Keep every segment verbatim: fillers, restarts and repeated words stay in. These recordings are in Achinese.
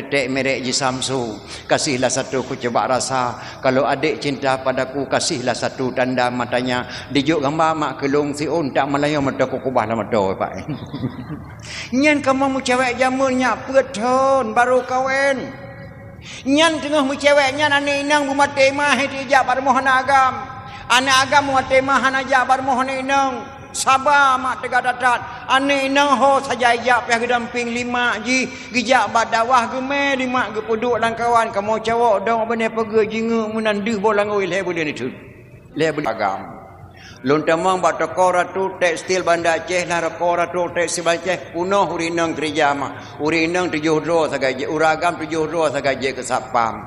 Tek merek ji Samsu, kasihlah satu ku coba rasa. Kalau adik cinta padaku, kasihlah satu tanda matanya. Dijok gamba mak keu lôn siôn, tak meulayeue mata ku kubah lam mata, Pak. Nyan kamoe meucewek jameun nyak peuet thon barô kawen. Nyan teungoh meucewek nyan aneuk inong beumaté mah, ijak bak rumoh aneuk agam. Aneuk agam beumaté mah hana jak bak rumoh aneuk inong. Saba mak teuga that-that. Aneuk inong ho saja ijak piah geudampéng lé mak jih, geujak bak dakwah geumé lé mak geupeuduek lam kawan, kamoe cawök dong bak binéh pageue jingeuk meunan deuh boh langôi lhée buleuen itu. Lhée buleuen agam. Lôn tamong bak toko Ratu Tekstil Banda Aceh, lah toko Ratu Tekstil Banda Aceh, peunoh ureueng inong keureuja mah. Ureueng inong tujoh droe sagai jeuet, ureueng agam tujoh droe sagai jeuet keu satpam.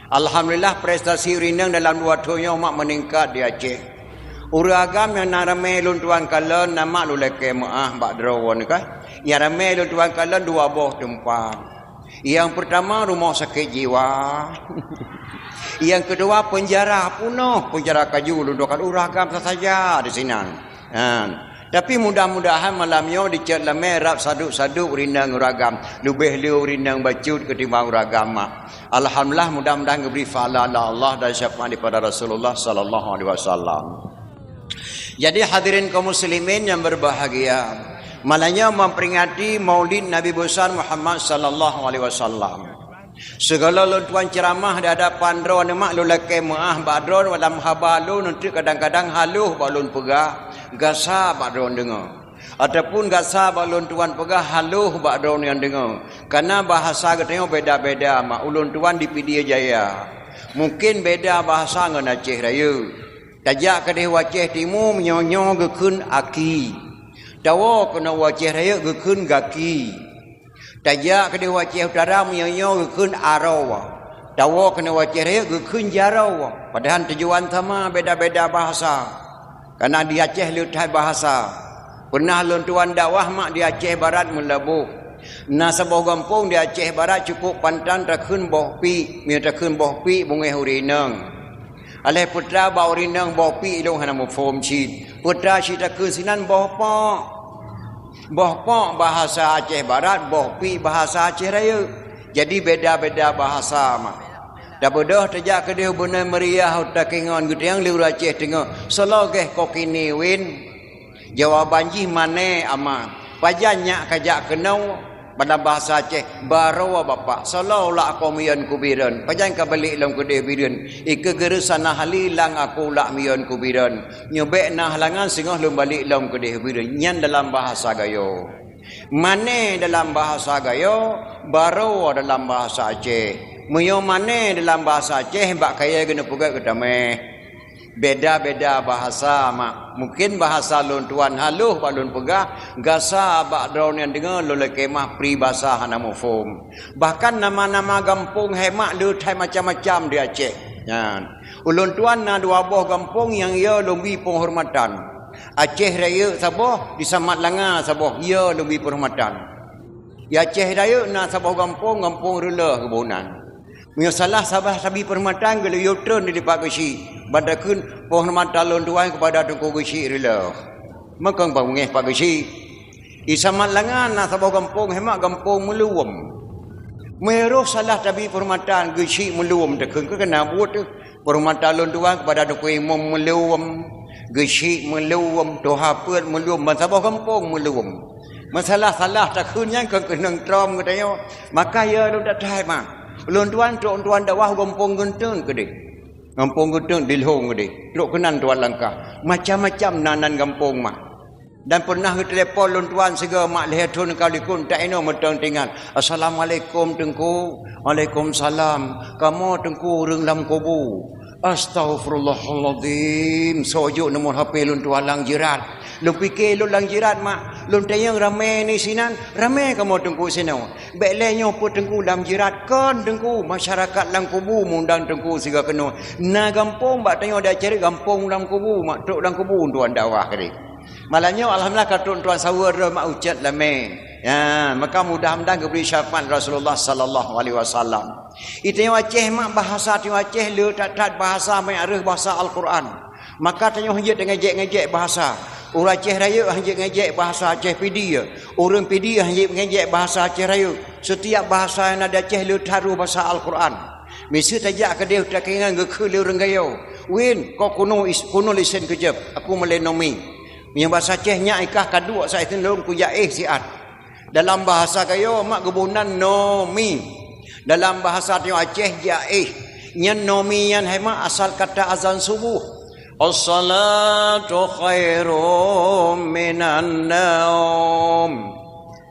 Alhamdulillah, prestasi ureueng inong dalam dua thon nyoe mak meuningkat di Aceh. Ureueng agam nyang na ramé lôn tuan kalon, na mak lôn lakée meuáh bak droe nyoe kan. Nyang ramé lôn tuan kalon dua boh teumpat. Nyang peurtama rumoh sakét jiwa. Nyang keudua peunjara peunoh, peunjara kaju lôn tuan kalon, ureueng agam sasaja di sinan. Nah, tapi mudah-mudahan malam nyoe dicet lamé rab saduk-saduk ureueng inong ureueng agam, leubeh le ureueng inong bacut keutimbang ureueng agam mak. Alhamdulillah, mudah-mudahan geubri pahala lé Allah dan syafaat daripada Rasulullah sallallahu alaihi wasallam. Jadi hadirin kaum muslimin yang berbahagia, malam nyoe memperingati Maulid Nabi besar Muhammad sallallahu alaihi wasallam. Segala lôn tuan ceramah di hadapan droeneuh mak lôn lakée meuáh bak droeneuh dalam haba lôn, eunteuk kadang-kadang haloh bak lôn peugah, gasa bak droeneuh deungoe. Ataupun gasa bak lôn tuan peugah haloh bak droeneuh nyang deungoe. Karena bahasa geutanyoe beda-beda mak, ulôn tuan di Pidie Jaya. Mungkin beda bahasa ngon Aceh Rayeuk. Tajak keudeh u Aceh Timu meunyoe nyoe geukheun aki. Tawoe keunoe u Aceh Rayeuk geukheun gaki. Tajak keudeh u Aceh Utara meunyoe nyoe geukheun aroe. Tawoe keunoe u Aceh Rayeuk geukheun jaroe. Padahai tujuan sama, beda-beda bahasa. Karena di Aceh le that bahasa. Pernah lôn tuan dakwah mak di Aceh Barat Meulaboh. Na saboh gampông di Aceh Barat cukup pantan takheun Boh Pik. Meunyoe takheun Boh Pik beungéh ureueng inong. Aléh peue teuma bak ureueng inong Boh Pik lôn hana muphom cit. Peue teuma cit takheun sinan Boh Pok. Boh Pok bahasa Aceh Barat, Boh Pik bahasa Aceh Rayeuk. Jadi beda-beda bahasa mak. Tabeudôh tajak keudeh u Beuneumeuria u Takengon, geutanyong lé ureueng Aceh Teungoh, "Soe lagée kokini win?" Jawaban jih mané ama. "Pajan nyak kajak keunoe?" Dalam bahasa Aceh, "Baroe bapak, soe lôn lak akoe miyueb keu Bireuen, pajan kabalek lom keudeh Bireuen, ikeue geureusana hali lang aku lak miyueb keu Bireuen. Nyoe bék na halangan singoh lôn balek lom keudeh Bireuen." Nyan dalam bahasa Gayo. Mané dalam bahasa Gayo, baroe dalam bahasa Aceh. Meunyoe mané dalam bahasa Aceh, bak kayée geuneupeugét geutameh. Beda-beda bahasa mak. Mungkin bahasa lôn tuan haloh bak lôn peugah, gasa bak droeneuh nyang deungoe lôn lakée meuáh, pribasa hana muphom. Bahkan nama-nama gampông hai mak le that macam-macam di Aceh. Nyan. Ulôn tuan na dua boh gampông nyang yo lôn bri penghormatan. Aceh Rayeuk saboh, di Samat Langa saboh, yo lôn bri penghormatan. Di Aceh Rayeuk na saboh gampông, Gampông Reuleuh geuboh nan. Meunyoe salah saboh tabri penghormatan, geuleuyoe treun di Pak Geuchik, ban takheun penghormatan lôn tuan kepada Teungku Geuchik Reuleuh. Meukeung beungéh Pak Geuchik. Di Samat Langa na saboh gampông hai mak, Gampông Meuluem. Meunyoe roh salah tabri penghormatan, Geuchik Meuluem takheun, keu keunan buet teuh. Penghormatan lôn tuan kepada Teungku Imum Meuluem, Geuchik Meuluem, Tuha Peuet Meuluem, ban saboh gampông Meuluem. Meusalah-salah takheun nyan keu keunong trom geutanyoe, maka yo lôn that-that hai mak. Lôn tuan trok tuan dakwah u Gampông Geunteung keudeh. Gampông Geunteung di Lhong keudeh. Trok keunan tuan langkah. Macam-macam na nan gampông mak. Dan pernah geutelepon lôn tuan sigoe mak lhée thon ka likot, tak inoe meuteung tinggai. "Assalamualaikum Teungku." "Waalaikumsalam. Kamoe Teungku ureuëng lam kubu." "Astaghfirullahalazim. Soe jok nomor H P lôn tuan lam jirat." Lôn pike lôn lam jirat mak. Lôn tanyong ramé ni sinan, ramé kamoe Teungku sinoe. Bék lé nyoe peue Teungku lam jirat, kon Teungku, masyarakat lam kubu mundang Teungku sigoe keunoe. Na gampông bak tanyoe di Aceh gampông lam kubu mak, trok lam kubu tuan dakwah keudeh. Malam nyoe alhamdulillah ka trok tuan saweue droe mak ucet lamé. Ya, maka mudah-mudahan geubri syafaat Rasulullah sallallahu alaihi wasallam. Di tanyoe Aceh mak bahasa tanyoe Aceh le that-that bahasa meuareuh bahasa Al-Quran. Maka tanyoe hanjeuet teungejek-ngejek bahasa. Ureuëng Aceh Rayeuk hana jeuet ngejek bahasa Aceh Pidie. Ureuëng Pidie hana jeuet ngejek bahasa Aceh Rayeuk. Setiap bahasa nyang na di Aceh le that roh bahasa Al-Quran. Miseue tajak keudeh takingan geukheun lé ureuëng Gayo. Win, ko kuno is-, kuno lisen keujeup. Aku malée nomi. Meunyoe bahasa Aceh nyak ikah kaduek sa isen lôn kujaéh siat. Dalam bahasa Gayo mak geuboh nan nomi. Dalam bahasa tanyoe Aceh jaéh. Nyan nomi nyan hai mak asal kata azan subuh. As-salatu khairum minan naum.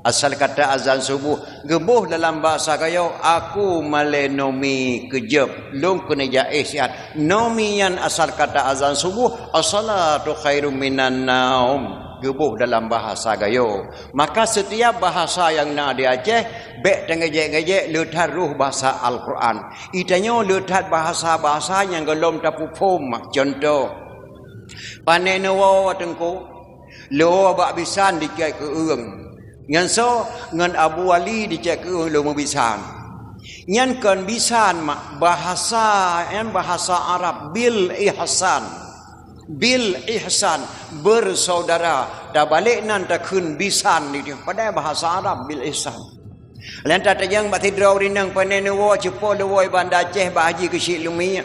Asal kata azan subuh geuboh dalam bahasa Gayo, aku malée nomi keujeup, lôn keuneuk jaéh siat. Nomi nyan asal kata azan subuh, as-salatu khairum minan naum. Geuboh dalam bahasa Gayo. Maka setiap bahasa nyang na di Aceh, bék tangejek-ngejek le that roh bahasa Al-Quran. Itanyoe le that bahasa-bahasa nyang gohlom tapeuphom. Contoh, pane neuwoe teungku, le woe bak bisan dicék keu eueng. Nyan soe ngon Abu Ali dicék keu eueng le meubisan. Nyan kon bisan mak, bahasa, nyan bahasa Arab bil ihsan. Bil ihsan, bersaudara. Tabalek nan takheun bisan di dieu. Padahai bahasa Arab bil ihsan. Lheueh nyan tatanyong bak sidroe ureuëng inong pane neuwoe, cupo lôn woe Banda Aceh bak Haji Keuchik Lumi.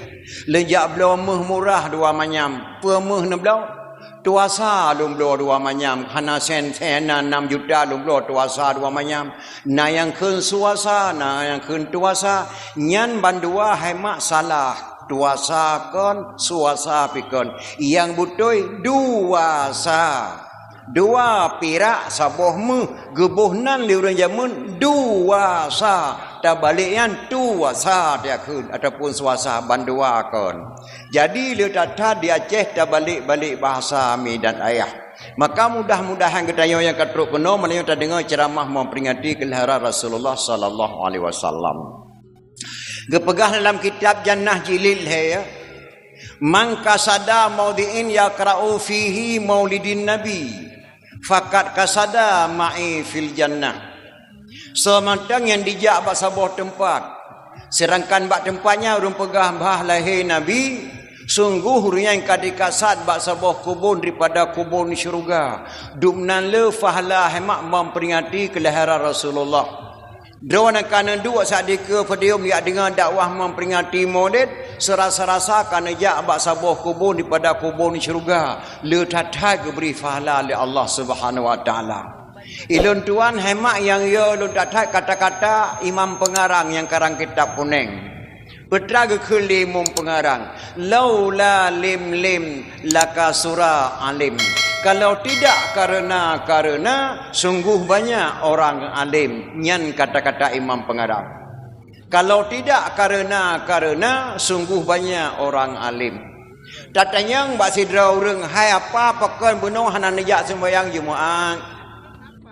Lôn jak bloe méuh murah dua manyam. Peue méuh neubloe? Tuasa lôn bloe dua manyam. Hana sen-sen, na nam juta lôn bloe tuasa dua manyam. Na nyang kheun suasa, na nyang kheun tuasa. Nyan bandua hai mak salah. Tuasa kon, suasa pi kon. Nyang beutôi, duasa. Dua pirak saboh méuh, geuboh nan lé ureuëng jameun, duasa. Tabalek nyan tuasa takheun ataupun suasa, bandua kon. Jadi le that-that di Aceh tabalek-balek bahasa mi dan ayah. Maka mudah-mudahan geutanyoe nyang ka trok keunoe meunyoe tadeungoe ceuramah memperingati kelahiran Rasulullah sallallahu alaihi wasallam. Geupeugah dalam kitab Jannah jilid lhée, "Man qasada maudhi'in yaqra'u fihi maulidin nabi, faqad qasada ma'i fil jannah." Soe mantong nyang dijak bak saboh teumpat, seudangkan bak teumpat nyan ureuëng peugah bah lahé Nabi, sunggoh ureuëng nyan ka dikasad bak saboh kubon daripada kubon syeuruga. Dum nan le pahala hai mak memperingati kelahiran Rasulullah. Droeneuh ka neuduek saat di keue podium jak deungoe dakwah memperingati Maulid, seurasa-rasa ka neujak bak saboh kubon daripada kubon syeuruga, le that-that geubri pahala lé Allah Subhanahu Wa Taala. Ilôn tuan hai mak nyang yo lôn that-that kata-kata imam pengarang nyang karang kitab kuneng. Peue teuma geukheun lé imam pengarang, "Laula lim lim lakasura alim." Kalau tidak karena-karena, sungguh banyak orang alim. Nyan kata-kata imam pengarang. Kalau tidak karena-karena, sungguh banyak orang alim. Tatanyong bak sidroe ureuëng, "Hai apa, pakon bunoe hana neujak seumbahyang Jumaat?"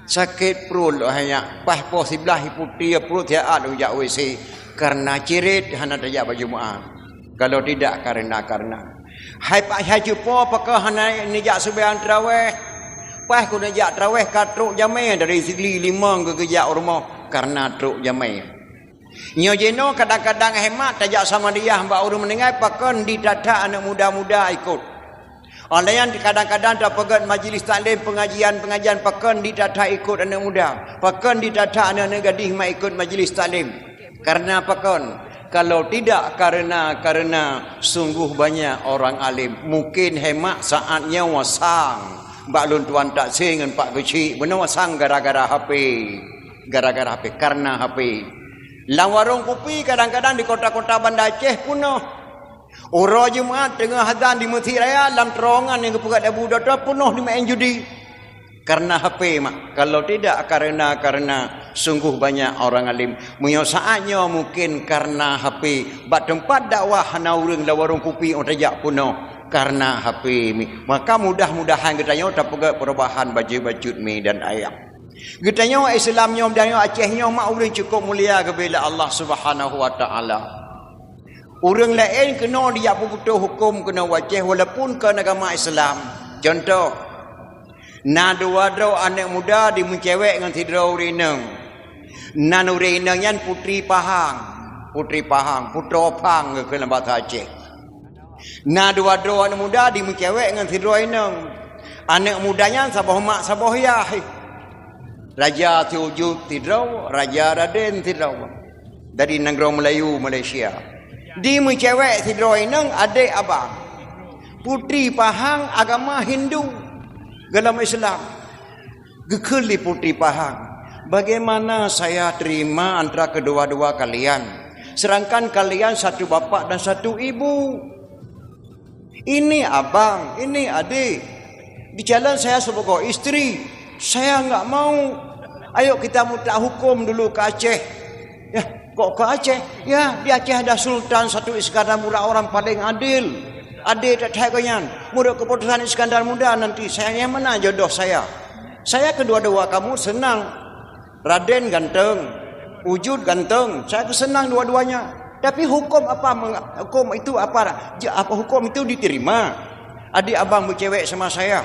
Sakét pruet lôn hai nyak, paih poh siblaih iputi pruet siat lôn jak W C, kareuna cirét hana tajak bak Jumaat. Kalau tidak karena-karena. Hai pa-, hai cupo pakon hana neujak seumbahyang teurawéh? Paih keuneuk jak teurawéh ka trok jamé dari Sigli limong geugeujak u rumoh kareuna trok jamé. Nyoe jinoe kadang-kadang hai mak tajak samadiyah bak ureuëng meuninggai pakon di that-that aneuëk muda-muda ikot. Óh lheueh nyan kadang-kadang tapeugét majelis taklim pengajian-pengajian pakon di that-that ikot aneuëk muda, pakon di that-that aneuëk-aneuëk gadih mak ikot majelis taklim. Kareuna pakon? Kalau tidak karena-karena sungguh banyak orang alim. Mungkin hai mak saat nyoe sang bak lôn tuan taksi ngon pak keuchik bunoe sang gara-gara H P. Gara-gara H P, kareuna H P. Lam warong kupi kadang-kadang di kota-kota Banda Aceh punoh. Uroe Jumat teungoh azan di Meuseujid Raya lam terowongan nyang geupeugét Abu Dota punoh di maén judi. Kareuna H P mak. Kalau tidak kareuna-kareuna sungguh banyak orang alim. Meunyoe saat nyoe mungkin kareuna H P. Bak teumpat dakwah hana ureuëng lam warong kupi ôn tajak punoh kareuna H P mi. Maka mudah-mudahan geutanyoe tapeugét perubahan bacut-bacut mi dan ayah. Geutanyoe Islam nyoe dan nyoe Aceh nyoe mak ureuëng cukup mulia geubela Allah Subhanahu Wa Taala. Ureuëng laén keunoe dijak peubutoh huköm keunoe u Aceh walaupun kon agama Islam. Contoh, na dua droe aneuëk muda dimeucewek ngon sidroe ureuëng inong. Nan ureuëng inong nyan Putri Pahang. Putri Pahang, Putroe Phang geukheun lam basa Aceh. Na dua droe aneuëk muda dimeucewek ngon sidroe inong. Aneuk muda nyan saboh mak saboh yah. Raja Sujud sidroe, Raja Raden sidroe. Dari nanggroe Melayu, Malaysia. Di meucewek sidroe inong adek abang. Putri Pahang agama Hindu, golom Islam. Geukheun lé Putri Pahang, "Bagaimana saya terima antara kedua-dua kalian, sedangkan kalian satu bapak dan satu ibu? Ini abang, ini adik. Dicalon saya sebagai istri. Saya enggak mau. Ayo kita minta hukum dulu ke Aceh." "Ya, kok ke Aceh?" "Ya, di Aceh ada Sultan Satu Iskandar Muda, orang paling adil. Adil that-that gobnyan. Menurut keputusan Iskandar Muda nanti, saya yang mana jodoh saya? Saya kedua-dua kamu senang. Raden ganteng, Ujud ganteng. Saya tu senang dua-duanya. Tapi hukum apa meng-, hukum itu apa, ja-, apa hukum itu diterima? Adik abang bercewek sama saya."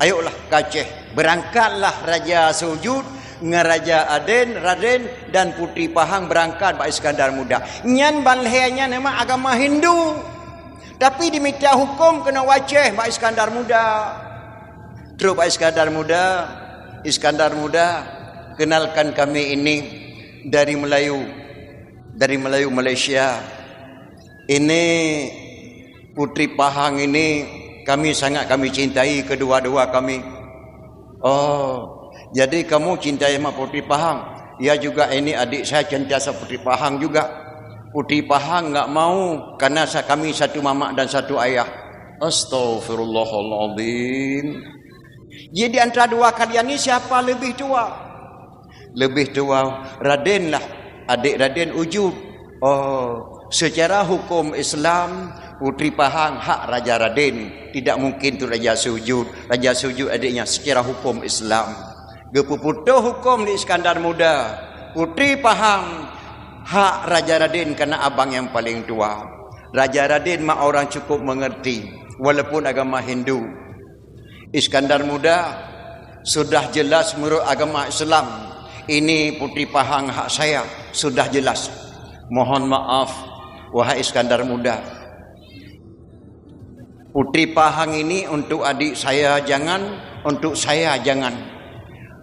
Ayolah ke Aceh. Berangkatlah Raja Sujud ngon Raja Aden, Raden dan Putri Pahang berangkat bak Iskandar Muda. Nyan ban lhée nyan memang agama Hindu. Tapi dimita hukum keunoe u Aceh bak Iskandar Muda. Trok bak Iskandar Muda, "Iskandar Muda, kenalkan kami ini dari Melayu, dari Melayu Malaysia. Ini Putri Pahang ini kami sangat kami cintai kedua-dua kami." "Oh, jadi kamu cintai sama Putri Pahang?" "Ya juga, ini adik saya cinta sama Putri Pahang juga. Putri Pahang enggak mau karena sa-, kami satu mamak dan satu ayah." Astagfirullahaladzim. Jadi antara dua kalian ni siapa lebih tua? Lebih tua Raden lah, adik Raden Ujud. Oh, secara hukum Islam, Putri Pahang hak Raja Raden. Tidak mungkin tu Raja Sujud. Raja Sujud adiknya secara hukum Islam. Geupeuputoh hukum di Iskandar Muda. Putri Pahang hak Raja Raden karena abang yang paling tua. Raja Raden mak orang cukup mengerti, walaupun agama Hindu. Iskandar Muda, sudah jelas menurut agama Islam, ini Putri Pahang hak saya, sudah jelas. Mohon maaf, wahai Iskandar Muda. Putri Pahang ini untuk adik saya jangan, untuk saya jangan.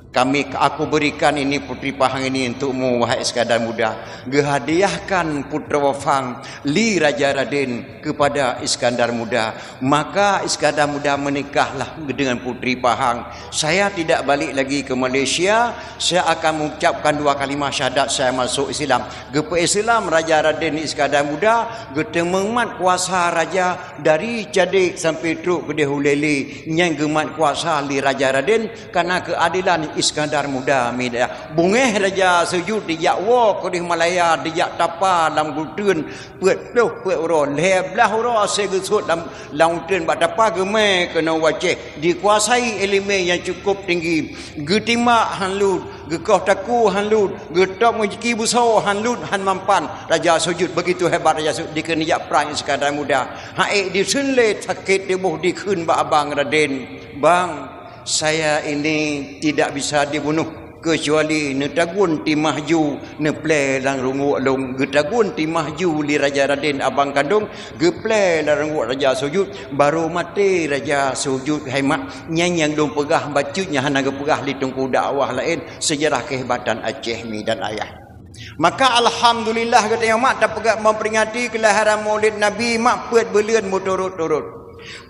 Kami, aku berikan ini Putri Pahang ini untukmu, wahai Iskandar Muda. Geuhadiahkan Putroe Phang lé Raja Raden kepada Iskandar Muda. Maka Iskandar Muda menikahlah dengan Putri Pahang. "Saya tidak balik lagi ke Malaysia, saya akan mengucapkan dua kalimah syahadat, saya masuk Islam." Geupeu-Islam Raja Raden Iskandar Muda, geuteumeung mat kuasa raja dari Chadek sampai trok keudeh u Lele. Nyan geumat kuasa lé Raja Raden karena keuadelan Iskandar Muda. Mida beungéh Raja Sujud dijak woe keudeh Malaya, dijak tapa lam uteuen, peuet ploh peuet uroe, lhée blaih uroe asai geusut lam, lam uteuen bak tapa geumé keunoe u Aceh, dikuasai ileumé nyang cukup tinggi, geutimbak han lut, geukoh takue han lut, geutôb meujiki busoe han lut, han mampan. Raja Sujud begitu hebat, Raja Sujud dikheun jak prang Iskandar Muda. Hak ék diseun lé sakét tuboh dikheun bak abang Raden, "Bang, saya ini tidak bisa dibunuh kecuali neutagun timah ju neuplée lam runggok lôn." Geutagun timah ju lé Raja Raden abang kandong, geuplée lam runggok Raja Sujud, barô maté Raja Sujud. Hai mak, nyan nyang lôn peugah bacut nyang hana geupeugah lé teungku dakwah laén, sejarah kehebatan Aceh mi dan ayah. Maka alhamdulillah geutanyoe mak tapeugah memperingati kelahiran Maulid Nabi mak peuet buleuen meuturot-turot.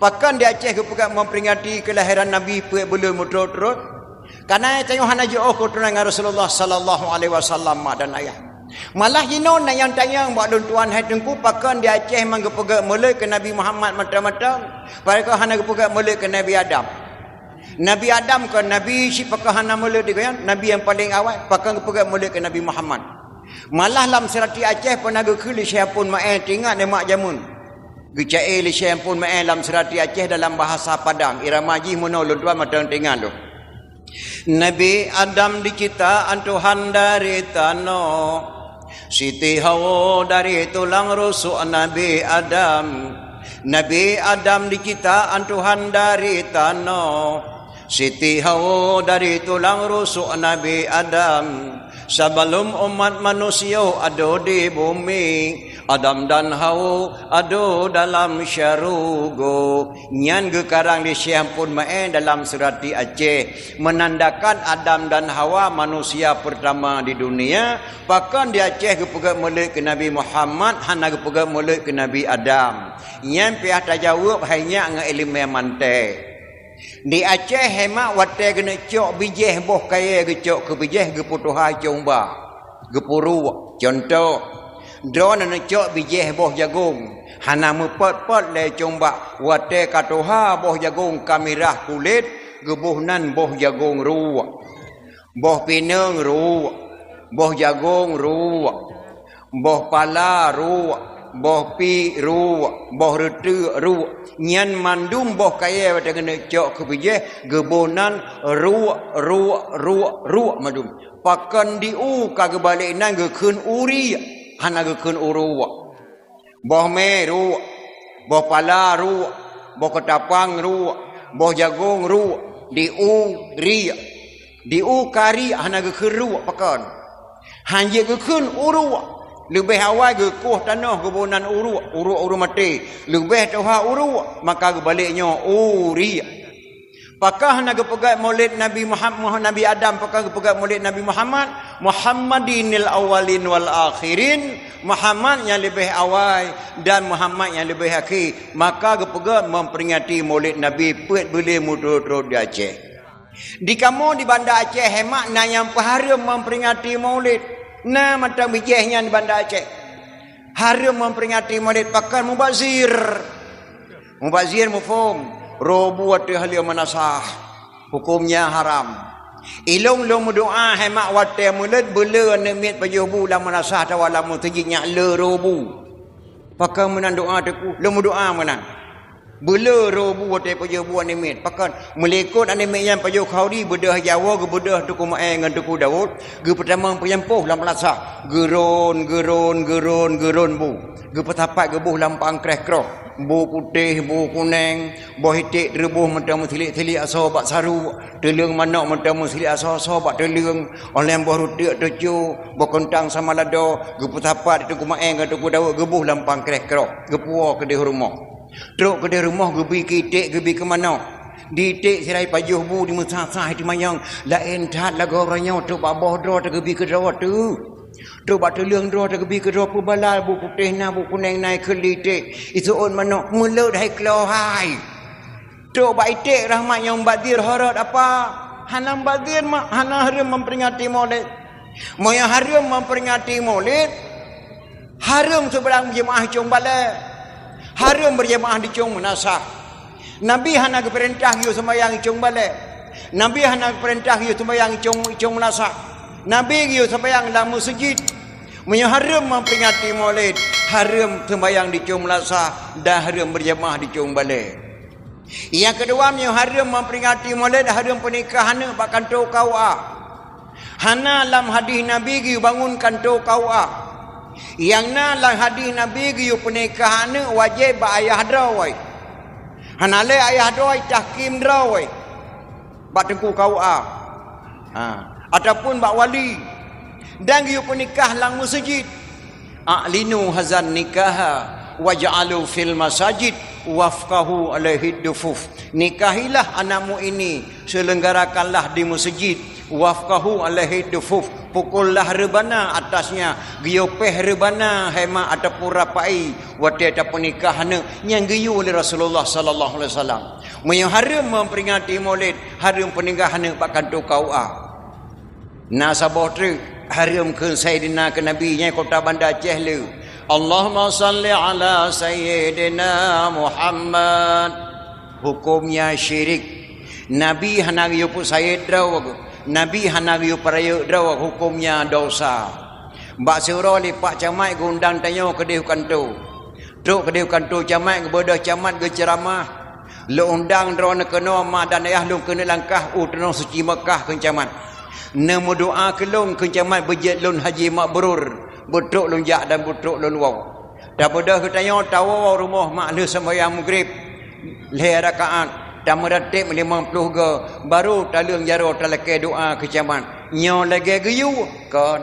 Pakon di Aceh geupeugah memperingati kelahiran Nabi peuet buleuen meuturot-turot? Karena tanyoe hana jiôh keuturonan Rasulullah sallallahu alaihi wasallam mak dan ayah. Malah jinoe na nyang tanyong bak lôn tuan hai teungku, pakon di Aceh mang geupeugah Maulid keu Nabi Muhammad mantong-mantong, padahai hana geupeugah Maulid keu Nabi Adam. Nabi Adam kon nabi si pakon hana mulod di goyang, nabi nyang paleng awai, pakon geupeugah mulod keu Nabi Muhammad. Malah lam seurati Aceh pernah geukheun lé Syekh Ampôn Maé, teuingat nyan mak jameun. Geuca-e lé Syekh Ampôn Maé lam seurati Aceh dalam bahasa Padang, irama jih meunoe lôn tuan mantong teuingat lôn. Nabi Adam diciptaan Tuhan dari tanoh. Siti Hawa dari tulang rusuk Nabi Adam. Nabi Adam diciptaan Tuhan dari tanoh. Siti Hawa dari tulang rusuk Nabi Adam. Sabalom umat manusia ado di bumi, Adam dan Hawa ado dalam syeuruga. Nyan geukarang lé Syekh Ampon Maé dalam Seurati Aceh, meunandakan Adam dan Hawa manusia peurtama di dunia. Pakon di Aceh geupeugét mulod keu Nabi Muhammad, hana geupeugét mulod keu Nabi Adam? Nyan piah tajaweueb hai nyak ngon iéleumé manté. Di Aceh, hemat watée geuneuk cok bijéh boh kayée, geucok keu bijéh, geupeu tuha cong bak, geupeu ruek. Cuntoh, droeneuh neucok bijéh boh jagong, hana meupot-pot lé cong bak, watée ka tuha boh jagong ka mirah kulét, geuboh nan boh jagong ruek. Boh pineung ruek, boh jagong ruek, boh pala ruek, boh piek ruek, boh reuteuk ruek. Nyan mandum boh kayée watée geuneuk cok keu bijéh, geuboh nan ruek, ruek, ruek, ruek mandum. Pakon di u ka geubalek nan geukheun u riek, hana geukheun u ruek. Boh mé ruek, boh pala ruek, boh keutapang ruek, boh jagong ruek, di u riek. Di u ka riek hana geukheun ruek pakon. Hanjeuet geukheun u ruek. Leubeh awai geukoh tanoh geuboh nan u ruek, u ruek ureuëng maté. Leubeh tuha u ruek, maka geubalek nyoe u riek. Pakon hana geupeugét mulod Nabi Muham-, Nabi Adam, pakon geupeugét mulod Nabi Muhammad? Muhammadinil awwalin wal akhirin, Muhammad nyang leubeh awai dan Muhammad nyang leubeh akhé. Maka geupeugét memperingati mulod Nabi peuet buleuen meuturot-turot di Aceh. Di kamoe di Banda Aceh, hemat na nyang peuhareuem memperingati mulod. Na mantong bijéh nyan di Banda Aceh. Hareuem memperingati mulod pakon? Mubazir. Mubazir muphom, robu ateueh haleue meunasah, huköm nyan haram. Ilong lôn meudoá hemat watée mulod beule aneuëk miet pajoh bu lam meunasah atawa lam meuseujid nyak le robu. Pakon meunan doá teungku? Lôn meudoá meunan. Beule robu watée pajoh bu aneuëk miet. Pakon? Meulikot aneuëk miet nyan pajoh khauri, beudôh Jawoe, geubeudôh Teungku Maé ngon Teungku Daud, geupeutamong peunyampoh lam meunasah. Geuron, geuron, geuron, geuron bu. Geupeusapat geuboh lam pangkreh kroh. Bu putéh, bu kuneng, boh iték teureubôh mantong meusilik-silik asoe bak saru, teuleueng manok mantong meusilik asoe-asoe bak teuleueng, óh lheueh boh reuteuk teucue, boh keuntang sama lado, geupeusapat di Teungku Maé ngon Teungku Daud geuboh lam pangkreh kroh, geupuwoe keudeh rumoh. Trok keudeh rumoh geubi keu iték, geubi keu manok. Di iték sira pajoh bu di meusah-sah teumanyong, laén that lagoe uroe nyoe trok bak boh droe tageubi keudroe teuh. Trok bak teuleueng droe tageubi keudroe, peubala bu putéh na, bu kuneng na, ikheun lé iték, iseuôt manok, meulot hai klo hai. Trok bak iték rahmat nyang mubazir horot apa? Hana mubazir mak, hana hareuem memperingati mulod. Meunyoe hareuem memperingati mulod, hareuem seumbahyang beujeumaah di cong balée. Hareuem beujeumaah di cong meunasah. Nabi hana geupeurintah geuyue seumbahyang di cong balée. Nabi hana geupeurintah geuyue seumbahyang di cong, di cong meunasah. Nabi geuyue seumbahyang lam meuseujid. Meunyoe hareuem memperingati mulod, hareuem seumbahyang di cong meunasah dan hareuem beujeumaah di cong balée. Nyang keudua, meunyoe hareuem memperingati mulod, hareuem peunikah aneuëk bak kantô K U A. Hana lam hadih Nabi geuyue bangun kantô K U A. Nyang na lam hadih Nabi geuyue peunikah aneuëk wajéb bak ayah droe. Hana lé ayah droe, tahkim droe bak teungku K U A. Ha, ataupun bak wali. Dan geuyue peunikah lam meuseujid. A'linu hazan nikaha waj'alu fil masajid wafqahu alaihi dufuf. Nikahilah anakmu ini, seulenggarakanlah di meuseujid, wafqahu alaihi dufuf, pukullah reubana atasnya, geuyue péh reubana hemat ataupun rapai watée tapeunikah aneuëk nyang geuyue lé Rasulullah sallallahu alaihi wasallam. Meunyoe hareuem memperingati mulod, hareuem peunikah aneuëk bak kantô K U A. Na saboh treuk hareuem kheun Saidina keu Nabi nyang kota Banda Aceh le, "Allahumma salli ala Sayyidina Muhammad." Huköm nyan syirik. Nabi hana geuyue peusayeut droe, Nabi hana geuyue peurayeuk droe, huköm nyan dosa. Bak siuroe lé pak camat geuundang tanyoe keudeh u kantô. Trok keudeh u kantô camat, geubeudôh camat geuceuramah. Lôn undang droeneuh keunoe, ma dan ayah lôn keuneuk langkah u Tanoh Suci Meukah, kheun camat. Neumeudoá keu lôn, kheun camat, beujeuet lôn haji mabrur, beutrok lôn jak dan beutrok lôn woe. Tabeudôh geutanyoe tawoe rumoh mak lheueh seumbahyang Maghrib lhée rakaat, tameurateb limong ploh goe, barô taleueng jaroe talakée doá keu camat. Nyoe lagée geuyue kon.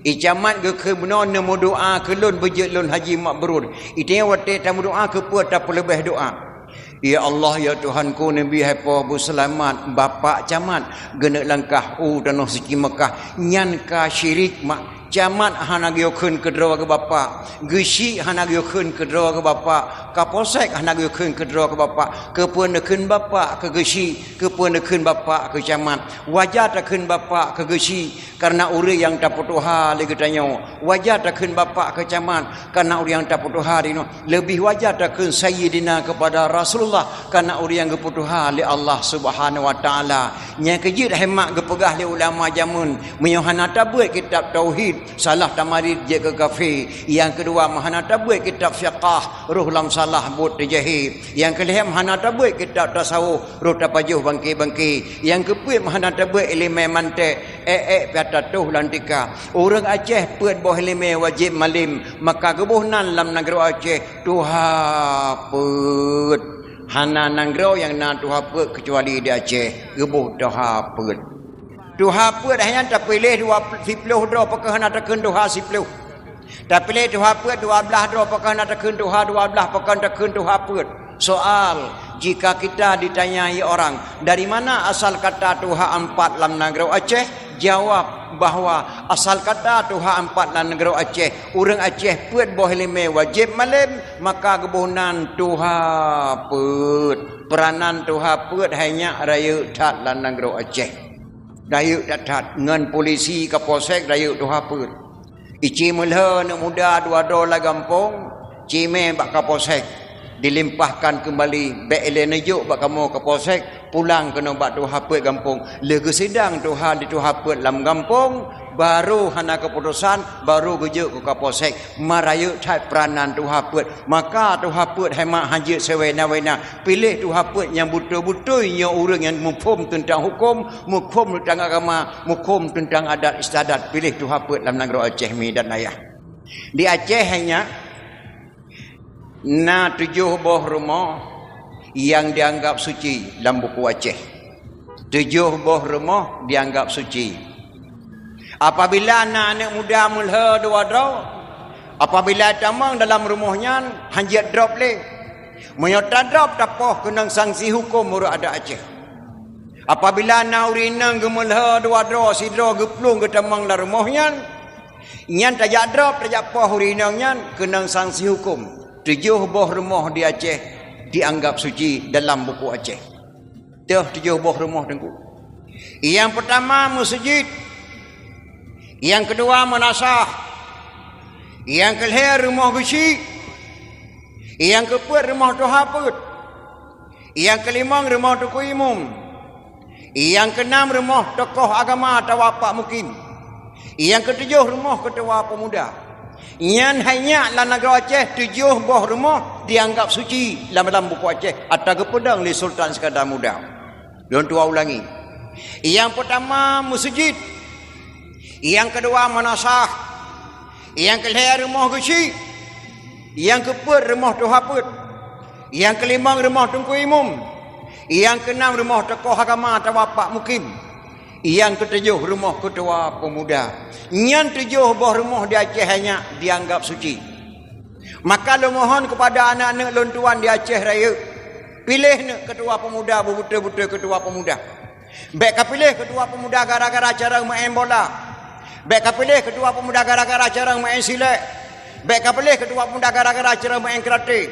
I camat geukheun bunoe neumeudoá keu lôn beujeuet lôn haji mabrur. Itanyoe watée tameudoá keupeue tapeuleubeh doá. Ya Allah, ya Tuhanku, neubi hai po beuseulamat bapak camat geuneuk langkah u tanoh suci Mekah. Nyan ka syirik mak. Camat hana geuyue kheun keudroe keu bapak, geuchik hana geuyue kheun keudroe keu bapak, kapolsek hana geuyue kheun keudroe keu bapak. Keupeue neukheun bapak keu geuchik, keupeue neukheun bapak keu camat? Wajar takheun bapak keu geuchik, kareuna ureuëng nyang tapeutuha lé geutanyoe. Wajar takheun bapak keu camat, kareuna ureuëng nyang tapeutuha di nyoe. Leubeh wajar takheun Sayyidina keupada Rasulullah, kareuna ureuëng nyang geupeutuha lé Allah Subhanahu wa Taala. Nyang keujeuet hai mak geupeugah lé ulama jameun, meunyoe hana tabeuet kitab tauhid, salah tamarit jeuet keu kafé. Nyang keudua, meuhana tabeuet kitab fiqah, roh lam salah buet teujahé. Nyang keulhée, meuhana tabeuet kitab tasawuf, roh tapajoh bangke-bangke. Nyang keupeuet, meuhana tabeuet iéleumé mantek, ék-ék pih tatoh lam tika. Ureuëng Aceh peuet boh iéleumé wajéb malém, maka geuboh nan lam nanggroe Aceh tuha peuet. Hana nanggroe nyang na tuha peuet keucuali di Aceh, geuboh tuha peuet. Tuha peuet hai nyan tapiléh dua, siploh droe pakon hana takheun tuha siploh. Tapiléh tuha peuet dua blaih droe pakon hana takheun tuha dua blaih, pakon takheun tuha peuet. Soal, jika kita ditanyai orang, dari mana asal kata tuha empat lam nanggroe Aceh? Jawab bahwa asal kata tuha empat lam nanggroe Aceh, ureuëng Aceh peuet boh iéleumé wajéb malém, maka geuboh nan tuha peuet. Peuranan tuha peuet hai nyak rayeuk that lam nanggroe Aceh. Rayeuk that-that, ngon polisi, kapolsek rayeuk tuha peuet. Ici meulhée aneuk muda dua droe lam gampông, ci mé bak kapolsek, dilimpahkan keumbali, bék ilée neujok bak kamoe kapolsek, pulang keunoe bak tuha peuet gampông. Lheueh geusidang tuha di tuha peuet lam gampông, barô hana keuputosan, barô geujok keu kapolsek. Ma rayeuk that peuranan tuha peuet. Maka tuha peuet hai mak hanjeuet siwéna-wéna. Piléh tuha peuet nyang beutôi-beutôi nyoe ureuëng nyang muphom teuntang huköm, muphom teuntang agama, muphom teuntang adat istiadat. Piléh tuha peuet lam nanggroe Aceh mi dan ayah. Di Aceh hai nyak na tujoh boh rumoh nyang dianggap suci lam buku Aceh. Tujoh boh rumoh dianggap suci. Apabila na aneuk muda meulhée dua droe, apabila tamong dalam rumoh nyan, hanjeuet drob lé. Meunyoe tadrob tapoh keunong sanksi huköm meunurot adat Aceh. Apabila na ureuëng inong geumeulhée dua droe, sidroe geuplueng geutamong lam rumoh nyan, nyan tajak drob, tajak poh ureuëng inong nyan keunong sanksi huköm. Tujoh boh rumoh di Aceh dianggap suci dalam buku Aceh. Teuh tujoh boh rumoh Teungku. Nyang peutama meuseujid, nyang keudua meunasah, nyang keulhée rumoh geuchik, nyang keupeuet rumoh tuha peuet, nyang keulimong rumoh teungku imum, nyang keunam rumoh tokoh agama atawa pak mukim, nyang keutujoh rumoh keutua peumuda. Nyan hai nyak lam nanggroe Aceh tujoh boh rumoh dianggap suci lam, lam buku Aceh ata geupeudong lé Sultan Iskandar Muda. Lôn tuwa ulangi. Nyang peutama meuseujid, nyang keudua meunasah, nyang keulhée rumoh geuchik, nyang keupeuet rumoh tuha peuet, nyang keulimong rumoh teungku imum, nyang keunam rumoh tokoh agama atawa pak mukim, nyang keutujoh rumoh keutua peumuda. Nyan tujoh boh rumoh di Aceh hai nyak dianggap suci. Maka lôn mohon keupada aneuk-aneuk lôn tuwan di Aceh Rayeuk, piléh neuk keutua peumuda beubeutôi-beutôi keutua peumuda. Bék kapiléh keutua peumuda gara-gara cara meu'en bola. Bék kapiléh keutua peumuda gara-gara cara meu'en silet. Bék kapiléh keutua peumuda gara-gara cara meu'en karate.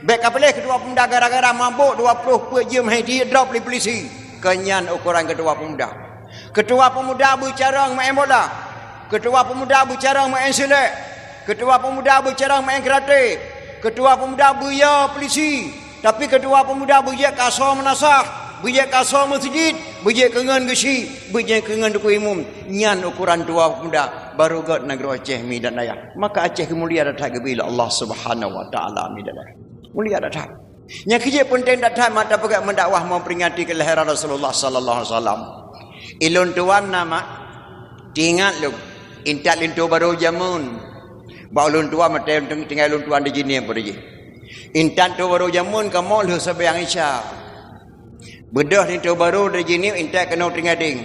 Bék kapiléh keutua peumuda gara-gara mabök dua ploh peuet jeuem hai jidrob lé pulisi. Keu nyan ukoran keutua peumuda. Keutua peumuda beucarông meu'en bola. Keutua peumuda beucarông meu'en silet. Keutua peumuda beucarông meu'en karate. Keutua peumuda beuyo pulisi. Tapi keutua peumuda beujeuet kasoe meunasah, beujeuet kasoe meuseujid, beujeuet keungon geuchik, beujeuet keungon teungku imum. Nyan ukoran tua peumuda, barô göt nanggroe Aceh mi dan ayah. Maka Aceh keu mulia that-that geubri lé Allah Subhanahu wa Taala mi dan ayah. Mulia that-that. Nyang keujeuet peunteng that-that mata peugah meudakwah meuperingati keulahiran Rasulullah sallallahu alaihi wasallam. Ilôn tuwan na mak, teuingat lôn, intat linto barô jameun. Bak ulôn tuwan maté tinggai lôn tuwan di Jeunieb pada jih. Intat linto barô jameun kamoe lheueh seumayang Isya. Beudôh linto barô di Jeunieb intat keunoe tinggai ding.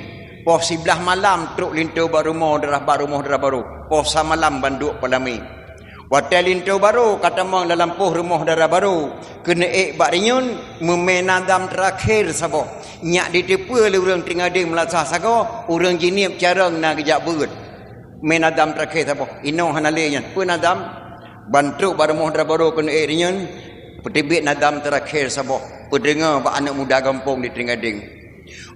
Poh siblaih malam trok linto bak rumoh dara, bak rumoh dara barô. Poh sa malam ban duek peulamé. Watée linto barô ka tamong lam lampôh rumoh dara barô, keuneuk ék bak rinyueng, meumé nadam teurakhé saboh. Nyak jiteupeue lé ureuëng Trienggadeng meulasah sagoe, ureuëng Jeunieb carông na geujak beuet. Mé nadam teurakhé saboh, inoe hana lé nyan. Peue nadam? Ban trok bak rumoh dara barô keuneuk ék rinyueng, peuteubiet nadam teurakhé saboh, peudeungoe bak aneuëk muda gampông di Trienggadeng.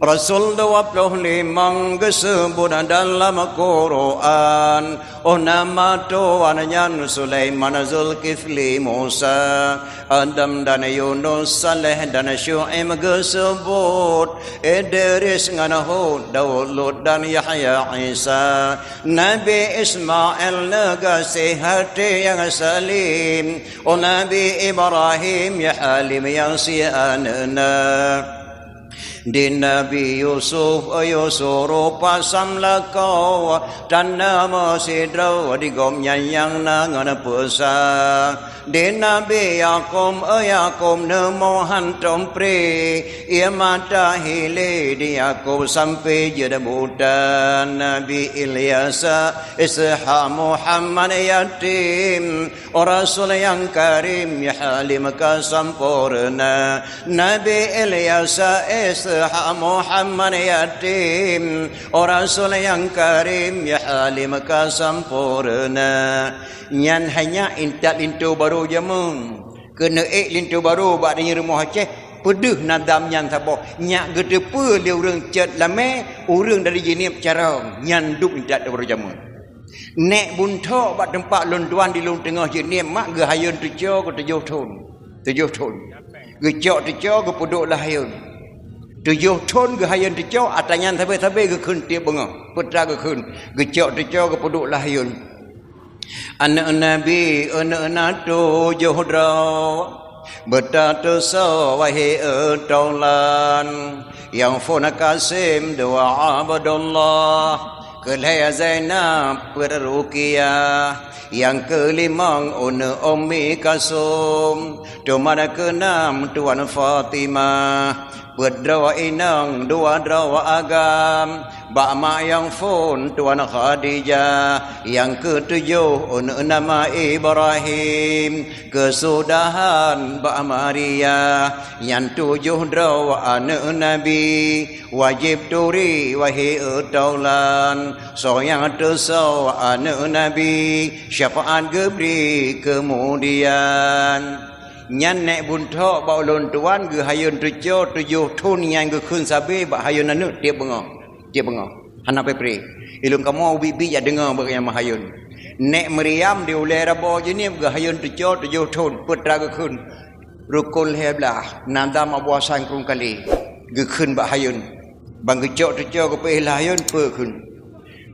Rasul dua ploh limong geuseubut dalam Quran, oh nama tuan nyan Sulaiman, Zulkifli, Musa, Adam dan Yunus, Saleh dan Syu'aib geuseubut, Idris ngon Hud, Daud, Lut dan Yahya, Isa, Nabi Ismail neugaséh até nyang salim, oh Nabi Ibrahim ya Halim nyang sie aneuëk na. Di Nabi Yusuf, Yusuf rupa sam lakoe, tan na meusidroe di gobnyan nyang na ngon peusa. Di Nabi Yakub, Yakub neumoe hantom pri, ie mata hilé di Yakub sampoe jeuet buta. Nabi Ilyas, Ishak, Muhammad yatim, oh Rasul nyang karim, ya Halim ka sampoereuna. Nabi Ilyas, Ishak, Muhammad yatim, oh Rasul nyang karim, ya Halim ka sampoereuna. Nyan hanya intat linto barô jameun. Keuneuk ék linto barô bak di rumoh Aceh, peudeuh nadam nyan saboh. Nyak geuteupeue lé ureuëng cot lamé, ureuëng dari Jeunieb carông, nyan dub intat linto barô jameun. Nék buntok bak teumpat lôn tuan di Lôn Teungoh Jeunieb mak geuhayôn teuco keu tujoh thon. Tujoh thon. Geucok teuco geupeuduek lam hayôn. Tujoh thon geuhayôn teuco, atra nyan sabe-sabe geukheun tieb beungoh. Peue teuma geukheun, geucok teuco geupeuduek lam hayôn. Aneuëk Nabi, aneuëk na tujoh droe, beutatusoe wahé e tolan, nyang phon Kasim dua Abdullah, keu lhée Zainab peuet Ruqyah, nyang keulimong aneuëk Ummi Kalsum, teuma keunam tuan Fatimah, peuet droe inong dua droe agam, bak mak nyang phon tuan Khadijah, nyang keutujoh aneuëk na Ibrahim, keusudahan bak Maria. Nyan tujoh droe aneuëk Nabi, wajéb turi wahé e tolan, soe nyang tusoe aneuëk Nabi, syafaat geubri keumudian. Nyan nék buntok bak ulôn tuan geuhayôn teuco tujoh thon nyan geukheun sabe bak hayôn aneuëk tieb beungoh. Tieb beungoh. Hana preh-preh. Ilôn kamoe ubit-ubit jak deungoe bak nyang meuhayôn. Nék Maryam di ulée Rabo Jeunieb geuhayôn teuco tujoh thon, peue teuma geukheun. Rukon lhée blaih, nadam Abu Hasan Krueng Kalé. Geukheun bak hayôn. Ban geucok teuco geupeuéh lam hayôn, peue kheun.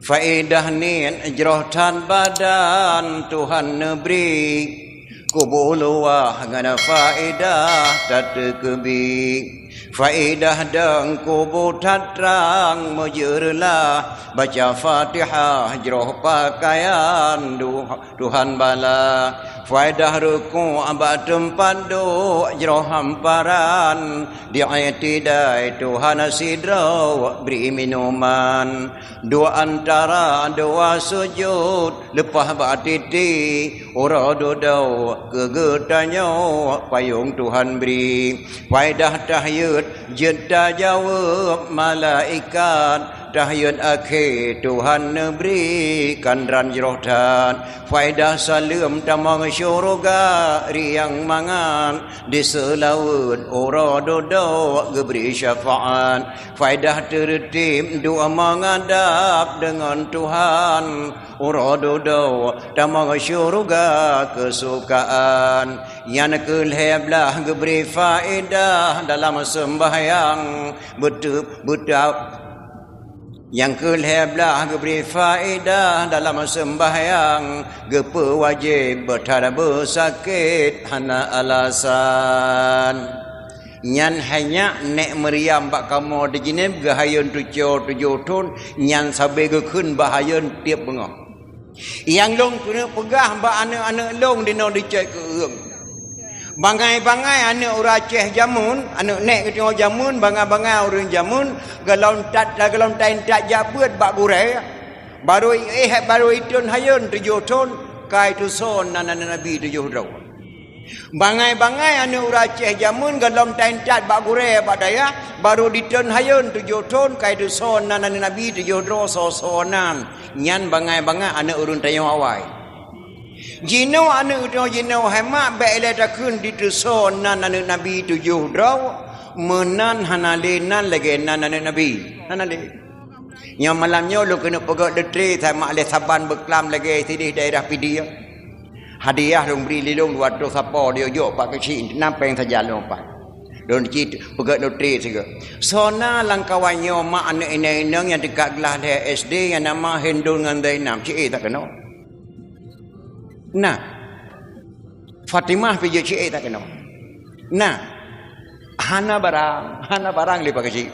Faedah niet jroh that badan Tuhan neubri, kubu luwah ngon faedah that teukeubi. Faedah deung kubu that trang meujeureulah, baca Fatihah jroh pakaian duha. Tuhan bala. Faedah ruku' bak teumpat duek jroh hamparan, di i'tidai Tuhan sidroe bri minuman. Duek antara dua sujud leupah bak titi, uroe dudoe keu geutanyoe payong Tuhan bri. Faedah tahiyat jeuet tajaweueb malaikat, tahiyat akhé Tuhan neubri kandran jroh that. Faedah saleuem tamong syeuruga riang mangat, diseulaweuet uroe dudoe geubri syafaat. Faedah teureutib dua mangadab deungon Tuhan, uroe dudoe tamong syeuruga keusukaan. Nyan keuh lhée blaih geubri faedah dalam seumbahyang. Beuteup-, beutap-, nyang keuh lhée blaih geubri faedah dalam seumbahyang, geupeuwajéb that beusakét hana alasan. Nyan hai nyak nék Maryam bak kamoe di Jeunève geuhayôn tujoh, tujoh thon, nyan sabe geukheun bak hayôn tieb beungoh. Nyang lôn keuneuk peugah bak aneuëk-aneuëk lôn dinoe di cot keu ureuëng. Bangai-bangai aneuk ureueng Aceh jameun, aneuk nèk geutanyoe jameun, bangai-bangai ureueng jameun, golom that, golom that-that jak beuet bak gurèe, barô éh, barô itheun hayeuen tujoh thon, ka itusoe nan aneuk Nabi tujoh droe. Bangai-bangai aneuk ureueng Aceh jameun golom that-that bak gurèe bak dayah, barô ditheun hayeuen tujoh thon, ka itusoe nan aneuk Nabi tujoh droe soe-soe nan. Nyan bangai-bangai aneuk ureueng tanyoe awai. Jinoe aneuk geutanyoe jinoe hai mak, bèk ilèe takheun ditusoe nan aneuk Nabi tujoh droe, meunan hana lé nan lagèe nan aneuk Nabi. Hana lé. Nyoe malam nyoe lôn keuneuk peugöt leutre, hai mak, lé saban beuklam lagèe sidéh daerah Pidie. Hadiah lôn bri lé lôn dua ratus sapo, dia jok bak keuchik, na pèng sajan lôn pat. Lôn cit peugöt leutre sigoe. Soe na lam kawan nyoe mak aneuk inong-inong nyang tingkat glah lhèe S D nyang nama Hindun ngon Zainab, ci-e takeunoe. Nah, Fatimah pih jeuet ci-e takeunoe. Nah, hana barang, hana barang lé pakcik.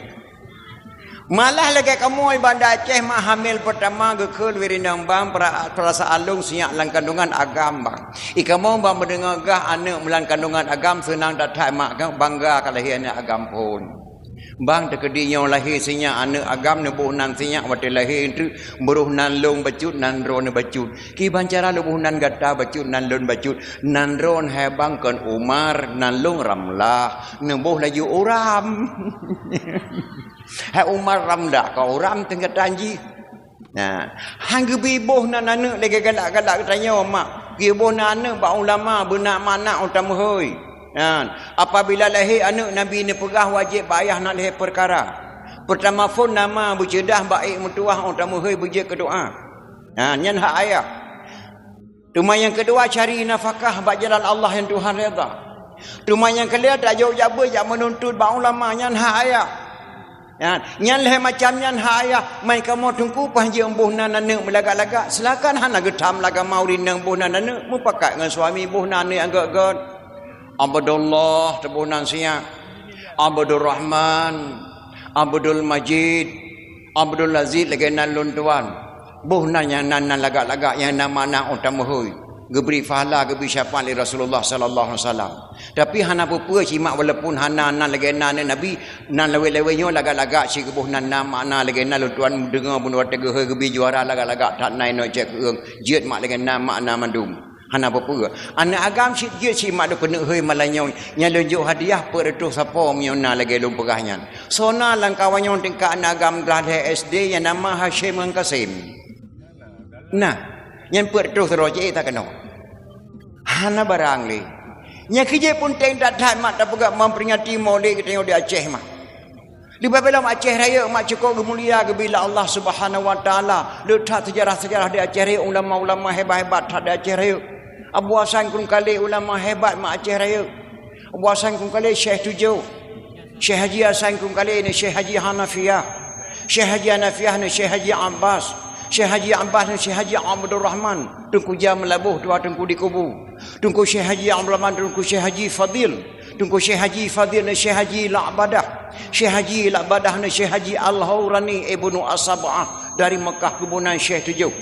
Malah lagèe kamoe Banda Aceh mak hamil peurtama geukheun wirinong bang, pera-, peurasaan lôn sinyak lam kandongan agam bang. I kamoe bang meudeungoe gah aneuk lam kandongan agam seunang that-that mak, bangga ka lahé aneuk agam phôn. Bang teukeudi nyoe lahé sinyak aneuk agam neuboh nan sinyak watèe lahé teuk, beuroh nan lôn bacut nan droeneuh bacut. Kiban cara lôn boh nan gata bacut nan lôn bacut. Nan droeneuh hai bang kon Umar, nan lôn Ramlah, neuboh laju Uram. Hai Umar Ramlah ka Uram teungoh tanji. Nah, han geubi boh nan aneuk lagèe galak-galak geutanyoe mak. Geuboh nan aneuk bak ulama beuna makna u tameuhôi. Nah, apabila lahé aneuk Nabi neupeugah wajéb bak ayah na lhèe peukara. Peurtama phôn nama beuceudah bak ék meutuwah u tameuhôi beujeuet keu doa. Nah, nyan hak ayah. Teuma nyang keudua cari nafakah bak jalan Allah nyang Tuhan redha. Teuma nyang keulhèe tajok jak beuet jak meununtut bak ulama nyan hak ayah. Nyan, nyan lhèe macam nyan hak ayah, mai kamoe teungku paih jeuet boh nan aneuk meulagak-lagak, silakan hana geutham lam agama ureueng inong boh nan aneuk, mupakat ngon suami boh nan aneuk nyang gèt-gèt. Abdullah teuboh nan sinyak, Abdul Rahman, Abdul Majid, Abdul Aziz lagèe nan lôn tuan. Boh nan nyang nan, nan lagak-lagak nyang na makna u tameuhôi. Geubri pahala, geubri syafaat lé Rasulullah sallallahu alaihi wasallam. Tapi hana peue-peue cit mak, walaupun hana nan lagèe nan aneuk Nabi, nan lawét-lawét nyoe lagak-lagak cit geuboh nan na makna lagèe nan lôn tuan meudeungoe bunoe watèe geuhôi geubi juara lagak-lagak that na inoe cèk keueung jeuet mak lagèe nan makna mandum. Hana peue-peue. Aneuk agam cit jeuet cit mak lôn keuneuk hôi malam nyoe. Nyang lôn jok hadiah peuet reutôh sapo meunyoe na lagèe lôn peugah nyan. Soe na lam kawan nyoe tingkat aneuk agam glah lhèe S D nyang nama Hasyim ngon Kasim. Nah, nyan peuet reutôh sidroe ci-e takeunoe. Hana barang lé. Nyang keu jeuet peunteng that-that mak tapeugah memperingati Maulid geutanyoe di Aceh mak. Leubeh-leubeh lom Aceh Rayeuk mak cukôp geumulia geubi lé Allah Subhanahu wa Taala. Le that seujarah-seujarah di Aceh Rayeuk, ulama-ulama hebat-hebat that di Aceh Rayeuk. Abu Hasan Krueng Kalé ulama hebat mak Aceh Rayeuk. Abu Hasan Krueng Kalé Syekh Tujoh. Syekh Haji Hasan Krueng Kalé neu Syekh Haji Hanafiah. Syekh Haji Hanafiah neu Syekh Haji Abbas. Syekh Haji Abbas neu Syekh Haji Abdul Rahman. Teungku Jam Meulaboh, dua Teungku di Kubu. Teungku Syekh Haji Abdul Rahman, Teungku Syekh Haji Fadil. Teungku Syekh Haji Fadil neu Syekh Haji La'badah. Syekh Haji La'badah neu Syekh Haji Al-Haurani Ibnu As-Sab'ah dari Mekah, kubu nan Syekh Tujoh.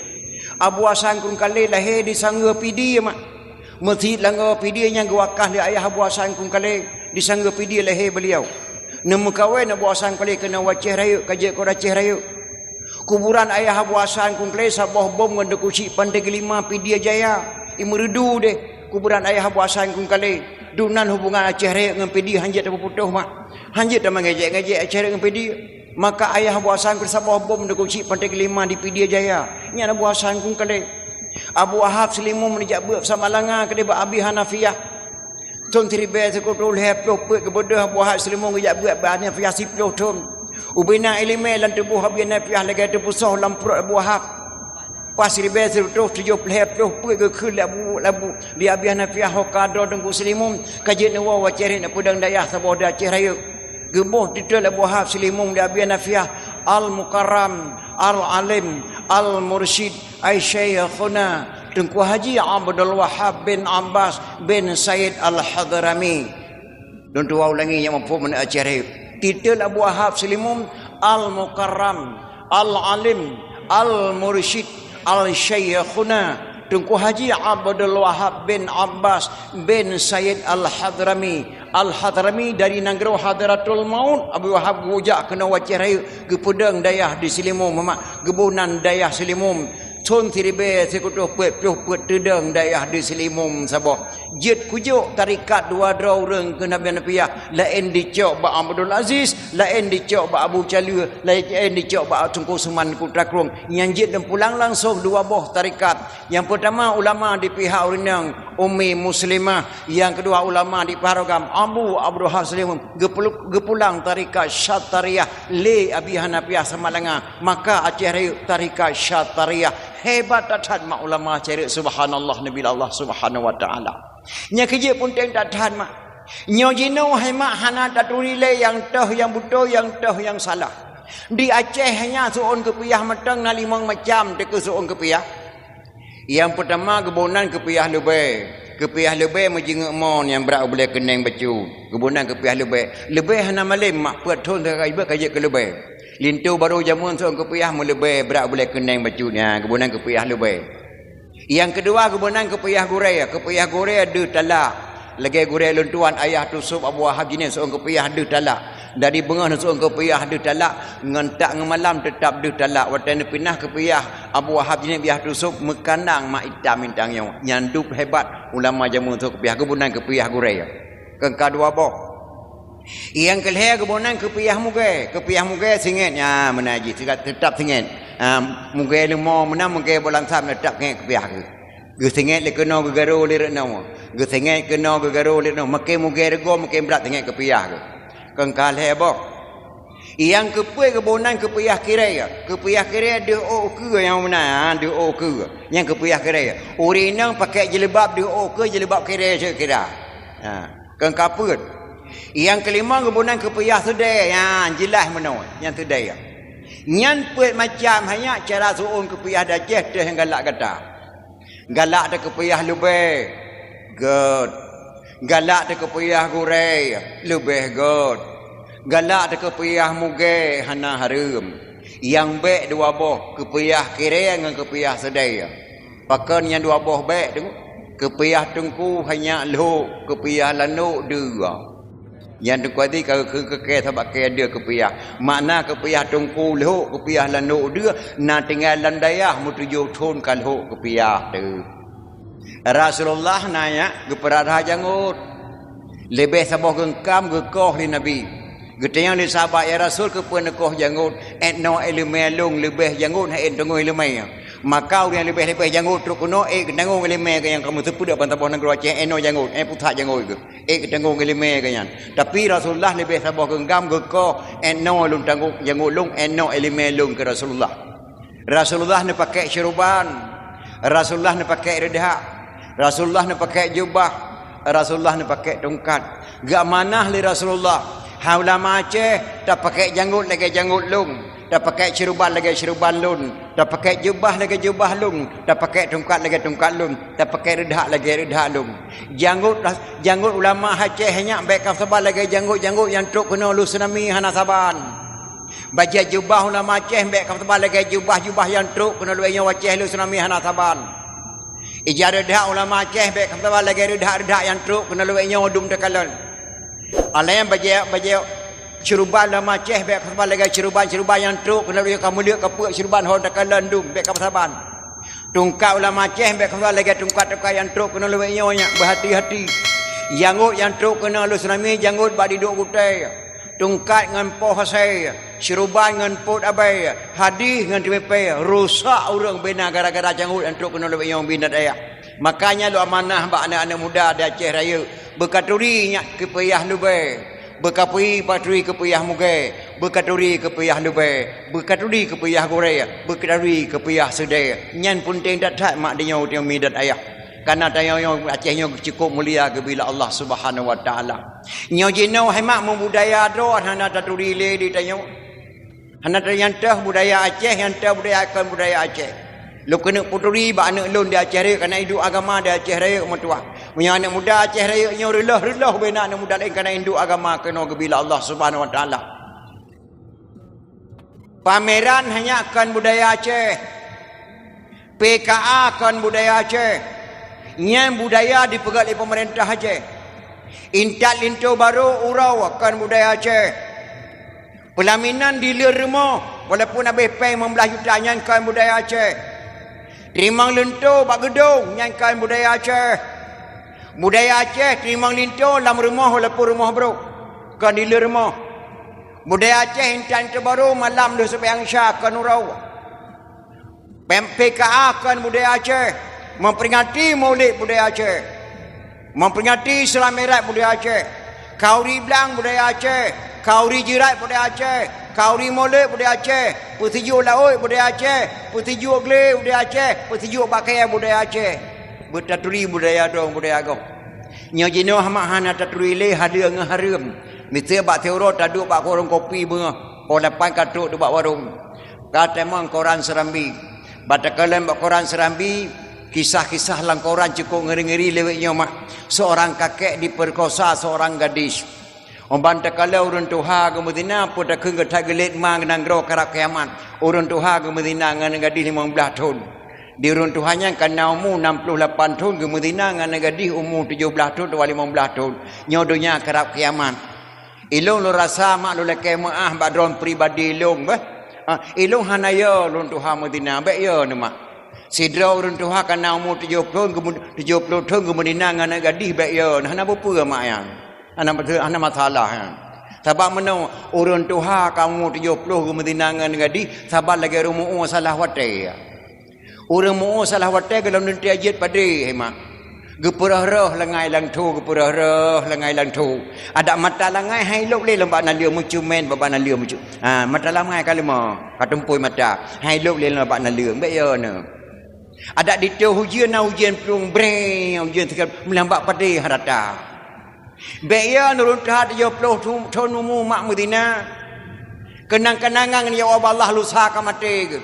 Abu Hasan Krueng Kalé lahé di Sanggeue Pidie mak. Meuseujid Langgoe Pidie nyang geuwakah lé ayah Abu Hasan Krueng Kalé di Sanggeue Pidie lahé beuliau. Neumeukawen Abu Hasan Kalé keunoe u Aceh Rayeuk, ka jeuet keu Aceh Rayeuk. Kuburan ayah Abu Hasan Krueng Kalé saboh bom ngon Teungku Chik Panté Geulima Pidie Jaya. I meureudu deh kuburan ayah Abu Hasan Krueng Kalé. Dum nan hubungan Aceh Rayeuk ngon Pidie hanjeuet tapeuputoh mak. Hanjeuet tameugeujek-geujek Aceh Rayeuk ngon Pidie. Maka ayah Abu Hasan Krueng saboh bom Teungku Chik Panté Geulima di Pidie Jaya. Nyan Abu Hasan Krueng Kalé. Abu Wahab Seulimeum neujak beuet Samalanga keudeh bak Abi Hanafiah. Thon siribèe sikureueng lhèe ploh peuet geubeudôh Abu Wahab Seulimeum geujak beuet bak Hanafiah siplôh thon. Ubena ileumèe lam tuboh Abi Hanafiah lagèe teupeusoh lam pruet Abu Wahab. Pas siribèe sireutôh tujoh lhèe ploh peuet geukheun lé Abu, lé Abu, lé Abi Hanafiah ho ka droe Teungku Seulimeum, ka jeuet neuwoe u Aceh Rayeuk neupeudong dayah saboh di Aceh Rayeuk. Geuboh titel Abu Wahab Seulimeum lé Abi Hanafiah, Al-Mukarram, Al-Alim, Al-Mursyid, ai Syaikhuna Teungku Haji Abdul Wahab bin Abbas bin Said Al-Hadrami. Lôn tuwoe ulangi nyang muphom aneuk Aceh Rayeuk. Titel Abu Wahab Seulimeum, Al-Mukarram, Al-Alim, Al-Mursyid, Al-Syaikhuna Teungku Haji Abdul Wahab bin Abbas bin Sayyid Al-Hadrami. Al-Hadrami dari nanggroe Hadratul Maut, Abu Wahab geujak keunoe u Aceh Rayeuk, geupeudong dayah di Seulimum, mak, geuboh nan dayah Seulimum. Thon siribèe sikureueng peuet ploh peuet teudong dayah di Seulimum saboh. Jeuet kujok tarekat dua droe ureueng keu Nabi Hanafiah, laén dicok bak Abdul Aziz, laén dicok bak Abu Calue, laén dicok bak Teungku Usman Kuta Krueng. Nyang jeuet dan pulang langsong dua boh tarekat. Nyang peutama ulama di pihak ureueng inong, Ummi Muslimah. Nyang keudua ulama di pihak agam, Abu Abdul Halim. Geupelu-, geupulang tarekat Syatariah lé Abi Hanafiah Samalanga. Maka Aceh Rayeuk tarekat Syatariah. Hebat that-that mak ulama Aceh Rayeuk, subhanallah, Nabi Allah Subhanahu wa Taala. Nyang keujeuet peunteng that-that mak. Nyoe jinoe hai mak hana taturi lé nyang toh nyang beutôi, nyang toh nyang salah. Di Aceh nyan seuôn keupiah mantong na limong macam teuh keu seuôn keupiah. Nyang peutama geuboh nan keupiah leubèe. Keupiah leubèe meujeungeuk mon nyang brat u bulèe keuneng bacut. Geuboh nan keupiah leubèe. Leubèe hana malém mak peuet thon teuka jibeuet ka jeuet keu leubèe. Linto barô jameun seuôn keupiah meuleubèe brat u bulèe keuneng bacut nyan geuboh nan keupiah leubèe. Nyang keudua geuboh nan keupiah gurèe. Keupiah gurèe deuh talak. Lagèe gurèe lôn tuan Ayah Tusôb Abu Wahab Jeunieb seuôn keupiah deuh talak. Dari beungoh neuseuôn keupiah deuh talak, ngon tak ngon malam teutap deuh talak. Watèe neupinah keupiah Abu Wahab Jeunieb Ayah Tusôb meukanang mak itam bintang nyoe. Nyan dub hebat ulama jameun seuôn keupiah geuboh nan keupiah gurèe. Keungka dua boh. Nyang keulhèe geuboh nan keupiah mugèe. Keupiah mugèe singèt nyan meunan jih, teutap singèt. Ha, mugèe leumo meunan, mugèe bolangsam teutap singèt keupiah geuh. Geusingèt lé keunoe geugarô lé reunoe. Geusingèt keunoe geugarô lé reunoe. Makai mugèe reugoe, makai brat singèt keupiah geuh. Keungka lhèe boh. Nyang keupeuet geuboh nan keupiah kirèe. Keupiah kirèe deuh ôk keue nyang meunan, ha, deuh ôk keue. Nyan keupiah kirèe. Ureueng inong pakèk jilbab deuh ôk keue, jilbab kirèe seukira. Ha, keungka peuet. Nyang keulimong geuboh nan keupiah seudèe. Ha, jeulaih meunoe, nyan seudèe. Nyan peuet macam hai nyak cara seuôn keupiah di Aceh teuh nyang galak gata. Galak takeupiah leubèe, gèt. Galak takeupiah gurèe, leubèh gèt. Galak takeupiah mugèe, hana hareuem. Nyang bèk dua boh, keupiah kirèe ngon keupiah seudèe. Pakon nyang dua boh bèk tu? Keupiah teungku hai nyak lhok, keupiah lanok deuh. Nyan teungku até ka keu-, keu-, keu-, sabab keu deuh keupiah. Makna keupiah teungku lhok, keupiah lanok deuh, na tinggai lam dayah meutujoh thon ka lhok keupiah teuh. Rasulullah na nyak geupeurara jangôt. Leubeh saboh geungkam geukoh lé Nabi. Geutanyong lé sahabat, "Ya Rasul, keupeue neukoh jangôt?" "Ét noe iéleumé lôn leubeh jangôt hana ét teungoh iéleumé." Maka ureueng leubeh-leubeh jangôt trok keunoe, ék geutanggong iéleumé geuh nyang ka meuteupeu ban saboh nanggroe Aceh, ét noe jangôt, ét pusat jangôt geuh. Ék geutanggong iéleumé geuh nyan. Tapi Rasulullah leubeh saboh geungkam geukoh, "Ét noe lôn tanggong jangôt lôn, ét noe iéleumé lôn," kheun Rasulullah. Rasulullah neupakèk syeuruban, Rasulullah neupakèk reudhak, Rasulullah neupakèk jubah, Rasulullah neupakèk tungkat. Geuamanah lé Rasulullah, "Hai ulama Aceh, tapakèk jangôt lagèe jangôt lôn, tapakèk syeuruban lagèe syeuruban lôn, tapakèk jubah lagèe jubah lôn, tapakèk tungkat lagèe tungkat lôn, tapakèk reudhak lagèe reudhak lôn." Jangôt, jangôt ulama Aceh nyan bèk kasaban lagèe jangôt-jangôt nyang trok keunoe lôn tsunami hana saban. Bajèe jubah ulama Aceh bèk kasaban lagèe jubah-jubah nyang trok keunoe lôn nyoe Aceh lôn tsunami hana saban. Ija reudhak ulama Aceh bèk kasaban lagèe reudhak-reudhak nyang trok keunoe lôn nyoe dum takalon. Alèh bajèe, bajèe syeuruban ulama Aceh bèk kasaban lagèe syeuruban-syeuruban nyang trok keunoe lôn nyoe ka meuleuek ka peuet syeuruban hon takalon dum bèk kasaban. Tungkat ulama Aceh bèk kasaban lagèe tungkat-tungkat nyang trok keunoe lôn nyoe nyan, beuhati-hati. Jangôt nyang trok keunoe lôn tsunami jangôt bak diduek gutèe. Tungkat ngon poh asèe, syeuruban ngon pôt abèe, hadih ngon teumipèe, rusak ureueng bina gara-gara jangôt nyang trok keunoe lôn nyoe bina dayah. Makanya lôn amanah bak aneuk-aneuk muda di Aceh Rayeuk, beukaturi nyak keupiah leubeh, beukapui paturi keupiah mugèe, beukaturi keupiah leubeh, beukaturi keupiah gurèe, beukaturi keupiah seudèe. Nyan peunteng that-that mak tanyoe, tanyoe mi dan ayah. Karena tanyoe Aceh nyoe cukup mulia geubila Allah Subhanahu wa Taala. Nyoe jinoe hai mak meubudaya droe hana taturi lé di tanyoe. Hana ta-, nyang teuh budaya Aceh, nyang teuh budaya kon budaya Aceh. Lôn keuneuk peuturi bak aneuk lôn di Aceh Rayeuk, kana iduek agama di Aceh Rayeuk meutuah. Meunyoe aneuk muda Aceh Rayeuk nyoe reuloh-reuloh beu na aneuk muda laén kana iduek agama keunoe geubila Allah Subhanahu wa Taala. Pameran hanya kon budaya Aceh. P K A kon budaya Aceh. Nyan budaya dipeugét lé peumeurintah Aceh. Intat linto barô uroe kon budaya Aceh. Peulaminan di leueh rumoh, walaupun habéh péng limong blaih juta, nyan kon budaya Aceh. Teurimong linto bak geudong, nyan kon budaya Aceh. Budaya Aceh teurimong linto lam rumoh walaupun rumoh brôk, kon di leueh rumoh. Budaya Aceh intat linto barô malam lheueh seumayang Isya kon uroe. P K A kon budaya Aceh, memperingati Maulid budaya Aceh, memperingati Isra Mi'raj budaya Aceh, khanduri blang budaya Aceh, khanduri jeurat budaya Aceh, khanduri Maulid budaya Aceh, peusijuek laôt budaya Aceh, peusijuek glé budaya Aceh, peusijuek bak kayèe budaya Aceh. Beutaturi budaya droe budaya gob. Nyoe jinoe mak hana taturi lé, hadeueng ngon hareuem. Miseue bak siuroe taduek bak warong kopi beungoh, poh lapan ka trok bak warong. Ka tamong koran Serambi. Bak takalon bak koran Serambi, kisah-kisah lam koran cukup ngeri-ngeri lewat nyoe mak. Seorang kakek diperkosa seorang gadis. Uban takalon ureuëng tuha geumeuzina, peue takheun geuthat geulet ma nanggroe karab kiamat. Ureuëng tuha geumeuzina ngon gadis limong blaih thon. Di ureuëng tuha nyan ka na umu enam puluh lapan thon, geumeuzina ngon gadis umu tujoh blaih thon atawa limong blaih thon. Nyoe donya karab kiamat. Ilôn lôn rasa mak lôn lakèe meu'ah bak droe pribadi ilôn beh. Ha, ilôn hana yo lôn tuha meuzina, bék yo neuh mak. Sidroe ureuëng tuha ka na umu tujoh ploh, geumu-, tujoh ploh thon geumeuzina ngon aneuk gadih, bék yo neuh, hana peue-peue mak nyan. Hana, hana masalah nyan. Sabab meunoe ureuëng tuha ka umu tujoh ploh geumeuzina ngon gadih, saban lagèe ureuëng mu'ue salah watèe. Ureuëng mu'ue salah watèe gohlom lôn teuh jeuet padé, hai mak. Geupeuröh-röh langai lam tho, geupeuröh-röh langai lam tho. Adak mata langai hai lôb lé lom bak naleueng, meucue mèn bak naleueng meucue. Ha, mata langai ka leumo, ka tumpôi mata. Hai lôb lé lom bak naleueng, bék yo neuh. Adak ditôh ujeuen na ujeuen plueng breng, ujeuen seugala meulam bak padé harata. Bék yo neuh ureuëng tuha tujoh ploh thon umu mak meuzina. Keunang-keunangan ngon ya Allah lusa ka maté geuh.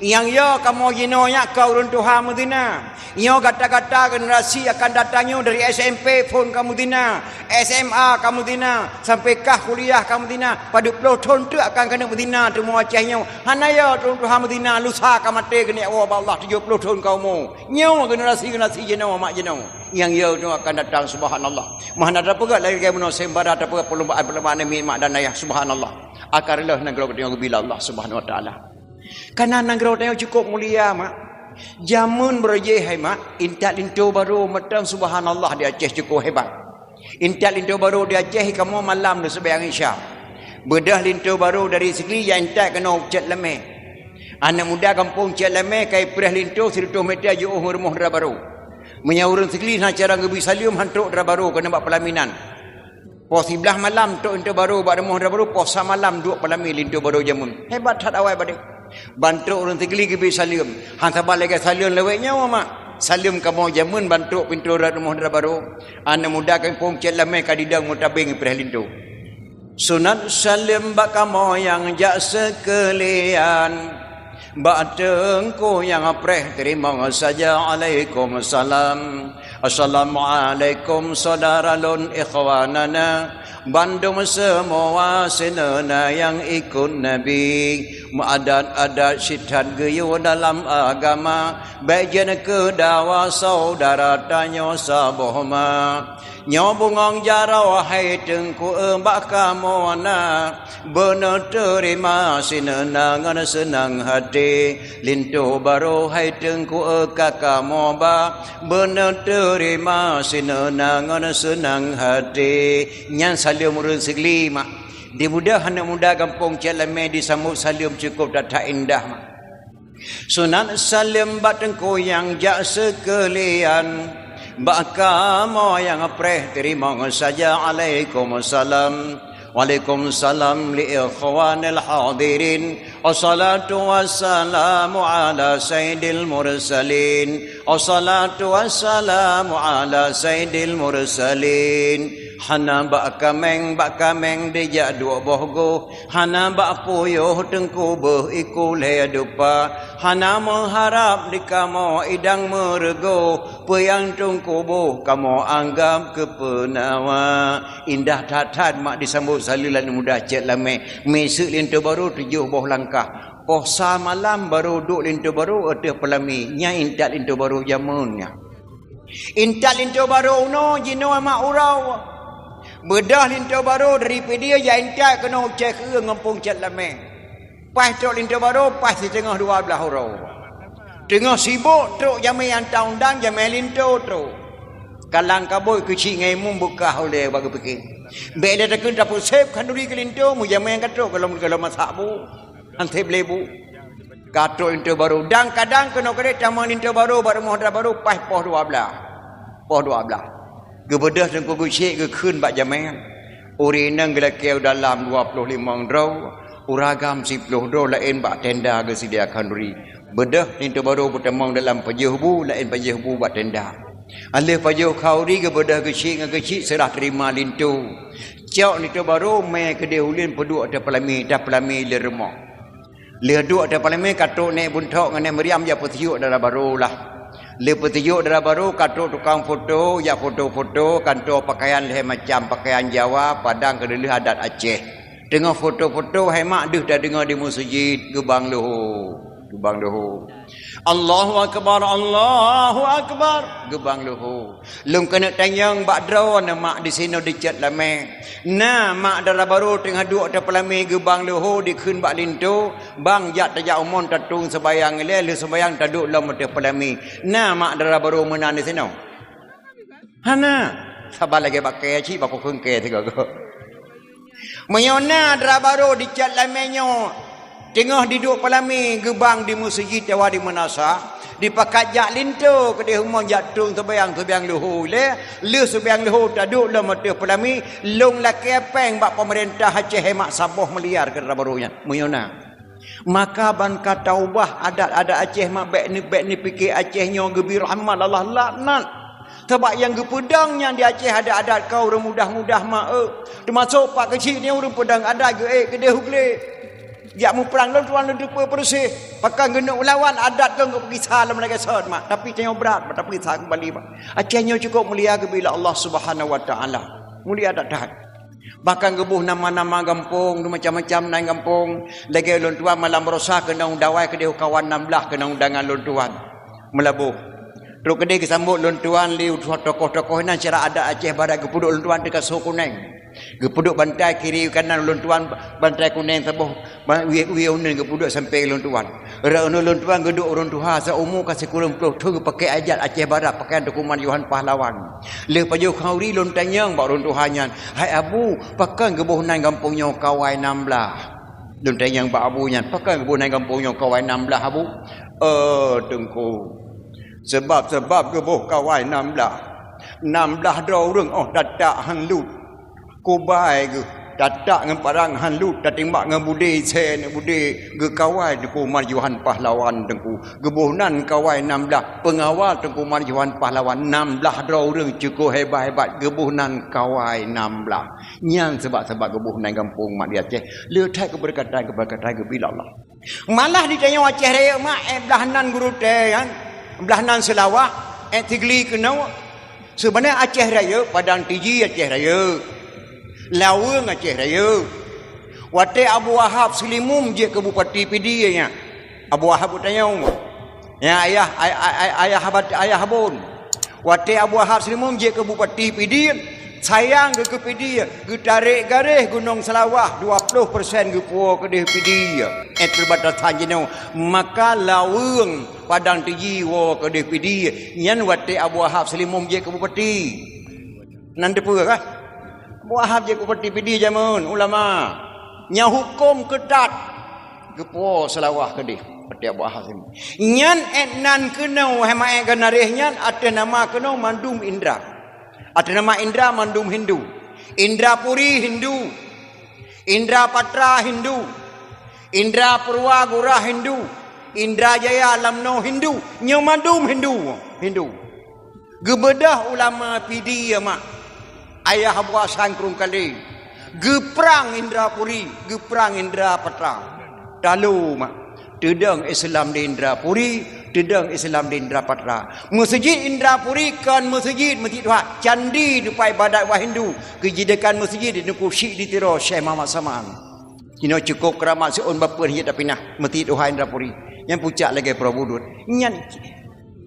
Nyang yo kamoe jinoe nyak ka ureuëng tuha meuzina. Nyoe gata-gata generasi akan datang nyoe dari S M P phon ka meuzina, S M A ka meuzina, sampai kah kuliah ka meuzina. Padub ploh thon teuk akan keuneuk meuzina teuma Aceh nyoe. Hana yo ureuëng tuha meuzina lusa ka maté geuh nyak Allah tujoh ploh thon ka umu. Nyoe generasi-generasi jinoe mak jinoe. Nyang yo nyoe akan datang, subhanallah. Meuhana tapeugah lagèe meunoe seumbara tapeugah perlombaan-perlombaan namiet mak dan ayah, subhanallah. Akan reuloh nanggroe geutanyoe geubila Allah Subhanahu Wa Taala. Karena nanggroe tanyoe cukup mulia mak. Jameun beurajih hai mak, intat linto barô mantong, subhanallah, di Aceh cukup hebat. Intat linto barô di Aceh kamoe malam lheueh seumayang Isya. Beudôh linto barô dari Sigli jak intat keunoe Cot Lamé. Aneuk muda gampông Cot Lamé ka ipreh linto sireutôh meter jiôh rumoh dara barô. Meunyoe ureuëng Sigli na cara geubri saleuem han trok dara barô keuneuk bak peulaminan. Poh siblaih malam trok linto barô bak rumoh dara barô, poh sa malam duek peulami linto barô jameun. Hebat that awai badeh. Ban trok ureuëng Sigli geubri saleuem. Han saban lagèe saleuem lawét nyoe mak. Saleuem kamoe jameun ban trok pintoe rumoh dara barô. Aneuk muda gampông Cot Lamé ka didong meutabeng ipreh linto. Sunat saleuem bak kamoe nyang jak seukeulian. Bak teungku nyang preh teurimong saja alaikum salam. Assalamualaikum saudara lôn ikhwanana. Bandum seumua sineuna nyang ikut Nabi. Meuadat-adat sithat geuyue dalam agama. Bék jeuet keu dawa saudara tanyoe saboh ma. Nyoe bungöng jaroe hai teungku bak kamoe na, beuneuteurima sineuna ngon seunang hati. Linto barô hai teungku ka kamoe ba, beuneuteurima sineuna ngon seunang hati. Nyan saleuem ureuëng Sigli mak. Di muda aneuk muda gampông Cot Lamé disambot saleuem cukup that-that indah mak. Sunat saleuem bak teungku nyang jak seukeulian. Bak kamoe nyang preh teurimong saja alaikum salam. Waalaikum salam li ikhwanil hadirin. Wassalatu wassalamu ala sayyidil mursalin. Wassalatu wassalamu ala sayyidil mursalin. Hana bak kaméng, bak kaméng dijak duek boh goh. Hana bak puyoh teungku beuh iku lhèe dupa. Hana meuharab di kamoe idang meureugoh. Peue nyang teungku beuh kamoe anggab keu peunawa. Indah that-that mak disambot saleuem lé aneuk muda Cot Lamé. Miseue linto barô tujoh boh langkah. Poh sa malam barô duek linto barô ateueh peulamé, nyan intat linto barô jameun nyan. Intat linto barô unoe jinoe mak uroe. Beudôh linto barô dari Pidie jak intat keunoe u Cot Keue ngon Pong Cot Lamé. Paih trok linto barô, paih siteungoh dua blaih uroe. Teungoh sibok trok jamé nyang taundang, jamé linto trok. Kalang kabot keuchik ngon imum beukah ulée bak geupiké. Bék lé takheun tapeuséb khanduri keu linto, meujamé nyang ka trok golom-golom masak bu. Hanteb lebu. Ka trok linto barô. Dang kadang keunoe keudeh tamong linto barô bak rumoh dara barô paih poh dua blaih. Poh dua blaih. Geubeudôh Teungku Geuchik geukheun bak jamé. Ureueng inong geulakée u dalam dua ploh limong droe, ureueng agam siploh droe laén bak tenda geuseudia khanduri. Beudôh linto barô peutamong dalam pajoh bu, laén pajoh bu bak tenda. Alheueh pajoh khanduri geubeudôh Geuchik ngon Geuchik seurah teurima linto. Cok linto barô mé keudeh ulôn peuduek ateueh peulamé, tapeulamé lé rumoh. Lheueh duek ateueh peulamé ka trok Nèk Bunthok ngon Nèk Mariam jak peusiok dara barô lah. Lheueh peusiok dara barô ka trok tukang foto, jak foto-foto, ka tuwoe pakaian lhèe macam, pakaian Jawa, padang keuneulheueh adat Aceh. Teungoh foto-foto hai mak deuh tadeungoe di meuseujid, geubang leuhô, geubang leuhô. Allahu akbar, Allahu akbar, geubang leuhô. Lôn keuneuk tanyong bak droeneuh mak disinoe di Cot Lamé. Na mak dara barô teungoh duek ateueh peulamé geubang leuhô dikheun bak linto, bang jak tajak u mon tatueng seumayang ilée, lheueh seumayang taduek lom ateueh peulamé. Na mak dara barô meunan disinoe? Hana. Saba lagée bak kée cit, bak kukheun kée sigoe-goe. Meunyoe na dara barô di Cot Lamé nyoe, teungoh diduek peulamé geubang di meuseujid atawa di meunasah, dipakat jak linto keudeh u mon jak tueng seumayang, seumayang leuhô ilée, lheueh seumayang leuhô taduek lom ateueh peulamé, lôn lakée péng bak peumeurintah Aceh mak saboh miliar keu dara barô nyan. Meunyoe na. Maka ban ka taubah adat-adat Aceh mak bék ni, bék ni pike Aceh nyoe geubri rahmat Allah laknat. Sabab nyang geupeudong nyan di Aceh adat-adat keu ureueng mudah-mudah mak, eh. Teumasok Pak Keuchik nyoe ureueng peudong adat geuék keudeh u glé. Jak muprang lôn tuan lôn teupeu peureuseh. Pakon geuneuk lawan adat keu geupeugisa lom lagée sot mak. Tapi tanyoe brat, tapi sa keumbali mak. Aceh nyoe cukôp mulia geubri lé Allah Subhanahu wa Taala. Mulia that-that. Bahkan geuboh nama-nama gampông, macam-macam nan gampông. Lagée ulôn tuan malam Baroesa keunong dawai keudeh u kawan nam blaih keunong dangan ulôn tuan. Meulaboh. Trok keudeh geusambot ulôn tuan lé u tokoh-tokoh nan syedara adat Aceh Barat geupeuduek ulôn tuan di kasô kuneng. Geupeuduek bantai kiri kanan ulôn tuan bantai kuneng saboh. Ba-, wie-, wie uneuen geupeuduek sampoe ulôn tuan. Rot uneuen ulôn tuan geuduek ureueng tuha, seuumu ka sikureueng ploh thon geupakée adat Aceh Barat, pakaian Teungku Marjohan Pahlawan. Lheueh pajoh khanduri lôn tanyong bak ureueng tuha nyan, "Hai Abu, pakon geuboh nan gampông nyoe Kawai Nam Blaih?" Lôn tanyong bak Abu nyan, "Pakon geuboh nan gampông nyoe Kawai Nam Blaih, Abu?" "Eh, Teungku, seubab-seubab geuboh Kawai Nam Blaih. Nam blaih droe ureueng óh tatak han lut." Kubai geuh, tatak ngon parang han lut, tatimbak ngon budé, sée ngon budé, geukawai Teungku Marjohan Pahlawan Teungku. Geuboh nan kawai nam blaih, peungawal Teungku Marjohan Pahlawan, nam blaih droe ureueng cukôp hebat-hebat, geuboh nan kawai nam blaih. Nyan seubab-seubab geuboh nan gampông mak di Aceh. Le that keubeureukat-, keubeureukat geubri lé Allah. Malah di tanyoe Aceh Rayeuk mak, eh, blaih nan Geurutée nyan, blaih nan Seulawah, eh, Sigli keunoe. Seubeuna Aceh Rayeuk, Padang Tiji Aceh Rayeuk, Laweueng Aceh Rayeuk. Watée Abu Wahab Seulimum jeuet keu bupati Pidie nyan, Abu Wahab geutanyoe, nyan ayah, ay-, ay-, ay-, ayah Abat-, ayah Abon. Watée Abu Wahab Seulimum jeuet keu bupati Pidie, sayang geuh keu Pidie, geutarek garéh Gunong Seulawah, dua ploh persen geupuwoe keudeh Pidie, eh, perbatasan jinoe. Maka Laweueng Padang Tiji woe keudeh Pidie, nyan watée Abu Wahab Seulimum jeuet keu bupati. Nan teupeue kah? Abu Wahab jeuet keu bupati Pidie jameun ulama. Nyang huköm keutat geupuwoe Seulawah keudeh, watée Abu Wahab Seulimum. Nyan ék nan keunoe, hai maék Geunaréh nyan ateueh nama keunoe mandum Indra. Ateueh nama Indra mandum Hindu. Indra Puri Hindu. Indra Patra Hindu. Indra Purwa Gura Hindu. Indra Jaya Lamno Hindu. Nyoe mandum Hindu. Hindu. Geubeudôh ulama Pidie mak. Ayah Abu Hasan Krueng Kalé. Geuprang Indra Puri, geuprang Indra Patra. Talo mak. Teudong Islam di Indra Puri, teudong Islam di Indra Patra. Meuseujid Indra Puri kon meuseujid, meuseujid tuha, candi teumpat ibadat ureueng Hindu, geujadikan meuseujid di Teungku Syik di Tiro, Syekh Muhammad Saman. Inoe cukôp keuramat siôn bapeue hana tapinah, meuti tuha Indrapuri. Nyan pucak lagèe Pura Budut. Nyan,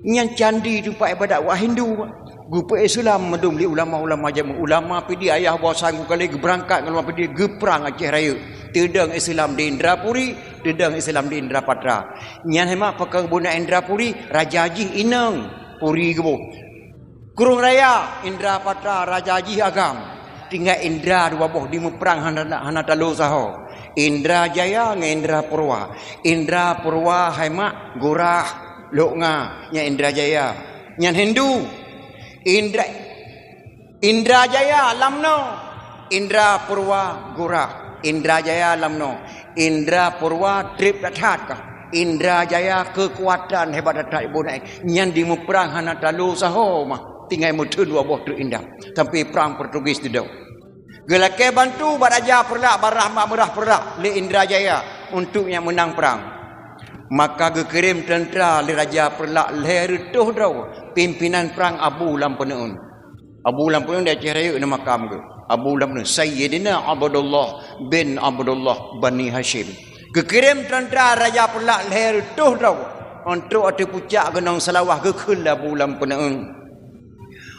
nyan candi teumpat ibadat wak Hindu. Geupeu Islam mandum lé ulama-ulama jameun. Ulama Pidie ayah boh sanggu kali geubeurangkat ngon ulama Pidie geuprang Aceh Rayeuk. Teudong Islam di Indrapuri, teudong Islam di Indrapatra. Nyan hema pakon bunoe Indrapuri, raja jih inong, Puri geuboh. Krueng Raya, Indra Patra, raja jih agam. Tinggai Indra dua boh dimeuprang hana, hana talo saho. Indra Jaya ngon Indra Purwa. Indra Purwa hai mak Gurah, Lhok Nga, nyan Indra Jaya. Nyan Hindu. Indra, Indra Jaya lam noe. Indra Purwa Gurah. Indra Jaya lam noe. Indra Purwa trép that-that ka. Indra Jaya keukuatan hebat that-that ibu naik. Nyan dimeuprang hana talo saho mah. Tinggai meutheun dua boh treuk indam. Sampai prang Portugis teudong. Geulakèe bantu bak Raja Peureulak, bak Rahmat Meurah Peureulak lé Indra Jaya untuk nyan meunang prang. Maka geukirém teuntra lé Raja Peureulak lhèe reutôh droe, pimpinan prang Abu Lam Peuneuen. Abu Lam Peuneuen di Aceh Rayeuk na makam geuh. Abu Lam Peuneuen, Sayyidina Abdullah bin Abdullah Bani Hashim. Geukirém teuntra Raja Peureulak lhèe reutôh droe untuk ateueh pucak Gunong Seulawah geukheun lé Abu Lam Peuneuen.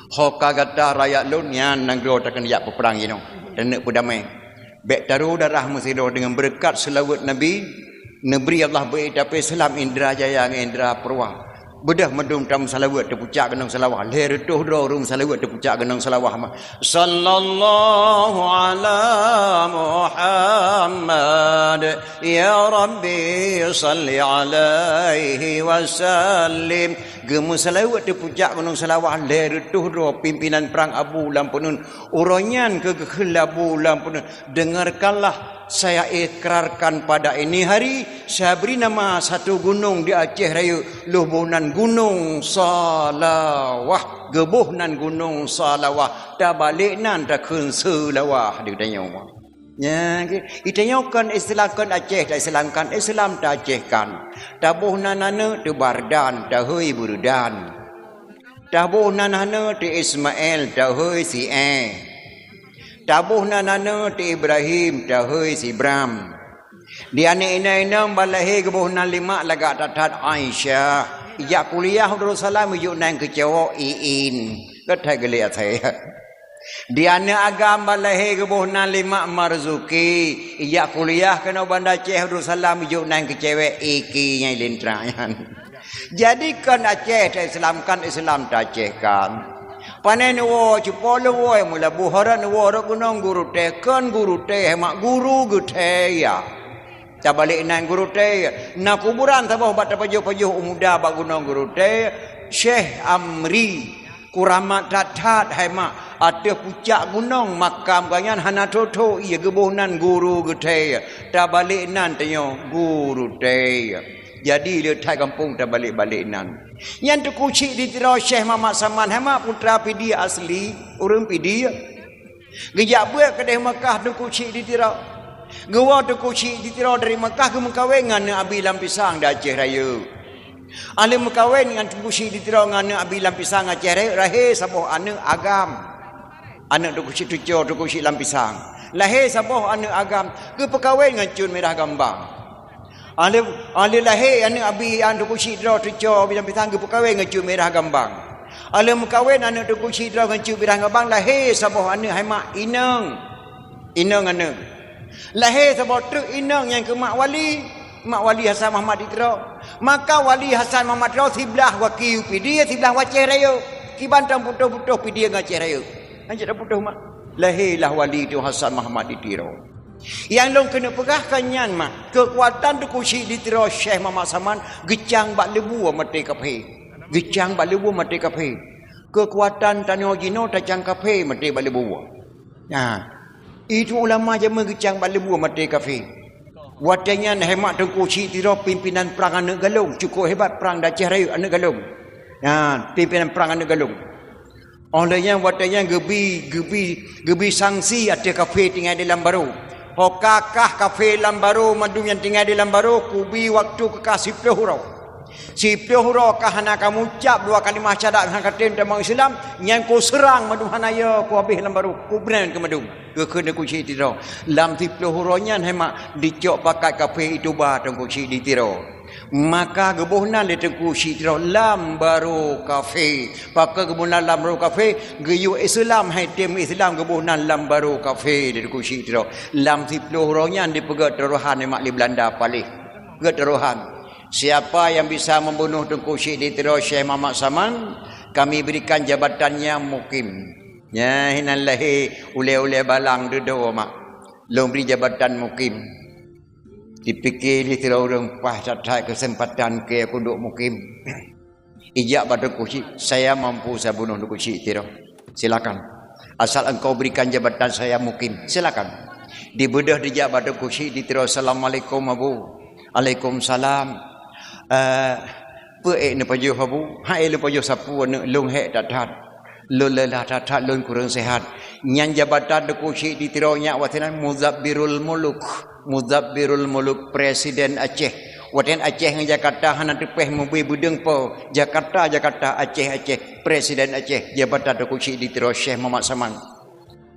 Ho ka gata rakyat lôn nyan nanggroe takheun jak peuprang jinoe, taneuk peudamé. Bèk taru darah meusidroe deungon beureukat seulaweuet Nabi, neubri Allah beu-ék tapeuseulamat Indra Jaya ngon Indra Purwa. Beudôh mandum tameuseulaweuet teuh pucak Gunong Seulawah, lhèe reutôh droe ureueng seulaweuet teuh pucak Gunong Seulawah mah. Sallallahu ala Muhammad, ya Rabbi salli alaihi wasallim. Geumeuseulaweuet teuh pucak Gunong Seulawah lhèe reutôh droe pimpinan prang Abu Lam Peuneuen. Uroe nyan keuh geukheun lé Abu Lam Peuneuen, "Dengarkanlah, saya ikrarkan pada ini hari, saya beri nama satu gunong di Aceh Rayeuk, lôn boh nan Gunong Seulawah." Geuboh nan Gunong Seulawah, tabalek nan takheun Seulawah di tanyoe. Nya, geutanyoe kon Islam, kon Aceh, ta-Islamkan, Islam ta-Acehkan. Taboh nan aneuk teuh Bardan, tahôi Beureudan. Taboh nan aneuk teuh Ismail, tahôi si Eh. Taboh nan aneuk teuh Ibrahim, tahôi si Bram. Di aneuk inong-inong ban lahé geuboh nan lé mak lagak that-that Aisyah. Ijak kuliah u Darussalam ijok nan keu cowok Iin. Ka that geulée asai. Di aneuk agam ban lahé geuboh nan lé mak Marzuki, ijak kuliah keunoe Banda Aceh u Darussalam ijok nan keu cewek Iki nyang lintra nyan. Jadi kon Aceh ta-Islamkan, Islam ta-Acehkan. Pane neuwoe cupo leuwoe meulaboh rot neuwoe rot gunong guru teh, kon guru teh mak guru geuthée ya. Tabalek nan guru teh, na kuburan saboh bak tapajoh-pajoh u muda bak gunong guru teh, Syekh Amri. Kuramat that-that hai mak, ateueh pucak gunong makam gobnyan hana thô-thô ié geuboh nan guru geuthée, tabalek nan tanyoe guru tée. Jadi le that gampông tabalek-balek nan. Nyan Teungku Chik di Tiro Syekh Muhammad Saman hai mak putra Pidie asli, ureuëng Pidie. Geujak beuet keudeh Meukah Teungku Chik di Tiro. Geuwoe Teungku Chik di Tiro dari Meukah geumeukawen ngon aneuk Abi Lam Pisang di Aceh Rayeuk. Alheuh meukawen ngon Teungku Chik di Tiro ngon aneuk Abi Lam Pisang Aceh Rayeuk, lahé saboh aneuk agam. Aneuk Teungku Chik Tuco, Teungku Chik Lam Pisang. Lahé saboh aneuk agam, geupeukawen ngon Cut Mirah Gambang. Alheuh, alheuh lahé aneuk Abi An Teungku Chik Tiro Tuco Abi Lam Pisang geupeukawen ngon Cut Mirah Gambang. Alheuh meukawen aneuk Teungku Chik Tiro ngon Cut Mirah Gambang, lahé saboh aneuk hai mak inong. Inong aneuk. Lahé saboh treuk inong nyang keu mak wali, mak wali Hasan Muhammad di Tiro. Maka wali Hasan Muhammad Tiro siblah waki u Pidie, siblah u Aceh Rayeuk. Kiban tan putôh-putôh Pidie ngon Aceh Rayeuk. Hanjeuet tan putôh mak. Lahé lah wali tu Hasan Muhammad di Tiro. Nyang lôn keuneuk peugah ka nyan mah, keukuatan Teungku Chik di Tiro Syekh Muhammad Saman geucang bak leubue maté kafé. Geucang bak leubue maté kafé. Keukuatan tanyoe jinoe tacang kafé maté bak leubue. Nah, itu ulama jameun geucang bak leubue maté kafé. Watée nyan hai mak Teungku Chik Tiro pimpinan prang aneuk galong, cukup hebat prang di Aceh Rayeuk aneuk galong. Nah, pimpinan prang aneuk galong. Óh lheueh nyan watée nyan geubi, geubi, geubi sanksi ateueh kafé tinggai di lam barô. Ho ka kah kafé lam barô mandum nyang tinggai di lam barô kubi waktu keu kah siplôh uroe. Siploh uroe ka hana kamu ucab dua kalimah syahadat hana katem tamong Islam, nyan kuseurang mandum hana yo, kuhabéh lam barô, kubreun keu mandum. Geukheun Teungku Chik di Tiro. Lam siploh uroe nyan hai mak dicok pakat kafé, ituba Teungku Chik di Tiro. Maka geuboh nan lé Teungku Chik di Tiro lam barô kafé. Pakon geuboh nan lam barô kafé, geuyue Islam hai tem Islam geuboh nan lam barô kafé lé Teungku Chik di Tiro. Lam siploh uroe nyan dipeugét turohan hai mak lé Beulanda paléh. Peugét turohan. Siapa yang bisa membunuh Teungku Chik di Tiro Syekh Muhammad Saman, kami berikan jabatannya mukim. Nyan hinan lahé ulée-ulée balang dudoe mak. Lôn bri jabatan mukim. Dipike lé sidroe ureuëng, paih that-that keuseumpatan keu kudok mukim. Ijak bak Teungku Chik, saya mampu saya bunuh Teungku Chik di Tiro. Silakan. Asal engkau berikan jabatan saya mukim. Silakan. Dibeudôh dijak bak Teungku Chik di Tiro, "Assalamualaikum, Abu." "Alaikumsalam." "Eh, peue ék neupajoh, Abu?" "Hai lôn pajoh sapeue, aneuëk lôn hék that-that. Lôn lelah that-that, lôn kureueng seuhat." Nyan jabatan Teungku Chik di Tiro nyak watée nan Mudabbirul Muluk. Mudabbirul Muluk, Presiden Aceh. Watée nyan Aceh ngon Jakarta hana teupéh meubri beudeueng po. Jakarta, Jakarta, Aceh, Aceh. Presiden Aceh, jabatan Teungku Chik di Tiro Syekh Muhammad Saman.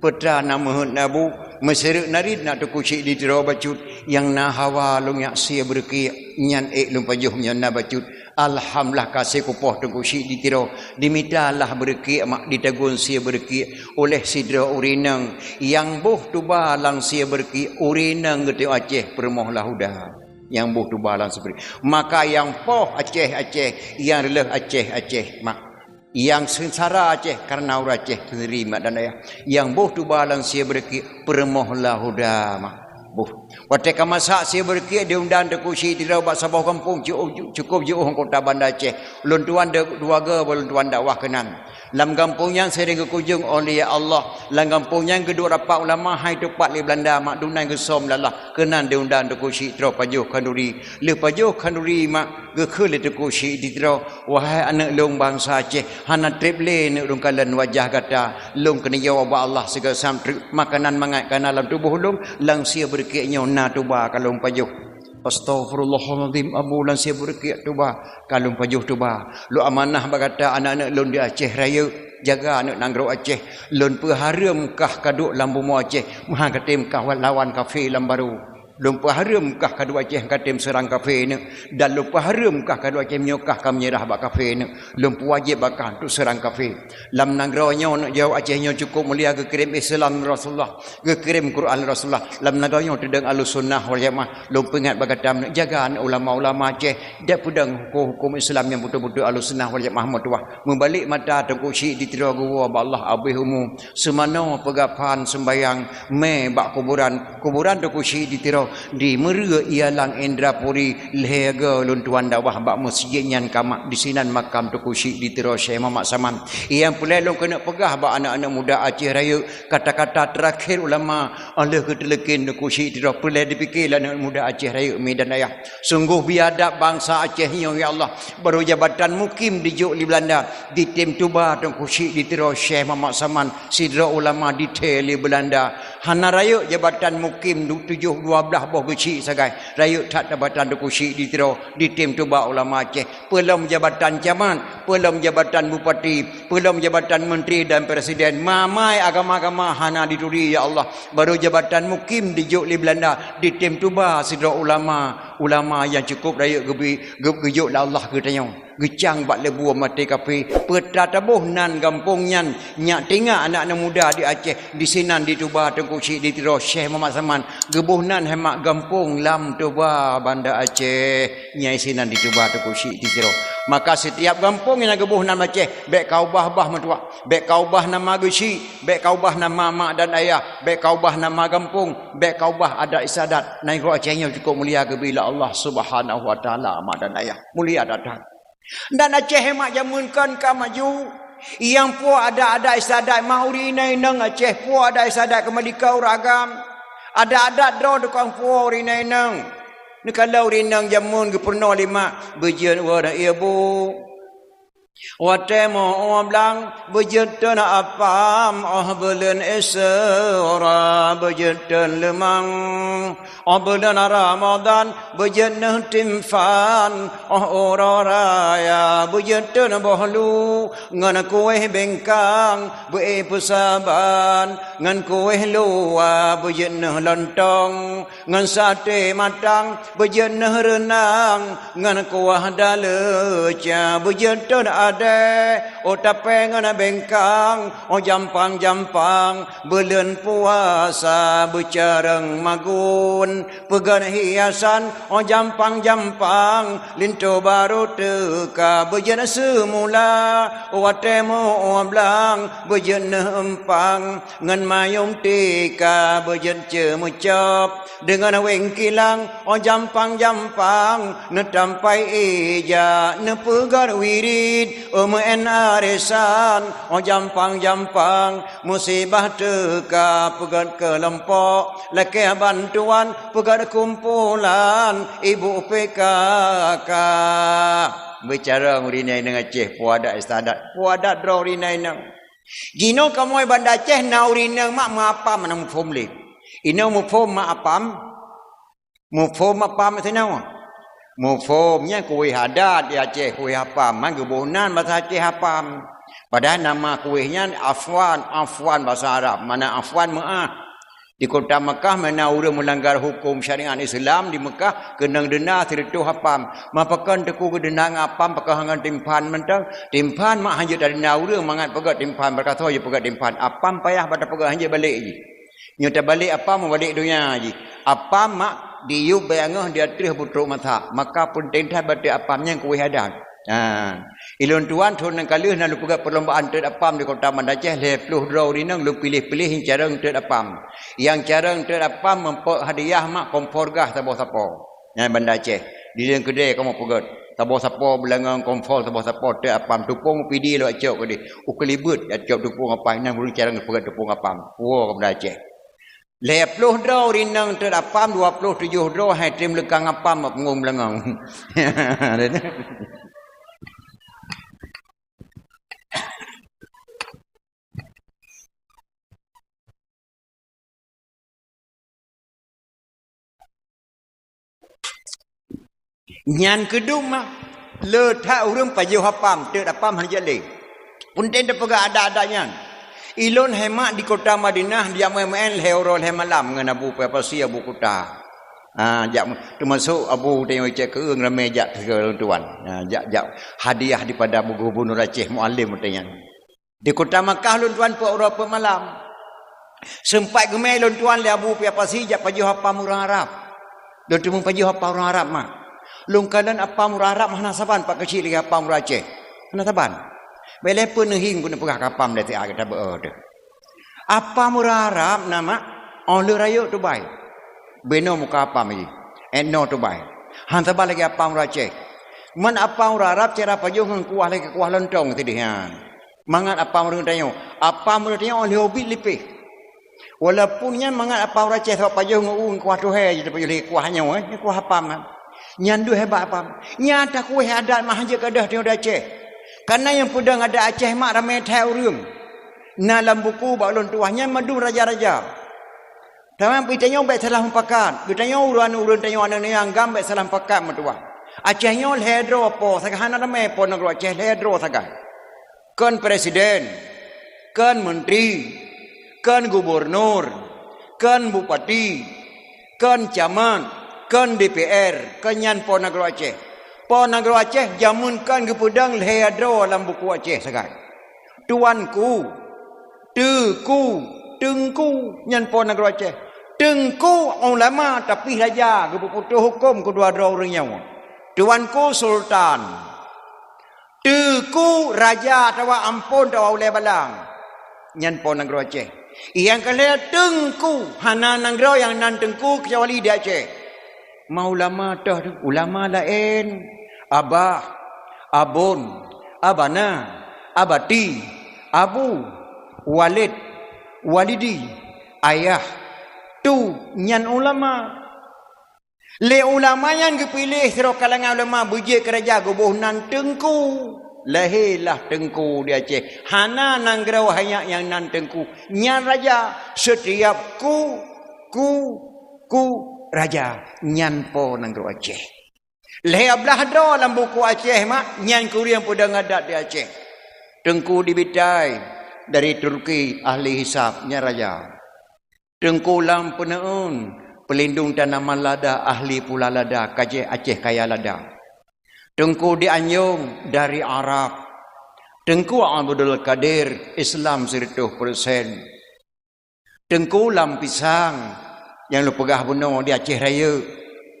Peue teuma na meuheuét na bu, meuseureuk narit na Teungku Chik di Tiro bacut, nyang na hawa lôn nyak sie beureukiek, nyan ék lôn pajoh nyan na bacut. Alhamdulillah ka sie kupoh Teungku Chik di Tiro, dimita lah beureukiek mak ditagun sie beureukiek oleh sidroe ureuëng inong, nyang boh tuba lam sie beureukiek ureuëng inong geutanyoe Aceh peurumoh Lahuda. Nyang boh tuba lam sie beureukiek. Maka nyang poh Aceh-Aceh, nyang reuloh Aceh-Aceh mak. Nyang seungsara Aceh kareuna ureuëng Aceh sendiri mak dan ayah. Nyang boh tuba lam sie beureukiek peurumoh Lahuda mak. Boh. Watée ka masak sie beureukiek diundang Teungku Chik di Tiro bak saboh gampông, cukup, cukup jiôh kota Banda Aceh. Lôn tuan de-, dua go lôn tuan dakwah keunan. Lam gampông nyan sering geukujong aulia Allah. Lam gampông nyan geuduek rapat ulama hai teupat lé Beulanda mak, dunan geusöm lé Allah. Keunan diundang Teungku Chik di Tiro pajoh khanduri. Lheueh pajoh khanduri mak, geukheun lé Teungku Chik di Tiro, "Wahai aneuëk lôn bansa Aceh, hana treb lé aneuëk lôn kalon wajah gata. Lôn keuneuk jaweueb bak Allah sigoe sam treuk makanan mangat ka na lam tuboh lôn, lam sie beureukiek nyoe na tuba ka lôn pajoh." "Astaghfirullahalazim, Abu, lam sie beureukiek tuba ka lôn pajoh tuba. Lôn amanah bak gata aneuëk-aneuëk lôn di Aceh Rayeuk, jaga aneuëk nanggroe Aceh. Lôn peuhareuem kah ka duek lam bumoe Aceh, meuhan katem kah lawan kafé lam barô. Lôn peuhareuem kah ka duek Aceh katem seurang kafé nyoe, dan lôn peuhareuem kah ka duek Aceh meunyoe kah ka meunyeurah bak kafé nyoe. Lôn peuwajéb bak kah untuk seurang kafé. Lam nanggroe nyoe, aneuëk jaweueb Aceh nyoe cukup mulia, geukirém Islam Rasulullah, geukirém Quran Rasulullah. Lam nanggroe nyoe teudong Ahlussunnah wal Jamaah. Lôn peuingat bak gata, jaga aneuëk ulama-ulama Aceh, dak peudong huköm-huköm Islam nyang beutôi-beutôi Ahlussunnah wal Jamaah meutuwah." Meubalek mata Teungku Chik di Tiro geuwoe bak Allah abéh umu. Seumanoe peugah phan seumbayang mé bak kuburan. Kuburan Teungku Chik di Tiro di Meureu Ialang Indrapuri, lhée go lôn tuan dakwah bak meuseujid nyan ka mak, disinan makam Teungku Chik di Tiro Syekh Muhammad Saman. Nyang peureulée lôn keuneuk peugah bak aneuëk-aneuëk muda Aceh Rayeuk, kata-kata terakhir ulama, óh lheueh geuteuleukin Teungku Chik di Tiro, peureulée dipike lé aneuëk muda Aceh Rayeuk mi dan ayah. Sunggoh biadab bansa Aceh nyoe, ya Allah. Barô jabatan mukim dijok lé Beulanda, ditem tuba Teungku Chik di Tiro Syekh Muhammad Saman, sidroe ulama dithée lé Beulanda. Hana rayeuk jabatan mukim du-, tujoh dua blaih boh geuchik sagai. Rayeuk that jabatan Teungku Chik di Tiro, ditem tuba ulama Aceh. Peulom jabatan camat, peulom jabatan bupati, peulom jabatan menteri dan presiden. Mamai agama-agama hana dituri, ya Allah. Barô jabatan mukim dijok lé Beulanda, ditem tuba sidroe ulama, ulama nyang cukup rayeuk geubi-, geu-, geujok lé Allah geutanyoe. Geucang bak leubue maté kafé, peue teuma taboh nan gampông nyan, nyak tinggai aneuëk-aneuëk muda di Aceh, disinan dituba Teungku Chik di Tiro Syekh Muhammad Saman, geuboh nan hai mak gampông Lam Tuba Banda Aceh. Nyan sinan dituba Teungku Chik di Tiro. Maka setiap gampông nyang geuboh nan Aceh, bék ka ubah-ubah meutuah. Bék ka ubah nama geuchik, bék ka ubah nama mak dan ayah, bék ka ubah nama gampông, bék ka ubah adat istiadat. Nanggroe Aceh nyoe cukup mulia geubri lé Allah Subhanahu wa Taala, mak dan ayah. Mulia that-that. Dan Aceh mak jameun kon ka maju. Nyang po adat-adat istiadat mak ureuëng inong-inong Aceh, po adat istiadat keumeurdeka ureuëng agam. Adat-adat droe tukang po ureuëng inong-inong. Neukalon ureuëng inong jameun geupeurunoe lé mak, beujeuet ureuëng, "Iya, Bu." Watée meu-ueh blang beujeuet teun apam, óh buleuen Isra beujeuet teun leumang. Óh buleuen Ramadhan beujeuet neuh timphan, óh uroe raya beujeuet teun boh lu, ngon kueh bengkang beu-éh peusaban, ngon kueh luwa beujeuet neuh lontong, ngon saté matang beujeuet neuh reunang, ngon kuah daleuca beujeuet teun adée, óh tapée ngon bengkang, óh jampang-jampang, buleuen puasa beucareueng magun, peugét hiasan, óh jampang-jampang, linto barô teuka beujeuet seumula, watée meu-ueh blang beujeuet neuh eumpang, ngon mayôm tika beujeuet ceumeucôb, deungon wéng kilang, óh jampang-jampang, neutampai ija, neupeugét wirit, óh meu'én arisan, óh jampang-jampang, musibah teuka peugét keulompok, lakée bantuan peugét kumpulan, ibu P K K. Beucarông ureueng inong Aceh, peue adat istiadat, peue adat droe ureueng inong. Jinoe kamoe Banda Aceh na ureueng inong mak meuapam hana muphom lé. Inong muphom mak apam? Muphom apam sinoe? Muphom nyan kueh adat di Aceh, kueh apam, man geuboh nan basa Aceh apam. Padahai nama kueh nyan afwan, afwan basa Arab, makna afwan meu'ah. Di kota Mekah meunan ureueng meulanggar huköm syariat Islam di Mekah keunong deunda sireutôh apam. Ma pakon teungku geudeunda ngon apam pakon ngon timphan mantong? Timphan mak hanjeuet tadeunda ureueng mangat peugét timphan, beurakasoe jipeugét timphan. Apam payah bak tapeugét hanjeuet balek jih. Nyoe tabalek apam meubalek donya jih. Apam mak diyueb bak angoh di ateueh beutrok masak. Maka peunteng that bateue apam nyan kueh adat. Ha. Ilôn tuan thôn nyang ka lheueh na lôn peugét perlombaan teuet apam di kota Banda Aceh, lhée ploh droe ureueng inong lôn piléh-piléh nyang carông teuet apam. Nyang carông teuet apam muphom hadiah mak kompor gas saboh sapoe. Nyan Banda Aceh. Di lôn keudè kamoe peugét. Saboh sapoe beulangong kompor saboh sapoe teuet apam tupông pidi lôn cok keudeh. Ukeue libeut cok tupông apam, nyan ureueng carông peugét tupông apam. Woe keu Banda Aceh. Lhée ploh droe ureueng inong teuet apam, dua ploh tujoh droe hai trém leukang apam bak punggong beulangong. Nyan keudum mah, le that ureueng pajoh apam, teuet apam hana jeuet lé. Peunteng tapeugah adat-adat nyan. Ilôn hai mak di kota Madinah, jak meu'én-meu'én lhée uroe lhée malam ngon Abu Pasi, Abu Kuta. Ha, jak, teumasok Abu tanyoe cit keueung ramé jak sigoe lôn tuan. Ha, jak, jak hadiah dipada Gubunur Aceh Mualem watée nyan. Di kota Makkah lôn tuan peuet uroe peuet malam. Seumpat geumé lôn tuan lé Abu Pasi jak pajoh apam ureueng Arab. Lôn teumeung pajoh apam ureueng Arab mah. Lôn kalon apam ureueng Arab hana saban pat keuchik lagée apam ureueng Aceh. Hana saban. Bèk lé peue neuhieng keuneuk peugah keu apam lé siat gata beu teuh. Apam ureueng Arab na mak, óh lheueh rayeuk tubai. Beunoe muka apam jih. Etnoe tubai. Han saban lagée apam ureueng Aceh. Man apam ureueng Arab cara pajoh ngon kuah lagée kuah lontong sideh nyan. Mangat apam ureueng tanyoe, apam ureueng tanyoe lheueh ubit lipéh. Walaupun nyan mangat apam ureueng Aceh sabab pajoh ngon u ngon kuah tuhée jih, tapajoh lé kuah nyoe, eh, kuah apam nyan. Nyan deuh hebat apam. Nyata kueh adat mah hanjeuet gadôh tanyoe di Aceh. Kareuna nyang peudong adat Aceh mak ramé that ureueng. Na lam buku bak ulôn tuah nyan mandum raja-raja. Teuma geutanyoe bék salah mupakat. Geutanyoe ureueng-ureueng tanyoe aneuk-aneuk agam bék salah mupakat meutuah. Aceh nyoe lhée droe po sagai hana ramé po nanggroe Aceh lhée droe sagai. Kon presiden, kon menteri, kon gubunur, kon bupati, kon camat, kon D P R, kon nyan po nanggroe Aceh. Po nanggroe Aceh jameun kon geupeudong lhée droe lam buku Aceh sagai. Tuanku, Teuku, Teungku, nyan po nanggroe Aceh. Teungku ulama tapi raja geupeuputoh huköm keudua droe ureueng nyoe. Tuanku sultan. Teuku raja atawa amphon atawa ulée balang. Nyan po nanggroe Aceh. Nyang keu lhée teungku, hana nanggroe nyang nan teungku keucuali di Aceh. Ma ulama toh tu, ulama laén, abah, abon, abana, abati, abu, walid, walidi, ayah, tu nyan ulama. Lé ulama nyan geupiléh sidroe kalangan ulama beujeuet keu raja geuboh nan teungku. Lahé lah teungku di Aceh. Hana nanggroe hai nyak nyang nan teungku. Nyan raja, setiap ku, ku, ku raja. Nyan po nanggroe Aceh. Lhèe blah droe lam buku Aceh mak, nyan kureueng peudong adat di Aceh. Teungku di Bitai dari Turki, ahli hisab, nyan raja. Teungku lam Peuneuen, pelindung tanaman lada, ahli pula lada, Aceh, Aceh kaya lada. Teungku di Anyong dari Arab. Teungku Abdul Kadir, Islam siratoh persen. Teungku lam Pisang, nyang lôn peugah bunoe di Aceh Rayeuk,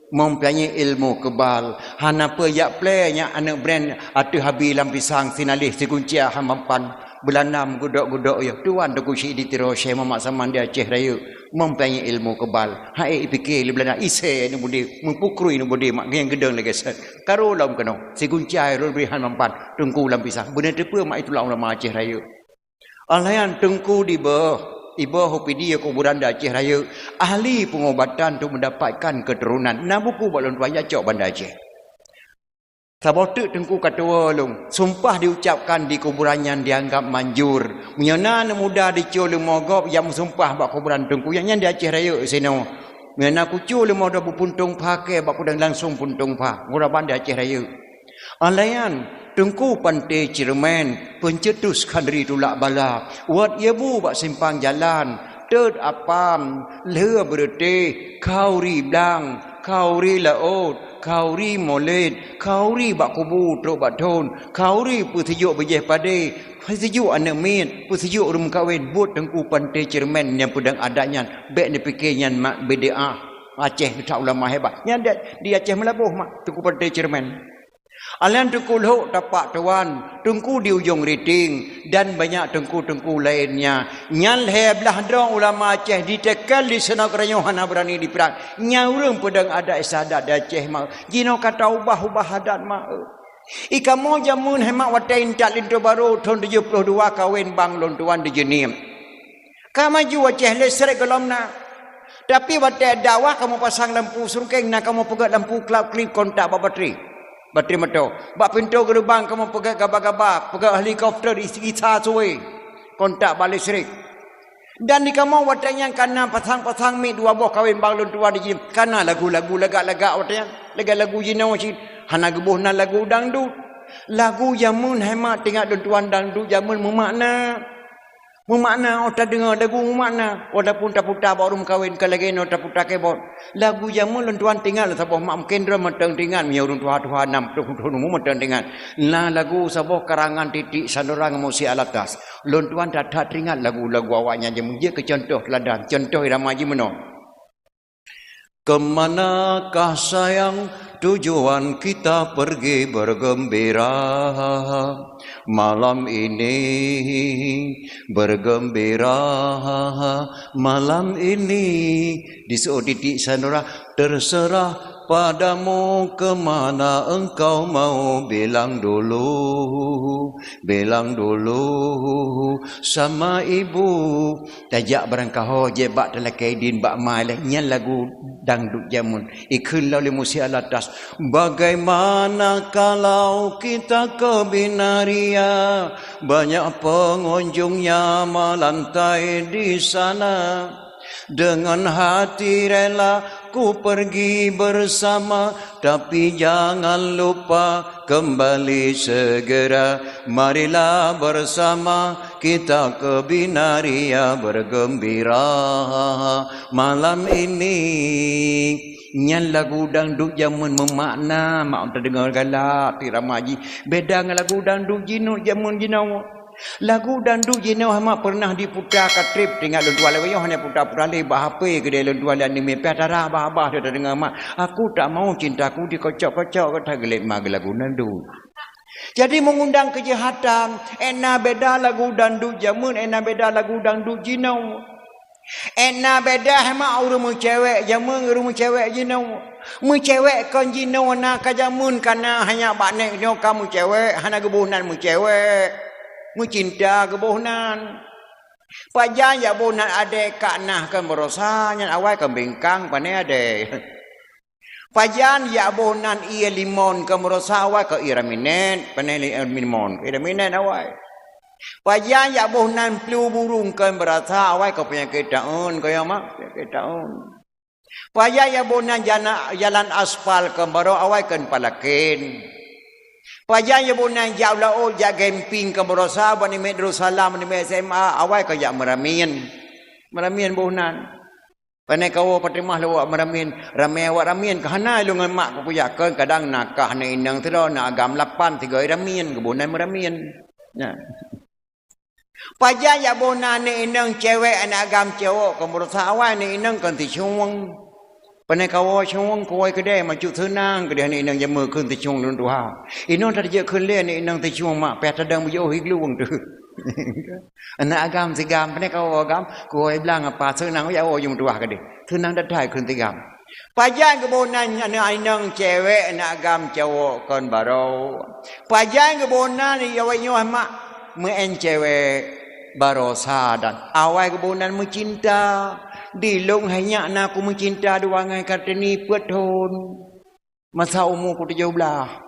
mempunyai ilmu kebal. Hana peue jak plè nyak aneuk brand ateueh abi lam Pisang, sinaléh, siguncia, hana mampan, beulanam gudok-gudok yoh. Tuan Teungku Syik di Tiro, Syekh Muhammad Saman di Aceh Rayeuk, mempunyai ilmu kebal. Hai ipike lé beulanam, isé aneuk beudé, meupukrui aneuk beudé, mak nyang geudong lagèe sét. Karo lom keunoe, siguncia lôn bri hana mampan, Teungku lam Pisang. Beuneuteupeu mak itu ulama Aceh Rayeuk. Alayan Teungku di Beuh, i Beuh U P D kuburan di Aceh Rayeuk, ahli pengobatan untuk mendapatkan keturunan. Na buku bak lôn tuan jak cok Banda Aceh. Saboh teuk Teungku ka tuwoe lôn, sumpah diucapkan di kuburan nyan dianggap manjur. Meunyoe na aneuk muda dicue lé mogob, jak meusumpah bak kuburan Teungku, nyan, nyan di Aceh Rayeuk sinoe. Meunyoe na kucue lé mogob beupuntông pha kèe bak kudang langsung puntông pha, guraban di Aceh Rayeuk. Alayan, Teungku Panté Ceureumèn, peuncetus khandri tulak bala, wat ie bu bak simpang jalan, teut apam, lheueh beureutéh, khauri blang, khauri laôt, khauri molét, khauri bak kubu trok bak thon, khauri peusijuek bijèh padé, peusijuek aneuk miet, peusijuek ureueng meukawen, buet Teungku Panté Ceureumèn nyang peudong adat nyan, bèk neupike nyan mak bid'ah. Aceh that ulama hebat. Nyan di, di Aceh Meulaboh mak, Teungku Panté Ceureumèn. Alayan Teungku Lhok Tapak Tuan, Teungku di Ujong Riting, dan banyak teungku-teungku lainnya. Nyan lhèe blah droe ulama Aceh diteuka di sinoe keuranyueng hana beurani diprang. Nyan ureueng peudong adat istiadat di Aceh mak. Jinoe ka taubah-ubah adat mak. I kamoe jameun hai mak watèe intat linto barô thon tujoh ploh dua kawen bang lôn tuan di Jeunieb. Ka maju Aceh lé srek gohlom na. Tapi watèe dakwah kamoe pasang lampu sungkeng, na kamoe peugèt lampu klap-klip kontak bak batri. Batri moto. Bak pintoe geureubang kamoe peugèt gaba-gaba, peugèt helikopter isi gisa suwe. Kontak bak listrik. Dan di kamoe watèe nyan ka na pasang-pasang mik dua boh kawen bang lôn tuan di Jeunieb. Ka na lagu-lagu lagak-lagak watèe nyan. Lagèe lagu jinoe cit. Hana geuboh na lagu dangdut. Lagu jameun hai mak teuingat lôn tuan dangdut jameun meumakna. Meumakna, oh, tadeungoe lagu meumakna. Walaupun taputa bak ureueng meukawen, ka lagèe nyoe taputa keyboard. Lagu jameun lôn tuan teuingat lôn saboh mak mungken droe mantong teuingat, meunyoe ureueng tuha-tuha nam ploh thon umu mantong teuingat. Na lagu saboh karangan Titik Sanura ngon Musi Alatas. Lôn tuan that-that teuingat lagu-lagu awak nyan jameun. Jeuet keu contoh teuladan, contoh irama jih meunoe. Kemanakah sayang tujuan kita pergi bergembira? Malam ini bergembira, malam ini. Di seuôt Titik Sanura, terserah padamu kemana engkau mau, bilang dulu, bilang dulu sama ibu. Tajak barangkaho jeh bak talakèe idin bak ma lé, nyan lagu dangdut jameun. Ikheun lom lé Musi Alatas, bagaimana kalau kita ke Binaria? Banyak pengunjungnya melantai di sana. Dengan hati rela ku pergi bersama, tapi jangan lupa kembali segera. Marilah bersama kita ke Binaria bergembira malam ini. Nyan lagu dangdut jameun meumakna, mak tadeungoe galak, irama jih. Beda ngon lagu dangdut jinoe jameun jinoe. Lagu dangdut jinoe hana pernah diputa ka trép teuingat lôn tuan lagèe nyoe hana puta-puta lé bak H P keudéh lôn tuan lé aneuk miet pih tara bah-bah tadeungoe mak. Aku tak mau cintaku dikocok-kocok, ka that geulet ma geulagu dangdut. Jadi meungundang keujahatan, ék na beda lagu dangdut jameun, ék na beda lagu dangdut jinoe. Ék na beda hé mak ureueng meucewek jameun, ureueng meucewek jinoe. Meucewek kon jinoe na ka jameun ka na, hanya bak nèk nyoe ka meucewek, hana geuboh nan meucewek. Meucinta geuboh nan. Pajan jak boh nan adèe ka na kon baroesa, nyan awai kon bingkang, pané adèe. Pajan jak boh nan ié limon keu meurusa awai keu ié raminet, pane li-, limon, ié raminet awai. Pajan jak boh nan plu burung keu meurusa awai keu peunyakét taun, keu nyang ma, peunyakét taun. Pajan jak boh nan jana-, jalan aspal keu baroe awai keu palaken. Pajan jak boh nan jak u laôt jak camping keu meurusa, bak namiet Darussalam, namiet S M A, awai keu jak meuramien. Meuramien boh nan. Pane kawoe Fatimah lewat meuramien, ramé awak ramien, ka hana lôn ngon mak kupeujak kon, kadang na kah aneuk inong sidroe, na agam lapan, sigoe ramien, geuboh nan meuramien. Nyan. Pajan jak boh nan aneuk inong cewek aneuk agam cowok keu meurusa awai aneuk inong kon teucueng. Pane kawoe cueng kuwoe keudè, macut seunang keudè aneuk inong jameun kheun teucueng lôn tuha. Inoe tajak kheun lé aneuk inong teucueng mak, payah tadong beujiôh iglung teuh. Aneuk agam sigam, pane kawoe agam, kuwoe blang apa seunang jak woe jeuem tuha keudè. Seunang that-that kheun sigam. Pajan geuboh nan aneuk inong cewek aneuk agam cowok kon baroe. Pajan geuboh nan awai nyoe mak meu'en cewek baroe sa dan awai geuboh nan meucinta. Di lôn hai nyak na kumeucinta dua ngon Kartini peuet thon. Masa umu ku tujoh blaih.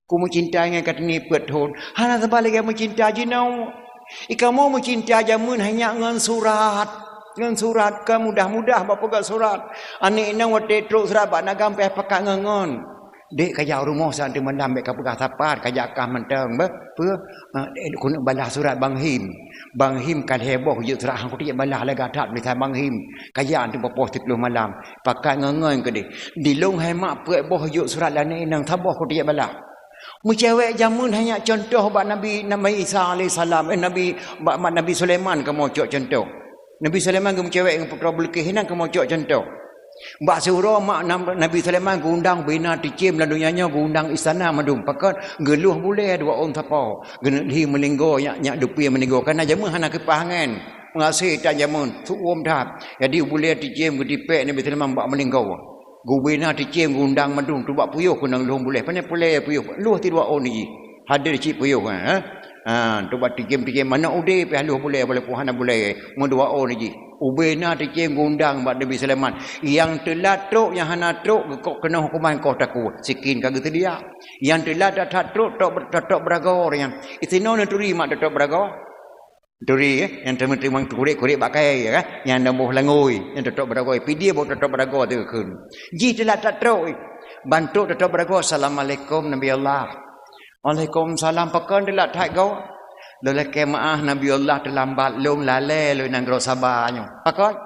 Kumeucinta ngon Kartini peuet thon. Hana saban lagèe meucinta jinoe. I kamoe meucinta jameun hai nyak ngon surat. Ngon surat ka mudah-mudah bak peugah surat. Aneuk inong watèe trok surat bak nagam payah pakat ngon-ngon. Dek kajak rumoh saat malam bèk kapeugah sapat, kajak kah mantong beh. Peue? Ah, dek keuneuk balah surat Bang Him. Bang Him ka lhèe boh jeuet surat hang kuteuk balah lagak that tulisan Bang Him. Kajak antu bak poh siplôh malam. Pakat ngon-ngon keudeh. Di lôn hai mak peuet boh jeuet surat lé aneuk inong saboh kuteuk balah. Meucewek jameun hai nyak contoh bak Nabi, Nabi Isa alaihissalam, eh, Nabi, bak, bak Nabi Sulaiman kamoe cok contoh. Nabi Sulaiman geumeucewek ngon putroe Bilqis, inan kamoe cok contoh. Bak siuroe mak Nab-, Nabi Sulaiman geuundang bina teucém lam donya nyoe, geuundang istana mandum. Pakon geuluh bulèe dua ôn sapo. Geuneuk lhi meulinggo nyak, nyak dupie meulinggo. Kareuna jameun hana kipas angén. Meuhasé that jameun, su'uem that. Jadi bulèe teucém geutipèk Nabi Sulaiman bak meulinggo. Geubina teucém geuundang mandum tubak puyôh keunong lôn bulèe. Pane peureulèe puyôh? Lheueh ti dua ôn jih. Hadé cit puyôh, ha? Ha, tubak teucém-teucém manok udép pih lheueh bulèe, walaupun hana bulèe. Meudua ôn jih. Ubena teucém geuundang bak Nabi Sulaiman. Nyang teulat trok, nyang hana trok, geukok keunong huköman koh takue. Sikin ka geuseudia. Nyang teulat that-that trok, tok, tok, tok beuragoe nyan. Isinoe neuturi mak tok, tok beuragoe. Turi, eh, nyang teumeuteumang kurek-kurek bak kayèe, ya kan? Nyang na boh langôi, nyang teutok beuragoe, pidie boh teutok beuragoe teukeun. Jih teulat that trok, eh. Ban trok teutok beuragoe, "Assalamualaikum, Nabi Allah." "Waalaikumsalam, pakon teulat that goe?" "Lôn lakèe meu'ah, Nabi Allah, teulambat lôn lalè lôn nanggroe Saba nyoe." "Pakon?"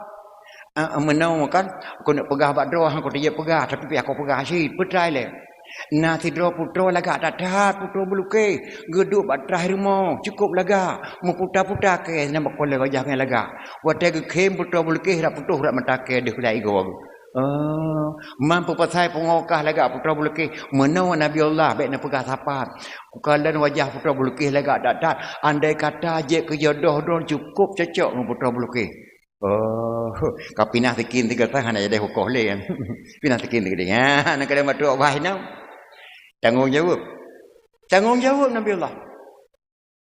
"Ah, meunoe kan, keuneuk peugah bak droe, han kuteujeuet peugah, tapi pih keu peugah cit, peutrai lé." Na sidroe putroe lagak that-that, putroe Bilqis, geuduek bak traih rumoh, cukôp lagak, meuputa-puta kèe, na bak kulèe wajah nyang lagak. Watèe geukhém putroe Bilqis, rab putôh rab mata kèe deuh lam igoe. Oh, man peupasai pungo kah lagak putroe Bilqis, meunoe Nabi Allah, bèk neupeugah sapat. Kukalon wajah putroe Bilqis lagak that-that, andai kata jeuet keu jodoh droe cukôp cocok ngon putroe Bilqis. Oh, ka pinah sikin tiga tah hana jadi hukoh lé kan. Pinah sikin tiga tah. Ha, nak kena batuk bah inong. Tanggung jawab. Tanggung jawab Nabi Allah.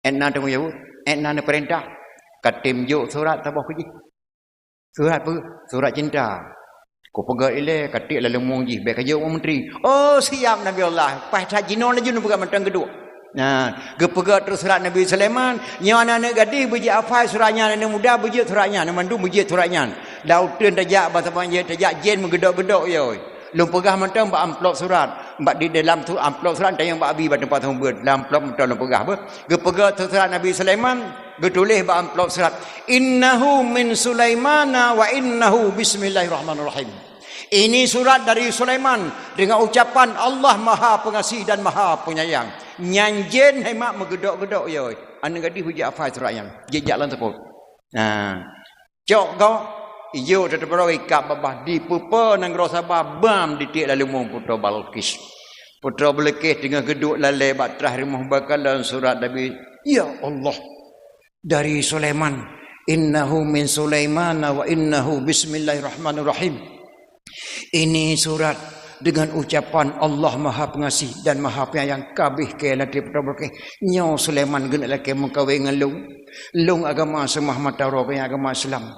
Etna tanggung jawab. Etna neupeurintah. Katem jok surat saboh kujih. Surat peue? Surat cinta. Kupeugah ilèe, katik lam leumong jih, bèk kajok u menteri. Oh, siap Nabi Allah. Paih that jinoe laju neupeugah mantong geuduek. Nah, geupeugah trok surat Nabi Sulaiman, nyoe aneuk gadih beujeuet hafai surat nyan, aneuk muda beujeuet surat nyan, mandum beujeuet surat nyan. Lam uteuen tajak, basa banjir tajak, jén meugeudok-geudok, yoi. Lôn peugah mantong bak amplop surat, bak di dalam tu amplop surat, tanyong bak abi bak teumpat seumeubeuet. Lam amplop mantong lôn peugah beuh. Geupeugah trok surat Nabi Sulaiman, geutuléh bak amplop surat, "Innahu min Sulaimana wa innahu bismillahirrahmanirrahim." Ini surat dari Sulaiman dengan ucapan Allah Maha Pengasih dan Maha Penyayang. Nyan jén hai mak meugeudok-geudok, yoi. Aneuk gadih beujeuet hafai surat nyan. Jijak lam seupôt. Nah, cok goe, ijok teuteubroe ikab babah dipeupo nanggroe Saba bam ditiek lam leumong putroe Balqis. Putroe Balqis teungoh geuduek lalè bak traih rumoh beukalon surat Nabi. Ya Allah, dari Sulaiman, "Innahu min Sulaimana wa innahu bismillahirrahmanirrahim." Ini surat dengan ucapan Allah Maha Pengasih dan Maha Penyayang, kabeh keu lagèe putroe Balqis. Nyoe Sulaiman geuneuk lakèe meukawen ngon lôn. Lôn agama seumah mata uroe, gobnyan agama Islam.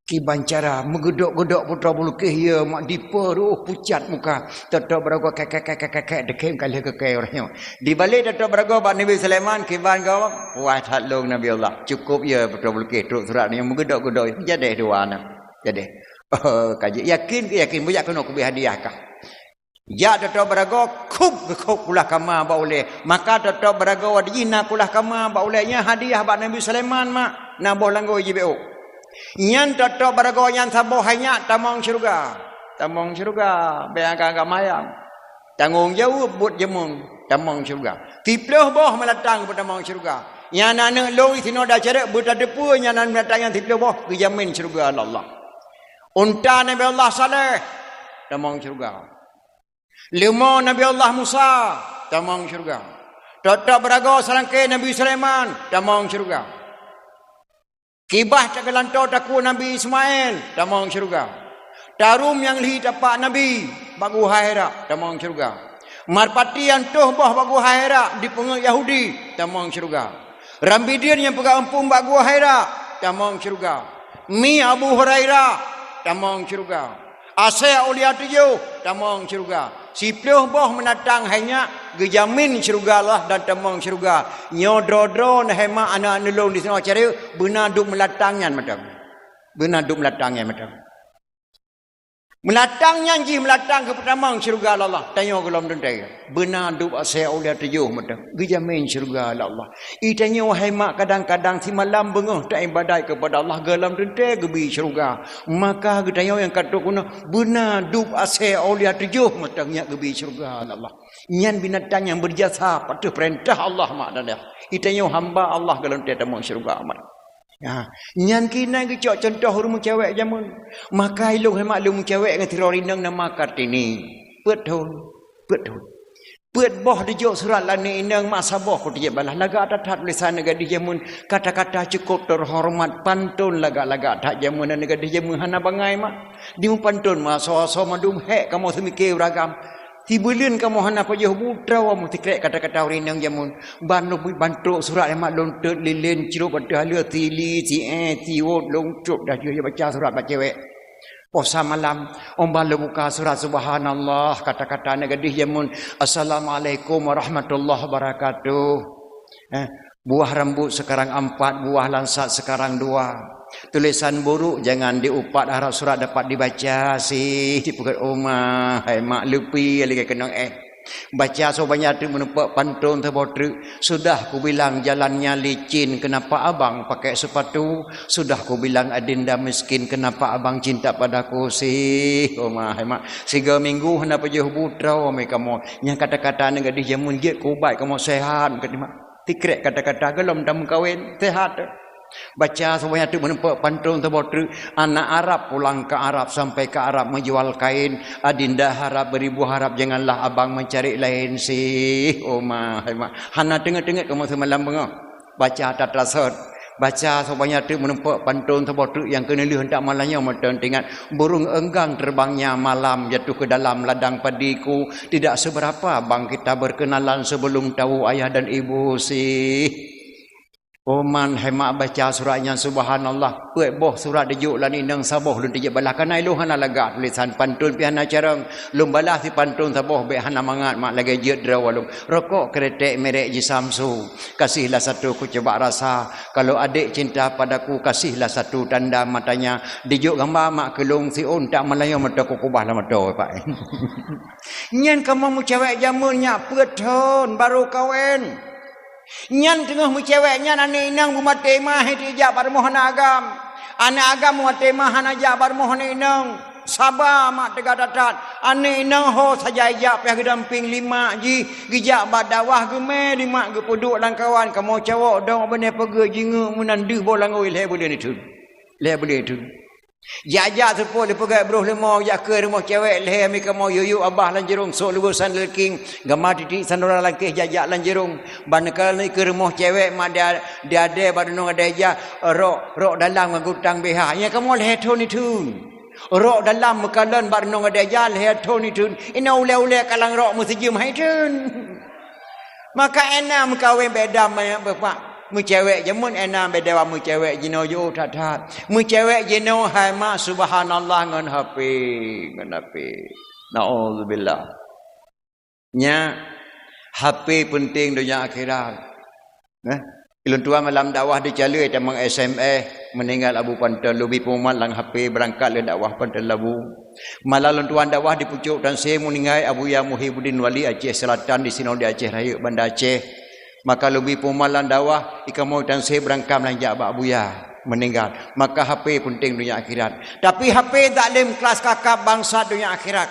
Kiban cara meugeudok-geudok putroe Bulqis, ya mak, dipeureuh pucat muka. Toto Beuragoe kek, kek, kek, kek, kek, kek, dikhem ka lheueh keu keu ureueng nyoe. Dibalik Toto Beuragoe bak Nabi Sulaiman, kiban goe, puas that lôn Nabi Allah. Cukup ya putroe Bulqis trok surat nyoe meugeudok-geudok, jadeh dua aneuk. Jadeh. Oh, ka jeuet yakin, yakin, bujak keunoe kubri hadiah kah. Jak Toto Beuragoe, khup geukhop kulah kama bak ulèe. Maka Toto Beuragoe di jih na kulah kama bak ulèe, nyan hadiah bak Nabi Sulaiman, mak, na boh langgôi jibeuôk. Nyan Toto Beuragoe nyan saboh hai nyak tamong syeuruga. Tamong syeuruga, bèk agam-agam ayam. Tanggông jaweueb buet jameun, tamong syeuruga. Siplôh boh meulatang beutamong syeuruga. Nyan aneuk lôn sinoe da carek beutateupeue nyan meulatang nyan siplôh boh geujamin syeuruga lé Allah. Unta Nabi Allah Saleh, tamong syeuruga. Leumô Nabi Allah Musa, tamong syeuruga. Toto Beuragoe seulangké Nabi Sulaiman, tamong syeuruga. Kibah tageulantoe takue Nabi Ismail, tamong syeuruga. Tarum nyang lhi tapak Nabi bak Guha Hira, tamong syeuruga. Marpati nyang tuh boh bak Guha Hira dipeungeut Yahudi, tamong syeuruga. Rambidin nyang peugah eumpung bak Guha Hira, tamong syeuruga. Mi Abu Hurairah, tamong syeuruga. Asèe aulia tujoh, tamong syeuruga. Siplôh boh meulatang hai nyak geujamin syeuruga Allah dan tamong syeuruga. Nyoe droe-droe na hai mak aneuk-aneuk lôn disinoe carek beuna duek meulatang nyan mantong. Beuna duek meulatang nyan mantong. Meulatang nyan jih meulatang keu peutamong syeuruga lé Allah. Tanyoe gohlom teuntèe. Beuna duek asèe aulia tujoh mantong. Geujamin syeuruga lé Allah. Itanyoe wahai mak kadang-kadang simalam beungoh taibadat keupada Allah gohlom teuntèe geubri syeuruga. Maka geutanyoe nyang ka trok keunoe beuna duek asèe aulia tujoh mantong nyak geubri syeuruga lé Allah. Nyan binatang nyang beujasa patuh peurintah Allah mak dan ayah. Itanyoe hamba Allah gohlom teuntèe tamong syeuruga mak. Ya, nyan keunan geucok cuntoh ureueng meucewek jameun. Maka ilôn hai mak lôn meucewek ngon sidroe inong nama Kartini. Peuet thon, peuet thon. Peuet boh dijok surat lé aneuk inong mak saboh kuteubiet balah lagak that-that tulésan aneuk gadih jameun. Kata-kata cukôp teuhoreumat, pantôn lagak-lagak that jameun aneuk gadih jameun hana bangai mak. Di meupanton meuasoe-asoe mandum hék kamoe seumike uragam. Sibuleuen kamoe hana pajoh bu troe meusikrek kata-kata ureueng inong jameun. Ban lôn bantrok surat nyan mak lôn teuet lilén crok ateueh haleue sili, sié, siwot lôn crok dah jeuet baca surat bak cewek. Poh sa malam, 'oh ban lôn buka surat subhanallah kata-kata aneuk gadih jameun, assalamualaikum warahmatullahi wabarakatuh. Eh, buah rambut sekarang empat, buah langsat sekarang dua. Tulisan buruk jangan diupat, harap surat dapat dibaca, sih, dipeugah oma, hai mak leupi lagèe keunong éh. Baca soe banyak teuk meunumpeuk pantôn saboh treuk. Sudah kubilang jalannya licin, kenapa abang pakai sepatu? Sudah kubilang adinda miskin, kenapa abang cinta padaku, sih, oma, hai mak. Sigoe minggu hana pajoh bu troe mi kamoe. Nyang kata-kata aneuk gadih jameun jeuet keu ubat kamoe sehat, kata mak. Sikrek kata-kata gohlom tameukawen, sehat. Baca soe banyak teuk meunumpeuk pantôn saboh treuk, anak Arab pulang ke Arab, sampai ke Arab menjual kain, adinda harap beribu harap, janganlah abang mencari lain, sih, oma, hai mak. Hana teungeut-teungeut kamoe seumalam beungoh. Baca tatra sot. Baca soe banyak teuk meunumpeuk pantôn saboh treuk nyang keuneuk lheueh, 'oh malam nyoe mantong teuingat. Burung enggang terbangnya malam jatuh ke dalam ladang padiku. Tidak seberapa bang kita berkenalan sebelum tahu ayah dan ibu, sih. Oma, hai mak baca surat nyan subhanallah. Peuet boh surat dijok lé aneuk inong saboh lôn teubiet balah. Kana ilôn hana lagak tulésan pantôn pih hana carông. Lôn balah sipantôn saboh bèk hana mangat mak lagèe jeuet droe lôn. Rokok kretek merek Jisamsu. Kasihlah satu ku coba rasa. Kalau adik cinta padaku, kasihlah satu tanda matanya. Dijok gamba mak keu lôn siôn tak meulayeue mata ku kubah lam mata, Pak. Nyan kamoe meucewek jameun nyak peuet thon barô kawen. Nyan teungoh meucewek nyan aneuk inong beumaté mah, hai tijak bak rumoh aneuk agam. Aneuk agam beumaté mah hana jak bak rumoh aneuk inong. Saba mak teuga that-that. Aneuk inong ho saja ijak piah geudampéng lé mak jih, geujak bak dakwah geumé lé mak geupeuduek lam kawan, kamoe cawok dong beuneh peugeuet jingeuk meunan deuh boh langôi lhèe buleuen iteun. Lhèe buleuen iteun. Jak-jak seupôt lé peugèt broh leumo jak keu rumoh cewek lhèe mi kamoe yuyuk abah lam jurông sok luweue sandal king gama titik sanora langkéh jak-jak lam jurông. Ban kali keu rumoh cewek mak dia, dia adèe bak runoe adèe ja rok, rok dalam ngon gutang B H. Nyang kamoe lhèe thon iteun. Rok dalam meukalon bak runoe adèe ja lhèe thon iteun. Inoe ulèe-ulèe kalang rok meusijeuem hai iteun. Maka ena meukawen beda banyak beupak. Meucewek jameun, eh, na beda meucewek jinoe jiôh that-that. Meucewek jinoe hai mak, subhanallah, ngon H P, ngon H P. Naudzubillah. Nyan, H P peunteng donya akhirat. Nah, lôn tuan malam dakwah di Calui tamong S M S, meuninggai Abu Panton, lôn bi peumat lam H P, beurangkat lé dakwah Panton Labu. Malam lôn tuan dakwah di Pucok Tansé, meuninggai Abuya Muhibuddin Wali Aceh Selatan, di sinoe di Aceh Rayeuk, Banda Aceh. Maka lôn bi peumat lam dakwah, i kamoe Tansé beurangkat meulanjak bak Abuya, meuninggai. Maka H P peunteng donya akhirat. Tapi H P zalim kelas kakap bangsat donya akhirat.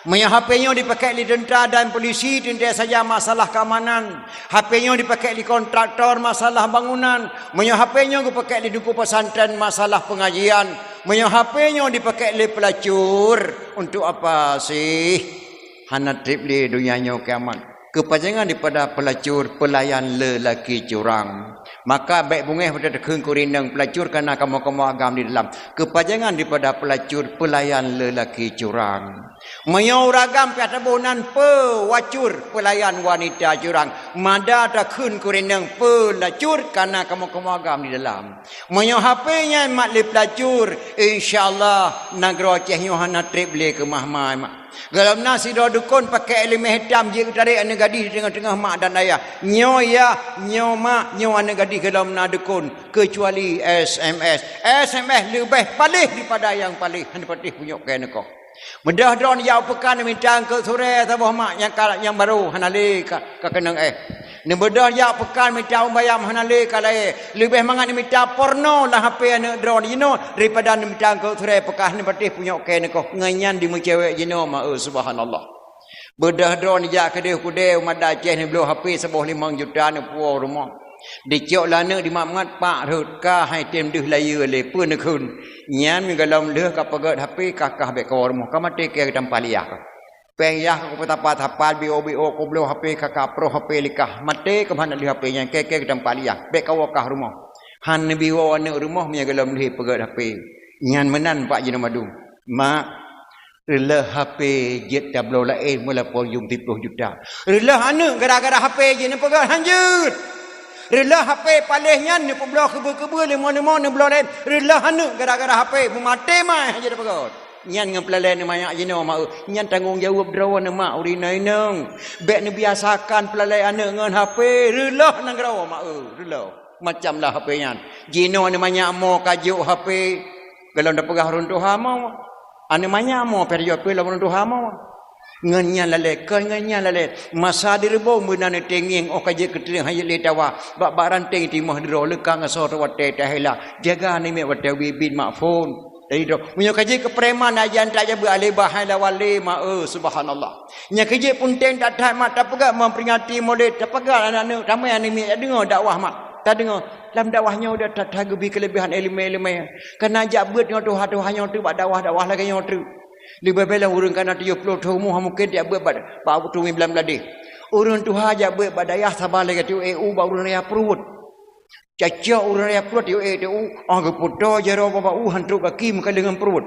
Meunyoe H P nyoe dipakék lé teuntra dan polisi, teuntèe saja masalah keamanan. H P nyoe dipakék lé kontraktor, masalah bangunan. Meunyoe H P nyoe geupakék lé teungku pesantren, masalah pengajian. Meunyoe H P nyoe dipakék lé pelacur, untuk apa sih? Hana treb lé donya nyoe kiamat. Keupajangan daripada pelacur, pelayan lelaki curang. Maka bèk beungèh bak takheun keu ureueng inong, pelacur ka na kamoe-kamoe agam di dalam. Keupajangan daripada pelacur, pelayan lelaki curang. Meunyoe ureueng agam pih taboh nan pelacur, pelayan wanita curang, mada takheun keu ureueng inong, pelacur ka na kamoe-kamoe agam di dalam. Meunyoe H P nyan mat lé pelacur, insya Allah nanggroe Aceh nyoe hana treb lé keumah-mah, mak. Gohlom na sidroe dukon pakék iéleumèe hitam, jeuet geutarek aneuk gadih di teungoh-teungoh mak dan ayah. Nyoe yah, nyoe mak, nyoe aneuk gadih, gohlom na dukon, keucuali S M S. S M S leubeh paléh daripada nyang paléh, hana patéh punyok keu neukoh. Beudôh droeneuh jak u peukan neumita eungkôt surée saboh mak nyang ka, nyang barô, hana lé ka, ka keunong éh. Neubeudôh jak peukan mita ueng bayam, hana lé ka laén. Leubeh mangat neumita porno lam H P aneuk droeneuh jinoe daripada neumita eungkôt surée, peukaih neupatéh punyok keu neukoh. Ngon nyan dimeucewek jinoe, ma-e, subhanallah. Beudôh droeneuh jak keudeh u keudè u Banda Aceh, neubloe H P saboh limong juta, neupuwoe u rumoh. Dicok lé aneuk dimat-mat, pak rhot, ka hai tem deuh layeue lé, peue neukheun. Nyan meugohlom lheueh ka peugét H P, ka kah bèk kawoe rumoh, ka maté keu tampa liah ka. Péng yah ka kupeutapa-tapa, bio-bio kubloe H P, ka kaproh H P lé kah. Maté keuh hana lheueh H P nyan, keu-keu tampa liah. Bèk kawoe kah rumoh. Han neubi woe aneuk rumoh meunyoe gohlom lheueh peugét H P. Nyan meunan pak jinoe mandum. Mak, reuloh H P jeuet tabloe laén meulapo yum siploh juta. Reuloh aneuk gara-gara H P jeuet neupeugét, han jeuet. Reuloh H P paléh nyan neupeubloe keubeu-keubeu, leumo-leumo neubloe laén. Reuloh aneuk gara-gara H P, meumaté mai han jeuet neupeugét. Nyan ngon peulalai neuh manyak jinoe, ma-e. Nyan tanggong jaweueb droeneuh, mak, ureueng inong-inong. Bèk neubiasakan peulalai aneuk ngon H P, reuloh nanggroe, ma-e, reuloh. Macam lah H P nyan. Jinoe aneuk manyak mo ka jok H P. Gohlom tapeugah ureueng tuha mo. Aneuk manyak mo, pih jok H P lom ureueng tuha mo. Ngon nyan lalé, kon ngon nyan lalé. Masa di reubông beuna neuteungieng, 'oh ka jeuet keu treun han jeuet lé tawa. Bak-bak ranteng timoh droe, leuka ngasoe watèe tahela. Jaga aneuk miet watèe ubit-ubit mak phôn. Jadi droe, meunyoe ka jeuet keu preman, ajan tak jabeuet alé bah hai lawan lé, ma-e, subhanallah. Nyan ka jeuet peunteng that-that mak, tapeugah meuperingati Maulid, tapeugah aneuk-aneuk, ramé aneuk miet, tadeungoe dakwah mak. Tadeungoe, lam dakwah nyoe that-that geubri keuleubehan iéleumé-iéleumé. Kana jak beuet ngon tuha-tuha nyoe teuk bak dakwah-dakwah lagèe nyoe teuk. Leubeh-lebeh lom ureueng kana tujoh ploh thon umu, han mungken jak beuet bak, bak Teungku Imam Blamladeh. Ureueng tuha jak beuet bak dayah saban lagèe teuk ék u bak ureueng raya pruet. Cacok ureueng raya pruet yue ék teuk u, 'oh geupeutoe jaroe bak u han trok gaki meukaleng ngon pruet.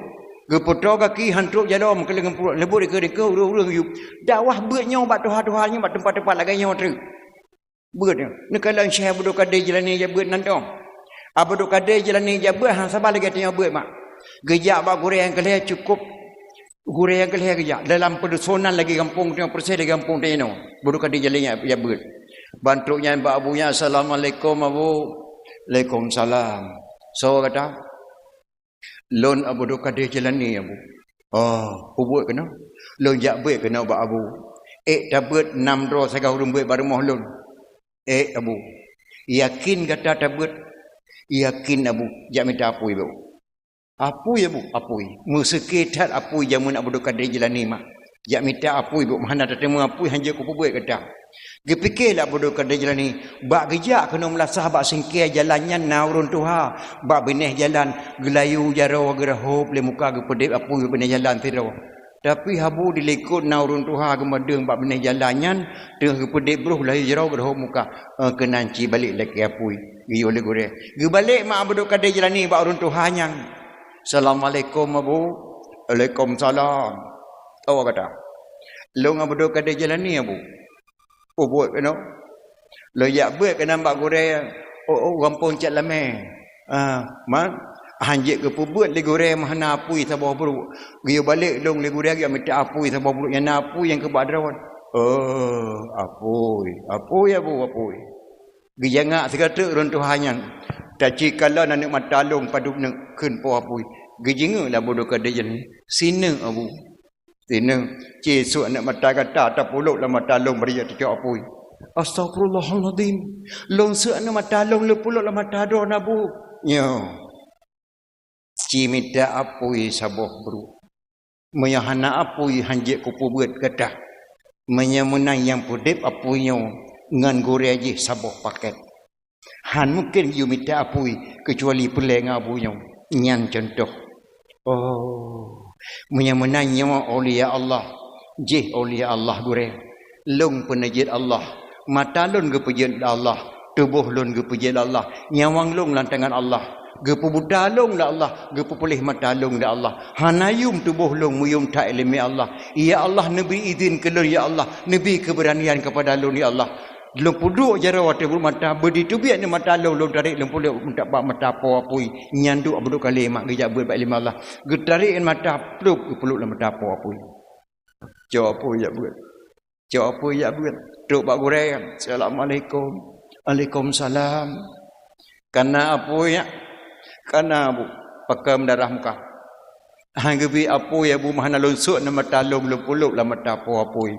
Geupeutoe gaki han trok jaroe meukaleng ngon pruet. Leubeh dikeue-dikeue ureueng-ureueng yue. Dakwah beuet nyoe bak tuha-tuha nyoe bak teumpat-teumpat lagèe nyoe teuk. Beuet nyoe. Neukalon Syekh Abdul Qadir Jilani jak beuet nan dong. Abdul Qadir Jilani jak beuet han saban lagèe tanyoe beuet mak. Geujak bak gurèe nyang keu lhèe cukôp. Gurèe nyang keu lhèe geujak. Dalam peudusonan lagèe gampông tanyoe, persis lagèe gampông tanyoe. Abdul Qadir Jilani jak, jak beuet. Ban trok nyan bak abu nyan, "Assalamualaikum, Abu." "Waalaikumsalam." "Soe gata?" "Lôn Abdul Qadir Jilani, Abu." "Oh, peue buet keunoe?" "Lôn jak beuet keunoe bak Abu. Ék tabeuet nam droe sagai ureueng beuet bak rumoh lôn." "Ék, Abu." "Yakin gata tabeuet?" "Yakin, Abu." "Jak mita apui bak." "Apui, Abu?" "Apui." Meuseuké that apui jameun Abdul Qadir Jilani mak. Jak mita apui, Abu, meuhana tateumé apui, han jeuet kupeubeuet gata. Geupike lé Abdul Qadir Jilani, bak geujak keunoe meulasah bak singkée jalan nyan na ureueng tuha, bak binéh jalan geulayu jaroe geurahop lé muka geupeudeb apui binéh jalan sidroe. Tapi Abu dilikot na ureueng tuha geumeudeueng bak binéh jalan nyan, teungoh geupeudeb broh geulayu jaroe geurahop muka, eh, keunan ci balek lakée apui, geuyue lé gurée. Geubalek mak Abdul Qadir Jilani bak ureueng tuha nyan. "Assalamualaikum, Abu." "Waalaikumsalam." "Soe gata?" "Lôn Abdul Qadir Jilani, Abu." "Peue buet keunoe?" "Lôn jak beuet keunoe bak gurée, Oh, oh, gampông cit lamé. Ah, man, hanjeuet geupeubeuet lé gurée meuhana apui saboh brôk. Geuyue balek lôn lé gurée geuyue mita apui saboh brôk, nyang na apui nyang keubah droe. Oh, apui, apui, abu, apui. Geujangak sigoe teuk ureuëng tuha nyan. Tacit kalon aneuk mata lôn padub neuk kheun po apui. Geujingeuk lé Abdul Kadir nyan. Sineuk abu. Sineuk, ci seuek aneuk mata gata tapulok lam mata lôn bri tacok apui. Astagfirullahalazim. Lôn seuek aneuk mata lôn lôn pulok lam mata droe na bu. Nyoe. Ci mita apui saboh brôk. Meunyoe hana apui hanjeuet kupeubeuet gata. Meunyoe meunan nyang peudeb apui nyoe ngon gurée jih saboh paket. Han mungken geuyue mita apui keucuali peulée ngon abu nyoe. Nyan cuntoh. Oh, meunyoe meunan nyoe aulia Allah, jih aulia Allah gurée. Lôn peuneujeuet Allah, mata lôn geupeujeuet lé Allah, tuboh lôn geupeujeuet lé Allah, nyawöng lôn lam tangan Allah, geupeubuta lôn lé Allah, geupeupuléh mata lôn lé Allah. Hana yum tuboh lôn meuyum that iéleumé Allah. Ya Allah, neubri idhin keu lôn, ya Allah, neubri keubeuranian keupada lôn, ya Allah. Lôn peuduek jaroe ateueh buleuen mata, beuditubiet aneuk mata lôn, lôn tarek lôn pulok bak mata po apui. Nyan duek Abdul Kadir mak geujak beuet bak iéleumé Allah. Geutarek mata plup geupulok lam mata po apui. Cok apui jak beuet. Cok apui jak beuet. Trok bak gurée. Assalamualaikum. Waalaikumsalam. Kana apui nyak? Kana bu, pakon darah muka. Han geubri apui abu meuhana lôn seuek aneuk mata lôn, lôn pulok lam mata po apui.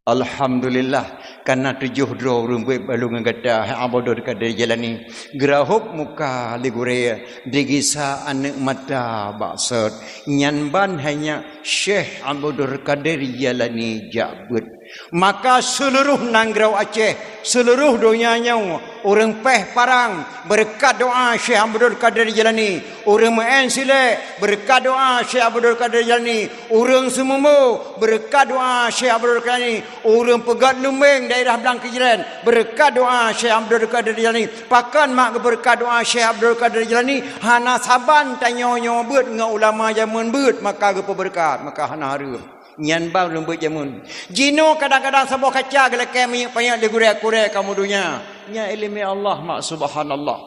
Alhamdulillah, kana tujoh droe ureuëng beuet bak lôn ngon gata, hai Abdul Kadir Jailani. Geurahop muka lé gurée, digisa aneuk mata bak sot. Nyan ban hai nyak Syekh Abdul Kadir Jailani jak beuet. Maka seuluruh nanggroe Aceh, seuluruh donya nyoe, ureuëng péh parang, beureukat doá Syekh Abdul Kadir Jailani, ureuëng meu'én silek, beureukat doá Syekh Abdul Kadir Jailani, ureuëng seumumbo, beureukat doá Syekh Abdul Kadir Jailani, ureuëng peugét lumbeng daerah Blang Kejren, beureukat doá Syekh Abdul Kadir Jailani. Pakon mak geubeureukat doá Syekh Abdul Kadir Jailani, hana saban tanyoe nyoe beuet ngon ulama jameun beuet, maka geupeubeureukat, maka hana hareuem. Nyan ban lôn beuet jameun. Jinoe kadang-kadang saboh kaca geulakée miyueb panyöt lé gurée-gurée kamoe donya. Nyan iéleumé Allah mak, subhanallah.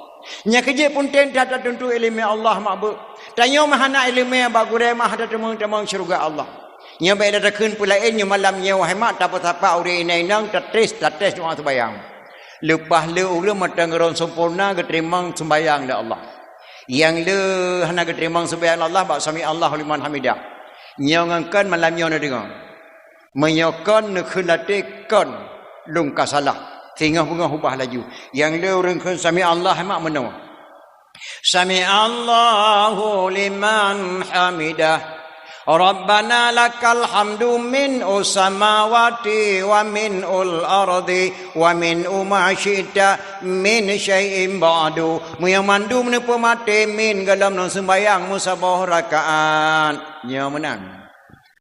Nyan keuh jeuet peunteng that tatuntu iéleumé Allah mak beuet. Tanyoe meuhana iéleumé bak gurée mah hana tamong-tamong syeuruga Allah. Nyoe bék takheun peulaén nyoe malam nyoe wahai mak tapeusapat ureuëng inong-inong tates, tates doá seumayang. Leupah le ureuëng mantong rhon sampoereuna geuteurimong seumbayang lé Allah. Nyang le hana geuteurimong seumbayang lé Allah bak sami Allahu liman hamidah. Nyoe ngon kon malam nyoe neudeungoe. Meunyoe kon neukheun até kon lôn ka salah, singoh beungoh ubah laju. Nyang le ureuëng kheun sami Allah mak meunoe. Sami Allahu liman hamidah. Rabbana lakal hamdu min usamawati wa min ul ardi wa min uma syi'ta min syai'in ba'du. Meunyoe mandum neupeumaté min golom ngon seumbayang meusaboh rakaat. Nyoe meunan.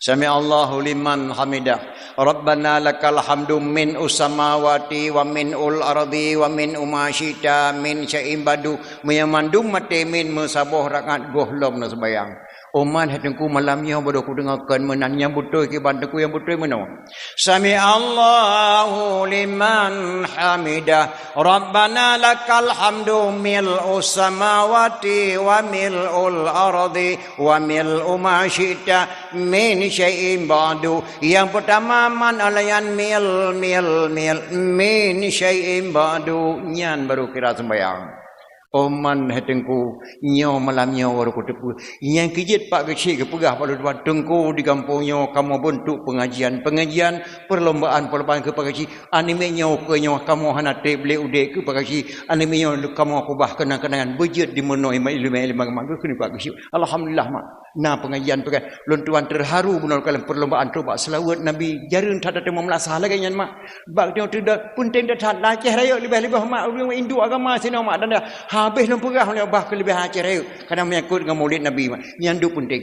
Sami Allahu liman hamidah. Rabbana lakal hamdu min usamawati wa min ul ardi wa min uma syi'ta min syai'in ba'du. Meunyoe mandum maté min meusaboh rakaat gohlom na seumbayang. Umat hai Teungku malam nyoe bodoh kudeungoe kon meunan nyang beutôi kiban Teungku nyang beutôi meunoe. Sami Allahu liman hamidah. Rabbana lakal hamdu mil'us samawati wa mil'ul ardi wa mil'u ma syi'ta min syai'in ba'du. Nyang peutama man alayan mil, mil, mil, min syai'in ba'du. Nyan baru kira seumbayang. Oman hai Teungku, nyoe malam nyoe baru kuteupeue. Nyang keujeuet Pak Geuchik geupeugah bak lôn tuan, Teungku di gampông nyoe kamoe beuntuk pengajian. Pengajian perlombaan, perlombaan keu Pak Geuchik. Aneuk miet nyoe keu nyoe kamoe hana treb lé udeb keu Pak Geuchik. Aneuk miet nyoe kamoe keubah keunang-keunangan beujeuet dimeunoe iéleumé-iéleumé mak geukheun Pak Geuchik. Alhamdulillah mak. Na pengajian peugah lôn tuan terharu bunoe kalon perlombaan trok bak seulaweuet Nabi. Jareueng that tateumé meulasah lagée nyan mak. Bak tanyoe teuda peunteng that lam Aceh Rayeuk leubeh-leubeh mak ureuëng induk agama sinoe mak dan dah habéh lôn peugah lé bah keuleubeh Aceh Rayeuk. Karena menyangkut ngon Maulid Nabi mak. Nyan duek peunteng.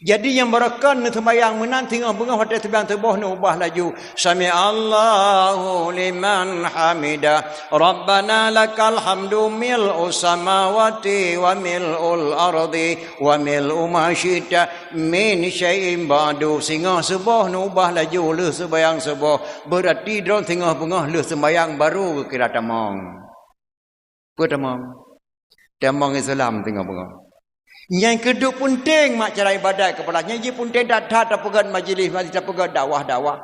Jadi nyang baroekon neuseumbayang meunan singoh beungoh watée seumbayang suboh neuubah laju. Sami Allahu liman hamidah. Rabbana lakal hamdu mil'us samawati wa mil'ul ardi wa mil'u ma syi'ta min syai'in ba'du. Singoh suboh neuubah laju lheueh seumbayang suboh. Beurati droe singoh beungoh lheueh seumbayang baru geukira tamong. Peue tamong? Tamong Islam teungoh beungoh. Nyang keuduek peunteng mak cara ibadat keupada nyan jih peunteng that-that tapeugét majlis, majlis tapeugét dakwah-dakwah.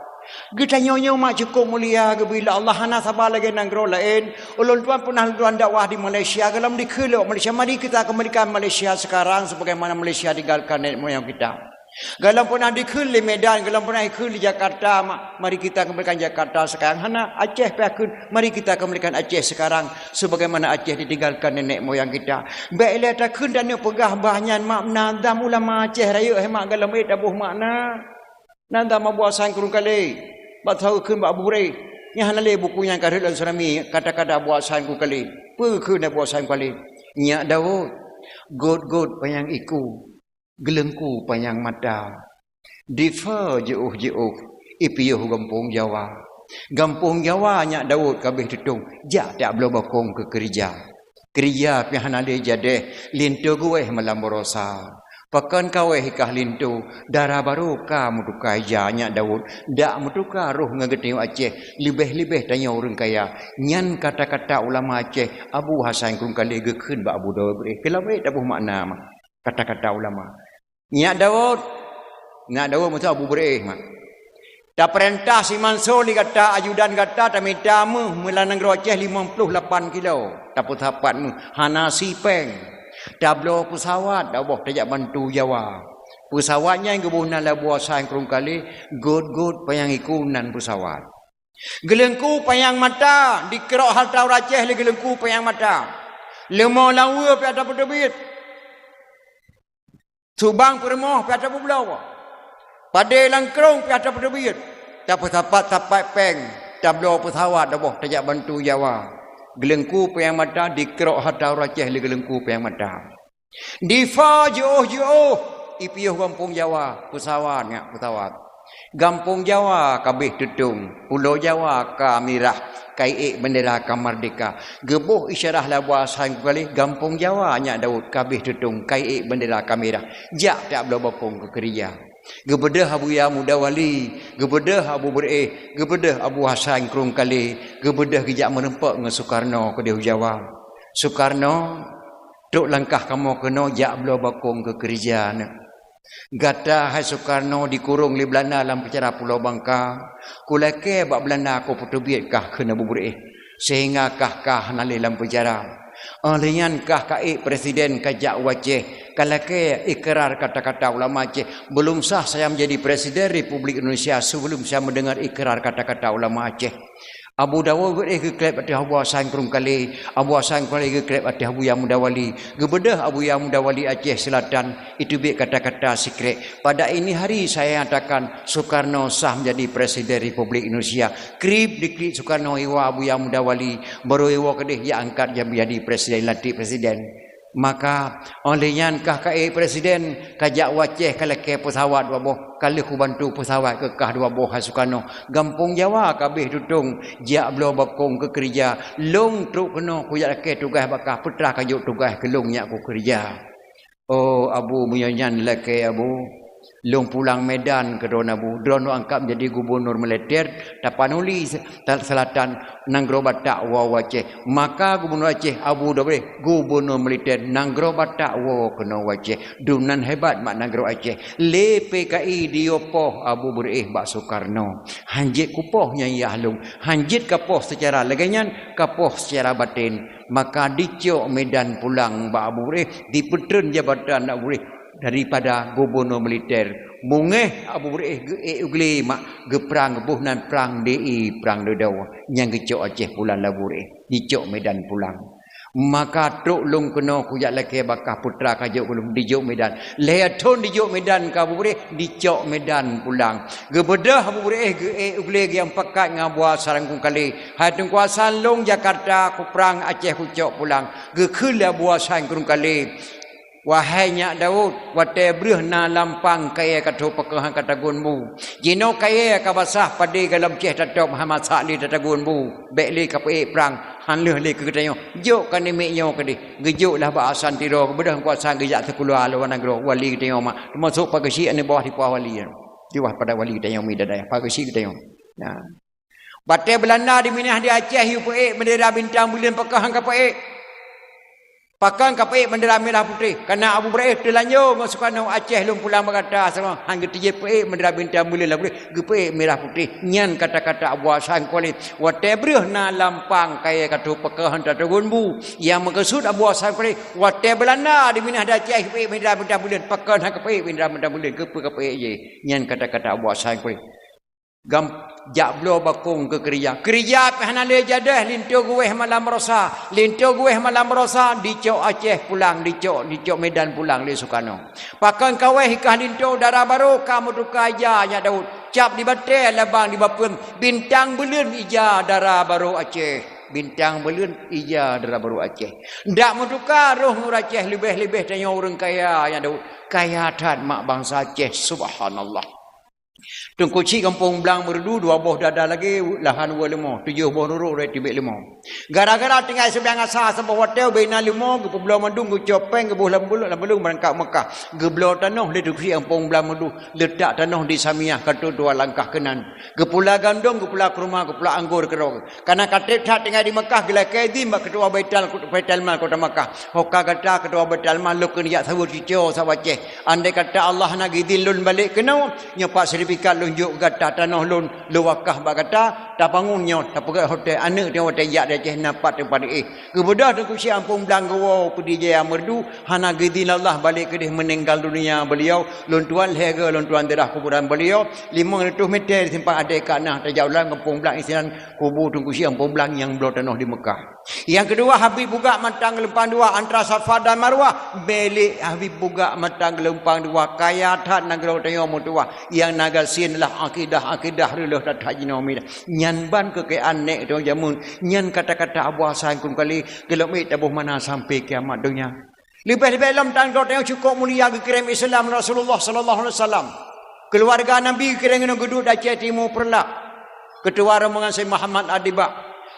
Geutanyoe nyoe mak cukôp mulia geubri lé Allah, hana saba lagée nanggroe laén. Ulôn tuan pernah lôn tuan dakwah di Malaysia, gohlom dikheun lé Malaysia, mari kita kembalikan Malaysia sekarang sebagaimana Malaysia tinggalkan nenek moyang kita. Gohlom pernah dikheun lé Medan, gohlom pernah dikheun lé Jakarta, ma-, mari kita kembalikan Jakarta sekarang. Hana, Aceh pih kheun, mari kita kembalikan Aceh sekarang sebagaimana Aceh ditinggalkan nenek moyang kita. Bék lé takheun dan peugah bah nyan mak, nazam ulama Aceh rayeuk hai mak gohlom ék taboh makna. Nazam Abu Hasan Krueng Kalé. Bak saweue kheun bak Abu Breh. Nyan hana lé buku nyang ka rhot lam Tsunami, kata-kata Abu Hasan Krueng Kalé. Peue kheun Abu Hasan Krueng Kalé? Nyak Daud, gôt-gôt panyang iku, geuleungku panyang mata. Difa jiôh-jiôh, ipiôh gampông Jawa. Gampông Jawa nyak Daud ka abéh tutong, jak tabloe bakong keu keurija. Keurija pih hana lé jadéh, linto geuwéh malam barosa. Pakon kawéh i kah linto, dara barô ka meutuka ija nyak Daud, dak meutuka roh ngon geutanyoe Aceh, leubeh-leubeh tanyoe ureuëng kaya. Nyan kata-kata ulama Aceh, Abu Hasan Krueng Kalé geukheun bak Abu Daud Breh. Keulam ék taboh makna mak kata-kata ulama. Nyak Daud, nyak Daud maksud Abu Breh mak. Tapeurintah simanso lé gata, ajudan gata, tamita méuh meulam nanggroe Aceh limong ploh lapan kilo, tapeusapat méuh, hana sipéng. Tabloe peusawat, taboh tajak bantu Jawa. Peusawat nyan geuboh nan lé Abu Hasan Krueng Kalé, gôt-gôt panyang iku nan peusawat. Geuleungku panyang mata, dikrok hareuta ureuëng Aceh lé geuleungku panyang mata. Leumo laweue pih atra peuteubiet. Subang peurumoh pih atra peubloe. Padé langkrong pih atra peuteubiet. Tapeusapat-sapat péng, tabloe peusawat taboh tajak bantu Jawa. Geuleungku panyang mata, dikrok hareuta ureuëng Aceh lé geuleungku panyang mata. Difa jiôh-jiôh, ipiôh gampông Jawa, peusawat nyak peusawat. Gampông Jawa ka abéh tutong, Pulo Jawa ka mirah, ka iék bendera ka merdeka. Geuboh isyarah lé Abu Hasan Krueng Kalé, gampông Jawa nyak Daud ka abéh tutong, ka iék bendera ka mirah. Jak tabloe bakong keu keurija. Geubeudôh Abuya Muda Wali, geubeudôh Abu Breh, geubeudôh Abu Hasan Krueng Kalé, geubeudôh geujak meureumpok ngon Sukarno keudéh u Jawa. Sukarno, trok langkah kamoe keunoe jak bloe bakong keu keurija nyoe. Gata hai Sukarno dikurong lé Beulanda lam peucara Pulo Bangka, kulakée bak Beulanda kupeuteubiet kah kheun Abu Breh, seuhingga kah ka hana lé lam peucara. Óh lheueh nyan kah ka ék presiden ka jak u Aceh, ka lakée ikrar kata-kata ulama Aceh, "Belum sah saya menjadi presiden Republik Indonesia sebelum saya mendengar ikrar kata-kata ulama Aceh." Abu Daud Breh geukleb ateueh Abu Hasan Krueng Kalé, Abu Hasan Krueng Kalé geukleb ateueh Abuya Muda Wali. Geubeudôh Abuya Muda Wali Aceh Selatan, iteubiet kata-kata sikrek, "Pada ini hari saya nyatakan Sukarno sah menjadi Presiden Republik Indonesia." Krib diklik Sukarno iwoe Abuya Muda Wali, barô iwoe keudéh jak angkat jadi Presiden, lantik Presiden. Maka, óh lheueh nyan kah ka ék presiden, ka jak u Aceh ka lakée peusawat dua boh, ka lheueh kubantu peusawat keu kah dua boh hai Sukarno. Gampông Jawa ka abéh tutong, jak bloe bakong keu keurija, lôn trok keunoe kujak lakée tugaih bak kah, peutra ka jok tugaih keu lôn nyak kukeurija. Oh Abu, meunyoe nyan lakée Abu, lôn pulang Medan keudroe Abu, droeneuh angkat menjadi gubunur militer, Tapanuli Selatan, nanggroe Batak woe u Aceh. Maka gubunur Aceh Abu Daud Breh, gubunur militer nanggroe Batak woe keunoe u Aceh. Dumnan hebat mak nanggroe Aceh. Lé P K I diyue poh Abu Breh bak Sukarno. Hanjeuet kupoh nyan yah lôn. Hanjeuet kapoh seucara lagée nyan, kapoh seucara baten. Maka dicok Medan pulang bak Abu Breh, dipeutreun jabatan Abu Breh daripada gubunur militer. Beungéh Abu Breh geuék u glé mak geuprang, geuboh nan prang D I, prang dudoe, nyang geucok Aceh pulang lé Abu Breh, dicok Medan pulang. Maka trok lôn keunoe kujak lakée bak kah, peutra ka jok keu lôn, dijok Medan. Lhée thon dijok Medan keu Abu Breh, dicok Medan pulang. Geubeudôh Abu Breh geuék u glé geuyang pakat ngon Abu Hasan Krueng Kalé. Hai Teungku Hasan, lôn Jakarta, kuprang Aceh kucok pulang. Geukheun lé Abu Hasan Krueng Kalé, "Wahai nyak Daud, watée breueh na lampang kayée ka tho pakoh han ka tagun bu. Jinoe kayée ka basah, padé galom céh tatôb, han masak lé tatagun bu. Bék lé kapeuék prang, han lheueh lé keu geutanyoe. Jok ka namiet nyoe keudéh." Geujok lah bak Hasan Tiro, geubeudôh Teungku Hasan geujak sikula luwa nanggroe, wali geutanyoe mak. Teumasok Pak Geuchik aneuk bawah di Puah Wali. Di bawah pada wali geutanyoe, mi dadai, Pak Geuchik geutanyoe. Nah. Watée Beulanda diminah di Aceh, yue peuék bendera bintang buleuen, pakoh han ka peuék. Pakon ka peuék bendera mirah putéh? Kareuna Abu Ibrahim teulanjô ngon Sukarno, Aceh lôn pulang bak gata, sama han geutijép peuék bendera bintang buleuen lam putéh, geupeuék mirah putéh. Nyan kata-kata Abu Hasan Kholil. Watée breuh na lampang kayée ka troh, pakon han tateugon bu. Nyang meukeusut Abu Hasan Kholil, watée Beulanda di Minah di Aceh geupeuék bendera bintang buleuen, pakon han geupeuék bendera bintang buleuen, keupeue geupeuék jih? Nyan kata-kata Abu Hasan Kholil. Gam-, jak bloe bakong keu keurija. Keurija pih hana lé jadeh, linto geuwéh malam barosa. Linto geuwéh malam barosa, dicok Aceh pulang, dicok, dicok Medan pulang lé Sukarno. Pakon ka wéh i kah linto, dara barô ka meutuka ija nyak Daud. Cap di batée, labang di bapeuem, bintang buleuen ija dara barô Aceh. Bintang buleuen ija dara barô Aceh. Ndak meutuka roh ureuëng Aceh, leubeh-leubeh tanyoe ureuëng kaya nyak Daud. Kaya that mak bansa Aceh, subhanallah. Teungku Chik Gampông Blang Meureudu, dua boh dada lagée lahan wue leumo, tujoh boh rurok rot tibek leumo. Gara-gara tinggai sibiang asa saboh watée ubena leumo, geupeubloe mandum, geucok péng, geuboh lam bulok, lam bulong, beurangkat Meukah. Geubloe tanoh lé Teungku Chik Gampông Blang Meureudu, leutak tanoh di Samiah, ka troh dua langkah keunan. Geupula gandong, geupula keuruma, geupula anggor keudroe. Kareuna ka treb that tinggai di Meukah, geulakée idhin bak keutua Baitul, Baitul Mal kota Meukah. Ho ka gata keutua Baitul Mal, lôn keuneuk jak saweue cucoe saboh Aceh. Andai kata Allah hana geuidhin lôn balek keunoe, nyoe pat sertifikat lôn jok keu gata, tanoh lôn, lôn wakah bak gata, tabangun nyoe, tapeugét hotel, aneuëk tanyoe watée jak di Aceh na pat teumpat éh. Geubeudôh Teungku Chik Gampông Blang geuwoe Pidie Jaya Meureudu, hana geuidhin Allah balek keudeh, meuninggal dunia beliau, lôn tuan lhée goe lôn tuan daerah kuburan beliau, limong reutôh meter di simpang Adé ka na, tajak u dalam Gampông Blang isinan kubu Teungku Chik Gampông Blang nyang bloe tanoh di Meukah. Nyang keudua, Habib Bugak Mantang Geulumpang Dua, antara Safa dan Marwah, milék Habib Bugak Mantang Geulumpang Dua, kaya that nanggroe tanyoe meutuwah, nyang na gasien lah akidah-akidah reuloh that-that jinoe milék. Nyan ban keukayaan nèk tanyoe jameun, nyan kata-kata Abu Hasan Krueng Kali, geulom ék taboh mana sampoe kiamat donya. Leubeh-leubeh lom tan droe tanyoe cukôp mulia geukirém Islam Rasulullah sallallahu alaihi wasallam. Keuluwarga Nabi geukirém ngon geuduek di Aceh Timu Peureulak. Keutua rombongan Syekh Muhammad Adibak.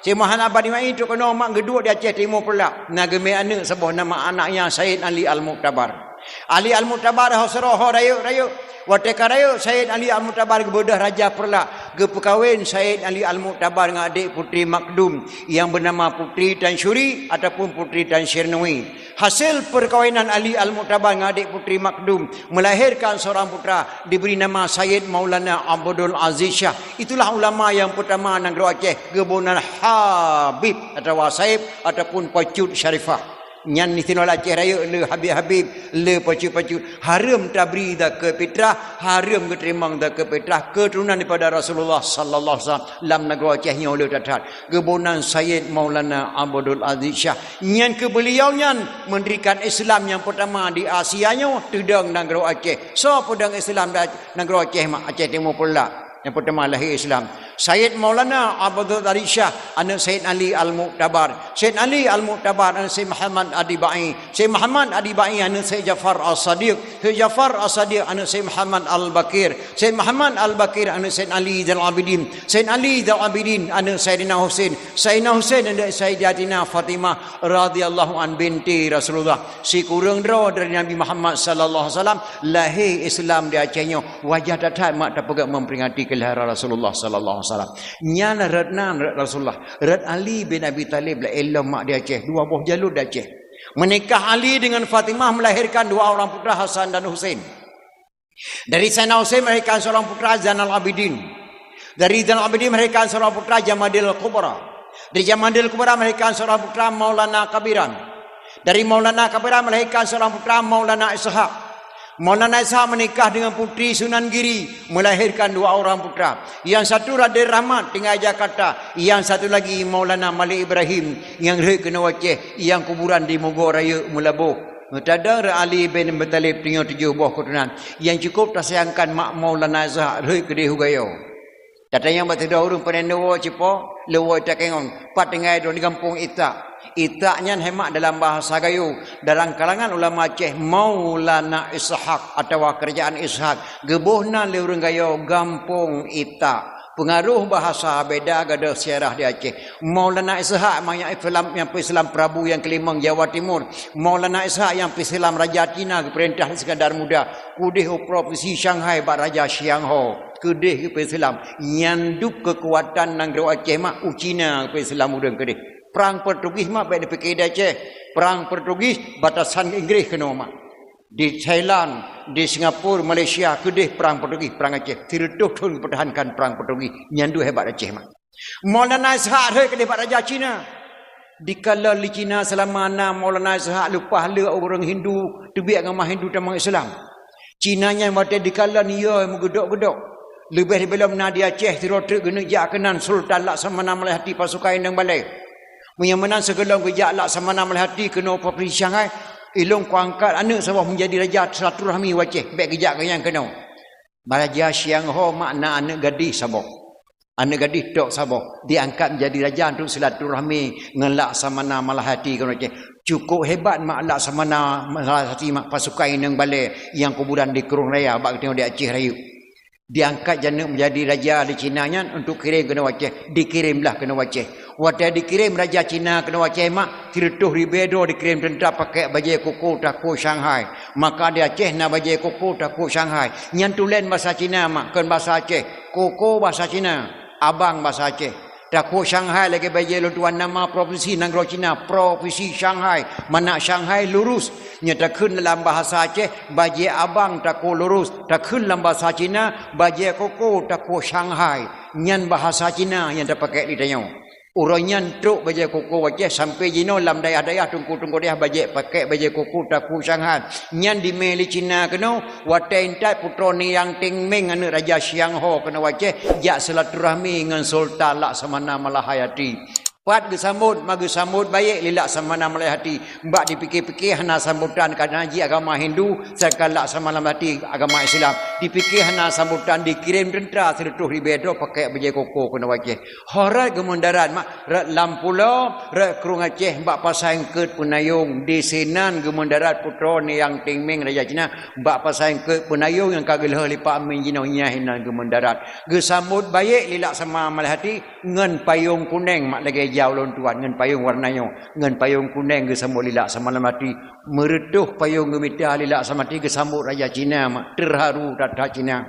Syekh Muhammad Adibak nyan trok keunoe mak geuduek di Aceh Timu Peureulak. Na geumè aneuëk saboh nama aneuëk nyan Said Ali Al-Muktabar. Ali Al-Muktabar ho sidroe ho rayeuk-rayeuk. Watée ka rayeuk, Said Ali Al-Muktabar geubeudôh Raja Peureulak. Geupeukawen Said Ali Al-Muktabar ngon adék Putri Makdum nyang beunama Putri Tansyuri ataupun Putri Tansyirnui. Hasil peukawinan Ali Al-Muktabar ngon adék Putri Makdum meulahérkan seurang putra, dibri nama Sayyid Maulana Abdul Aziz Syah. Itulah ulama nyang peutama nanggroe Aceh, geuboh nan Habib atawa Saib ataupun Pacut Syarifah. Nyan di sinoe Aceh Rayeuk le Habib-Habib, le Pacut-Pacut. Hareuem tabri zakeuet fitrah, hareuem geuteurimong zakeuet fitrah keuturonan daripada Rasulullah sallallahu alaihi wasallam lam nanggroe Aceh nyoe le that-that. Geuboh nan Sayyid Maulana Abdul Aziz Syah. Nyan keuh beuliau nyan meundirikan Islam nyang peutama di Asia nyoe, teudong nanggroe Aceh. Soe peudong Islam di nanggroe Aceh mak, Aceh Timu Peureulak? Nyang peutama lahé Islam. Sayyid Maulana Abdul Aziz Syah, aneuëk Sayyid Ali Al-Muktabar. Sayyid Ali Al-Muktabar, aneuëk Sayyid Muhammad Adibak. Sayyid Muhammad Adibak, aneuëk Sayyid Jafar As-Sadiq. Sayyid Jafar As-Sadiq, aneuëk Sayyid Muhammad Al-Baqir. Sayyid Muhammad Al-Baqir, aneuëk Sayyid Ali Zainal Abidin. Sayyid Ali Zainal Abidin, aneuëk Sayyidina Husain. Sayyidina Husain, aneuëk Sayyidatina Fatimah radhiyallahu an binti Rasulullah. Sikureueng droe dari Nabi Muhammad sallallahu alaihi wasallam, lahé Islam di Aceh nyoe. Wajar that-that mak tapeugah memperingati kelahiran Rasulullah sallallahu alaihi wasallam. Nyan rot nan rot Rasulullah, rot Ali bin Abi Thalib lom mak di Aceh, dua boh jalur di Aceh. Menikah Ali dengan Fatimah melahirkan dua orang putra, Hasan dan Husain. Dari Sayyidina Husain melahirkan seorang putra, Zainal Abidin. Dari Zainal Abidin melahirkan seorang putra, Jamadil Kubra. Dari Jamadil Kubra melahirkan seorang putra, Maulana Kabiran. Dari Maulana Kabiran melahirkan seorang putra, Maulana Ishak. Maulana Ishak menikah dengan Putri Sunan Giri, melahirkan dua orang putra. Yang satu Raden Rahmat, tinggal Jakarta. Yang satu lagi Maulana Malik Ibrahim, yang rhot keunoe Aceh, yang kuburan di Mogo Rayeuk, Meulaboh. Meutada rot Ali bin Abi Thalib, tanyoe tujoh boh keuturonan. Nyang cukôp tasayangkan mak Maulana Ishak rhot keudeh u Gayo. Tatanyong bak sidroe ureuëng, "Pane neuwoe cipo?" "Lôn woe Ita Kengon." "Pat tinggai droe?" "Di gampông Itak." Itak nyan hai mak dalam bahasa Gayo, dalam kalangan ulama Aceh, Maulana Ishak atawa Kerajaan Ishak, geuboh nan lé ureuëng Gayo gampông Itak. Peungaroh bahasa beda, gadôh siarah di Aceh. Maulana Ishak nyang Islam, nyang peuislam Prabu nyang keulimong Jawa Timur. Maulana Ishak nyang peuislam Raja Cina geupeurintah Iskandar Muda, keudeh u propinsi Shanghai bak Raja Xiang Ho, keudeh geupeuislam. Nyan dub keukuatan nanggroe Aceh mak u Cina geupeuislam ureuëng keudeh. Prang Portugis mak bèk dipike di Aceh. Prang Portugis batasan Inggris keunoe mak. Di Thailand, di Singapura, Malaysia keudeh prang Portugis, prang Aceh. Sireutôh thon geupeutahankan prang Portugis. Nyan deuh hebat Aceh mak. Maulana Ishak rhot keudeh bak raja Cina. Dikalon lé Cina seulama na Maulana Ishak leupah lé ureueng Hindu teubiet agama Hindu tamong Islam. Cina nyan watèe dikalon, iya meugeudok-geudok. Leubeh di belom na di Aceh, sidroe treuk geuneuk jak keunan Sultan Laksamana Malayhati pasukan inong balèe. Meunyoe meunan sigohlom geujak Laksamana Malayhati keunoe provinsi Shanghai, ilôn kuangkat aneuk saboh meujadi raja silaturahmi u Aceh, bèk geujak keu nyang keunoe. Raja Siang Ho mak na aneuk gadih saboh. Aneuk gadih tok saboh diangkat menjadi raja untuk silaturahmi ngon Laksamana Malayhati keunoe Aceh. Cukup hebat mak Laksamana Malayhati mak pasukan inong balèe nyang kuburan di Krueng Raya bak geutanyoe di Aceh Rayeuk. Diangkat janeuk menjadi raja di Cina nyan untuk kirém keunoe Aceh, dikirémlah keunoe Aceh. Watèe dikirém raja Cina keunoe Aceh mak, sireutôh ribèe droe dikirém teuntra pakèk bajèe koko takue Shanghai. Maka di Aceh na bajèe koko takue Shanghai. Nyan tulen basa Cina mak, kon basa Aceh. Koko basa Cina, abang basa Aceh. Takue Shanghai lagèe bajèe lôn tuan nama provinsi nanggroe Cina, provinsi Shanghai. Mana Shanghai lurus. Nyoe takheun lam bahasa Aceh, bajèe abang takue lurus. Takheun lam bahasa Cina, bajèe koko takue Shanghai. Nyan bahasa Cina nyang tapakèk di tanyoe. Uroe nyan trok bajèe koko u Aceh sampoe jinoe lam dayah-dayah teungku-teungku dayah bajèe pakèk bajèe koko takue Shanghai. Nyan dimè lé Cina keunoe, watèe intat putroe Niang Ting Meng aneuk Raja Siang Ho keunoe u Aceh jak silaturahmi ngon Sultan Laksamana Malayhati. Pat geusambot, ma geusambot baik lé Laksamana Malayhati. Bak dipike-pike hana sambotan, karena jih agama Hindu, sedangkan Laksamana Malayhati agama Islam. Dipike hana sambotan, dikirém teuntra sireutôh ribèe droe pakèk bajèe koko keunoe u Aceh. Ho rot geumeundarat mak, rot lam pulo, rot Krueng Aceh bak Pasai Eungkeut Peunayong. Di sinan geumeundarat putroe Niang Ting Meng raja Cina bak Pasai Eungkeut Peunayong nyang ka geulheueh lé Pak Min jinoe nyan hinan geumeundarat. Geusambot baik lé Laksamana Malayhati ngon payong kunèng mak lagèe jaweueb lôn tuan, ngon payong warna nyoe, ngon payong kunèng geusambot lé Laksamana Malayhati. Meureutôh payong geumita lé Laksamana Malayhati geusambot raja Cina mak, teuharu that-that Cina.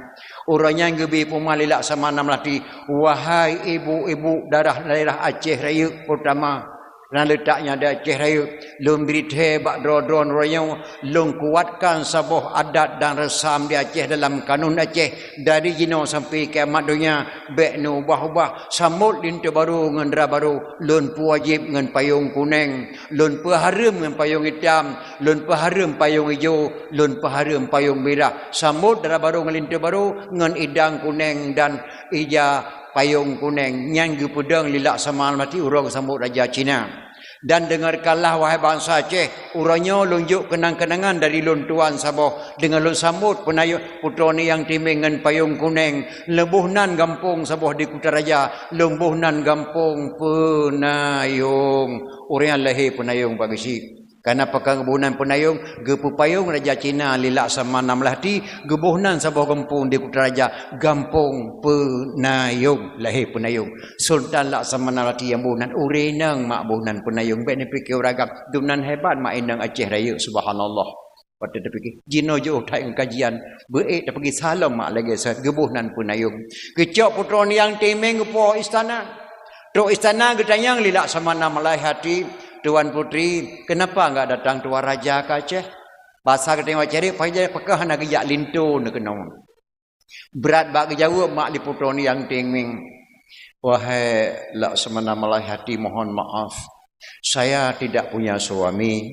Uroe nyan geubri peungumuman lé Laksamana Malayhati, "Wahai ibu-ibu daerah-daerah Aceh Rayeuk terutama, na leutak nyan di Aceh Rayeuk, lôn bri thèe bak droe-droe uroe nyoe, lôn kuatkan saboh adat dan reusam di Aceh dalam kanun Aceh, dari jinoe sampoe kiamat donya, bèk neuubah-ubah, sambot linto barô ngon dara barô, lôn peuwajéb ngon payong kunèng." Lôn peuhareuem ngon payong itam, lôn peuhareuem payong ijo, lôn peuhareuem payong mirah. Sambot dara barô ngon linto barô, ngon idang kunèng dan ija payong kunèng. Nyan geupeudong lé Laksamana Malayhati uroe geusambot raja Cina. Dan deungarkanlah, wahai bansa Aceh, uroe nyoe lôn jok keunang-keunangan dari lôn tuan saboh, deungon lôn sambot peunayong putroe Niang Ting Meng ngon payong kunèng. Lôn boh nan gampông saboh di Kutaraja, lôn boh nan gampông Peunayong. Ureueng nyan lahé Peunayong bak geuchik. Kareuna pakon geuboh nan Peunayong, geupeupayong raja Cina lé Laksamana Malayhati, geuboh nan saboh gampông di Kutaraja, gampông Peunayong, lahé Peunayong. Sultan Laksamana Malayhati nyang boh nan, ureueng inong mak boh nan Peunayong, bèk neupike ureueng agam. Dum nan hebat mak inong Aceh Rayeuk, subhanallah. Watèe tapike, jinoe jiôh that ngon kajian, beuék tapeugi salom mak lagèe sat geuboh nan Peunayong. Geucok putroe Niang Ting Meng geupo istana. Trok istana geutanyong lé Laksamana Malayhati, "Tuan Putri, kenapa enggak datang Tuan Raja ke Aceh?" Basa geutanyoe Aceh, "Pakon hana geujak linto neukeunoe?" Brat bak geujaweueb mak lé putroe Niang Ting Meng, "Wahai Laksamana Malayhati, mohon maaf, saya tidak punya suami."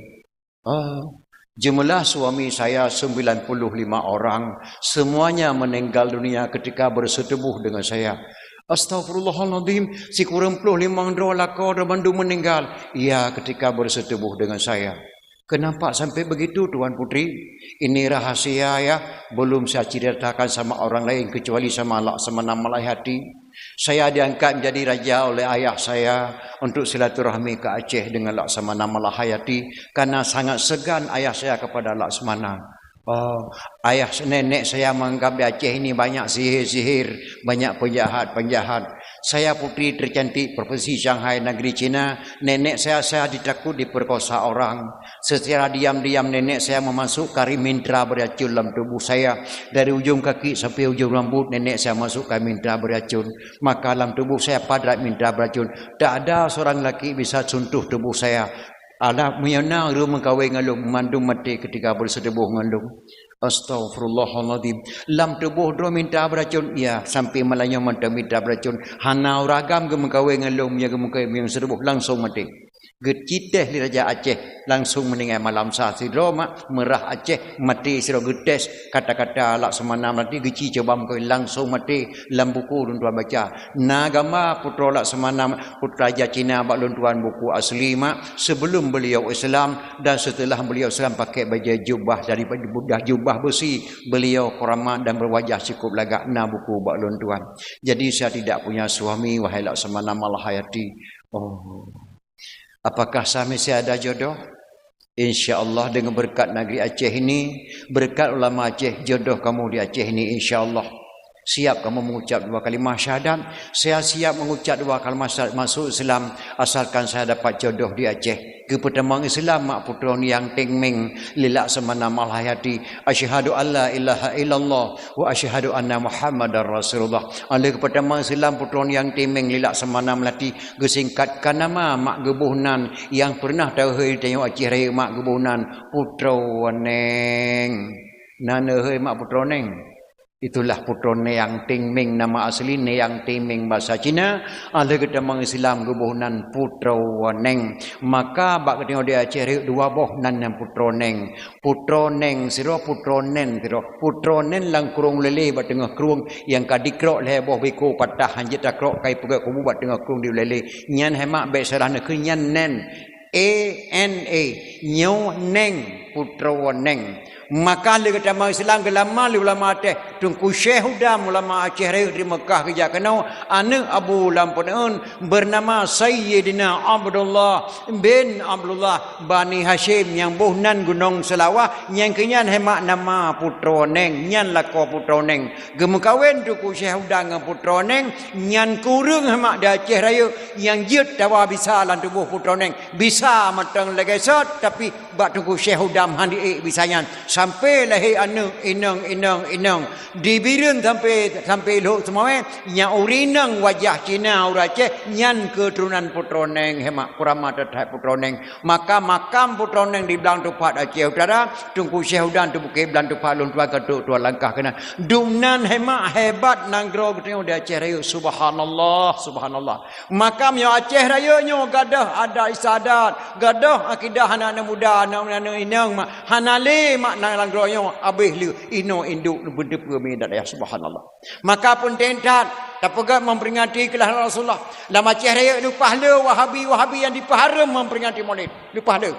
"Oh, jumlah suami saya sembilan puluh lima orang, semuanya meninggal dunia ketika bersetubuh dengan saya." "Astagfirullahaladzim, sikureueng ploh limong droe lakoe droe bandum meninggal, ya, ketika bersetubuh dengan saya." "Kenapa sampai begitu, Tuan Putri?" "Ini rahasia, ya, belum saya ceritakan sama orang lain kecuali sama Laksamana Malayhati. Saya diangkat menjadi raja oleh ayah saya untuk silaturahmi ke Aceh dengan Laksamana Malayhati, karena sangat segan ayah saya kepada Laksamana." Oh, ayah, nenek saya menganggap di Aceh ini banyak sihir-sihir, banyak penjahat-penjahat. Saya putri tercantik provinsi Shanghai, negeri Cina. Nenek saya, saya ditakut diperkosa orang. Secara diam-diam nenek saya memasukkan mintra beracun dalam tubuh saya. Dari ujung kaki sampai ujung rambut nenek saya masukkan mintra beracun. Maka dalam tubuh saya padat mintra beracun. Tak ada seorang lelaki bisa sentuh tubuh saya. Alah, meunyoe na ureuëng meukawen ngon lôn, mandum maté ketika beuseutuboh ngon lôn. Astaghfirullahalazim. Lam tuboh droe mintra beracun, iya, sampai malam nyoe mantong mintra beracun. Hana ureuëng agam geumeukawen ngon lôn, meunyoe geumeukawen, meunyoe seutuboh langsung maté. Geucitéh lé Raja Aceh, langsung meuninggai malam sa. Sidroe mak meurah Aceh, maté sidroe, geutés kata-kata Laksamana Melati, geuci cuba meukawen, langsung maté. Lam buku lôn tuan baca, na gamba putroe Laksamana, putroe Raja Cina bak lôn tuan, buku asli mak, sebelum beliau Islam dan setelah beliau Islam pakai bajée jubah dari, dah jubah besi, beliau keramat dan berwajah cukup lagak, na buku bak lôn tuan. Jadi saya tidak punya suami, wahai Laksamana Malhayati. Oh. Apakah saya masih ada jodoh? Insya Allah, dengan berkat negeri Aceh ini, berkat ulama Aceh, jodoh kamu di Aceh ini, insya Allah. Siap kamu mengucap dua kalimah syahadat? Saya siap mengucap dua kalimah syahadat masuk Islam, asalkan saya dapat jodoh di Aceh. Geupeutamong Islam mak putroe Niang Teng Meng, lé Laksamana Malhayati. Asyhadu an la ilaha illallah wa asyhadu anna Muhammadar Rasulullah. Alheuh geupeutamong Islam putroe Niang Teng Meng, lé Laksamana Melati, geusingkatkan nama mak, geuboh nan, nyang pernah teuhôi tanyoe Aceh Rayeuk mak, geuboh nan Putroe Neng. Na neuhôi mak Putroe Neng. Itulah Putroe Niang Teng Meng, nama asli Niang Teng Meng basa Cina, alheuh geutamong Islam geuboh nan Putroe Neng. Maka bak geutanyoe di Aceh Rayeuk dua boh nan, nan Putroe Neng. Putroe Neng sidroe, Putroe Nen sidroe. Putroe Nen lam krueng ulèe-lèe bak teungoh krueng, nyang ka dikrok lhèe boh biko patah, han jeuet takrok, ka ipeugöt kubu bak teungoh krueng di ulèe-lèe. Nyan hai mak bèk salah neukheun, nyan Nen. E N E. Nyoe Neng, Putroe Neng. Maka lheuh geutamong Islam, geulama lé ulama Aceh, Teungku Syekh Hudam, ulama Aceh Rayeuk di Meukah geujak keunoe, aneuk Abu Lam Peuneuen, bernama Sayyidina Abdullah bin Abdullah Bani Hasyim nyang boh nan Gunong Seulawah, nyang keu nyan hai mak nama Putroe Neng, nyan lakoe Putroe Neng. Geumeukawen Teungku Syekh Hudam ngon Putroe Neng, nyan kureueng hai mak di Aceh Rayeuk nyang jeuet tawa bisa lam tuboh Putroe Neng. Bisa mantong lagèe sot, tapi bak Teungku Syekh Hudam han jiék bisa nyan. Sampoe lahé aneuk, inong, inong, inong. Di Bireuen sampoe, sampoe Lhok Seumawé, nyang ureueng inong wajah Cina ureueng Aceh, nyan keuturonan Putroe Neng, hai mak, kuramat that-that Putroe Neng. Maka makam Putroe Neng di Blang Tupat Aceh Utara, Teungku Syekh Hudam teupeuké Blang Tupat, lôn tuan ka trok tuan langkah keunan. Dumnan hai mak, hebat nanggroe geutanyoe di Aceh Rayeuk, subhanallah, subhanallah. Maka meunyoe Aceh Rayeuk nyoe gadôh adat istiadat, gadôh akidah aneuk-aneuk muda, aneuk-aneuk inong mak, hana lé mak nanggroe nyoe, abéh lé inong induk neubeuteupeu mi dat ayah, subhanallah. Maka peunteng that tapeugah memperingati keulahiran Rasulullah. Lam Aceh Rayeuk leupah le Wahabi-Wahabi nyang dipeuhareuem memperingati Maulid. Leupah le.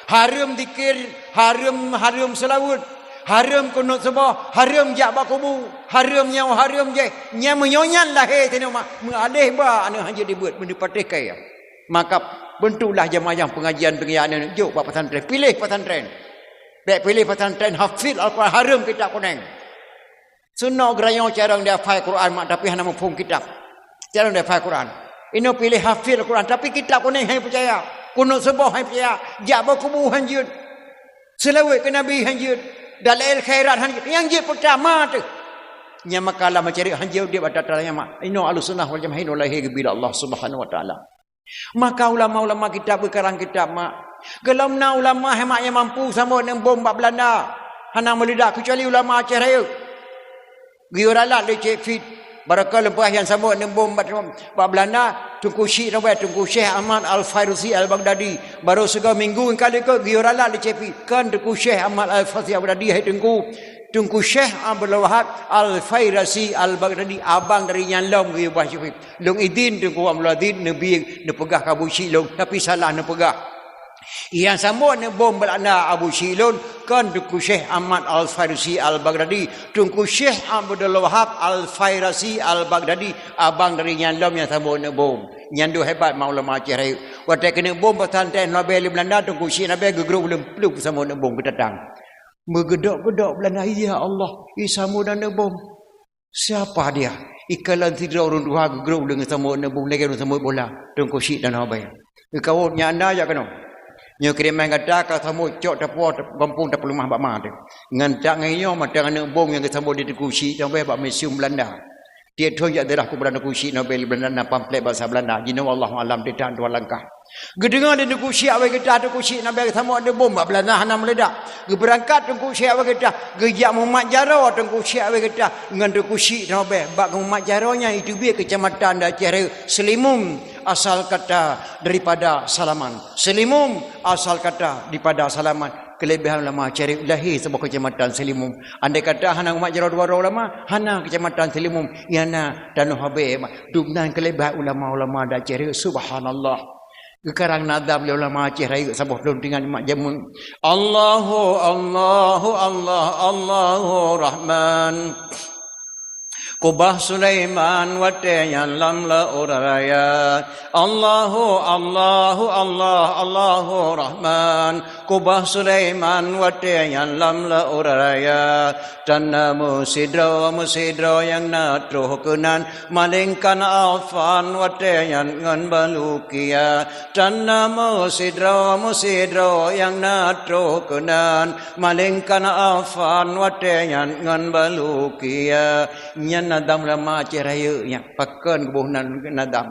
Hareuem zikir, hareuem, hareuem seulaweuet, hareuem kunut suboh, hareuem jak bak kubu, hareuem nyoe, hareuem jéh. Nyan meunyoe nyan lahé tinoh mak, meualéh ba aneuk han jeuet dibeuet, meuneupatéh kaya. Maka beuntoklah jamaah nyang peungajian-peungajian nyoe jok bak pesantren, piléh pesantren. Bèk piléh pesantren hafiz Al-Quran, hareuem kitab kuneng. Sunok geurayoe carông di hafai Quran mak, tapi hana muphom kitab. Carông di hafai Quran. Inoe piléh hafiz Quran, tapi kitab kuneng han peucaya. Kunut suboh han peucaya. Jak bak kubu han jeuet. Seulaweuet keu Nabi han jeuet. Dalail khairat han jeuet. Nyang jeuet peutama teuh. Nyan maka lam masyarakat han jeuet udép ata-ata nyan mak. Inoe Ahlussunnah wal Jamaah inoe lahé geubila Allah Subhanahu wa Taala. Maka ulama-ulama kitab geukarang kitab mak. Golom na ulama hai mak nyang mampu sambot neubom bak Beulanda. Hana meulidak keucuali ulama Aceh Rayeuk. Geuyue ralat lé Cék Fit. Barokon leupah nyang sambot neubom bak, bak Beulanda, Teungku Syik Rabai, Teungku Syekh Ahmad Al-Fairusi Al-Baghdadi. Barô sigoe minggu nyang ka likot geuyue ralat lé Cék Fit. Kon Teungku Syekh Ahmad Al-Fairusi Al-Baghdadi, hai Teungku. Teungku Syekh Abdul Wahab Al-Fairasi Al-Baghdadi, abang dari nyan lom geuyue ubah Cék Fit. Lôn idhin Teungku Abdul Aziz neubi neupeugah keu Abu Syik lôn, tapi salah neupeugah. Nyang sambot neubom Beulanda Abu Syik lôn, kon Teungku Syekh Ahmad Al-Fairasi Al-Baghdadi, Teungku Syekh Abdul Wahab Al-Fairasi Al-Baghdadi, abang dari nyan lom nyang sambot neubom. Nyan dua hebat mak ulama Aceh Rayeuk. Watèe keuneuk bom pesantren Nabi lé Beulanda, Teungku Syik Nabi geugrôp lom plup sambot neubom geutatang. Meugedok-gedok Beulanda, "Ya Allah, isamot aneuk bom." Siapa dia? Ikalon sidroe ureuëng tuha geugrob lé ngon samot aneuk bom lagée ureuëng samot bola, Teungku Chik Tanoh Abée. Geukawot nyan anda jak keunoe. Nyoe kiriman gata ka samot cok tapuwoe gampông tapeuleumah bak ma teuh. Ngon tak ngon nyoe mantong aneuk bom nyang geusamot di Teungku Chik Tanoh Abée bak museum Beulanda. Tiep thon jak ziarah kuburan Teungku Chik Tanoh Abée, Beulanda na pamflet bahasa Beulanda. Jinoe wallahu alam, teutak dua langkah. Geudeungoe lé Teungku Chik Abée geutah Teungku Chik Tanoh Abée geusamot aneuk bom bak Beulanda hana meuledak. Geubeurangkat Teungku Chik Abée geutah, geujak meumat jaroe Teungku Chik Abée geutah ngon Teungku Chik Tanoh Abée bak meumat jaroe nyan iteubiet keucamatan di Aceh Rayeuk, Seulimum, asal kata daripada Salaman. Seulimum, asal kata daripada Salaman. Keulebihan ulama Aceh Rayeuk lahé saboh keucamatan Seulimum. Andai kata hana umat jaroe dua droe ulama, hana keucamatan Seulimum, nyang na Tanoh Abée. Dum nan keulebihan ulama-ulama di Aceh Rayeuk, subhanallah. Geukarang nadam lé ulama Aceh Rayeuk saboh lôn teuingat mak jameun. Allahu, Allahu, Allah, Allahu Rahman. Kubah Sulaiman watée nyan lam laôt raya. Allahu, Allahu, Allah, Allahu Rahman. Kubah Sulaiman watée nyan lam laôt raya. Tan na meusidroe-meusidroe nyang na troh keunan, malingkan Afan watée nyan ngon Balukia. Tan na meusidroe-meusidroe nyang na troh keunan, malingkan Afan watée nyan ngon Balukia. Nyan nadam ulama Aceh Rayeuk nyan, pakon geuboh nan nadam.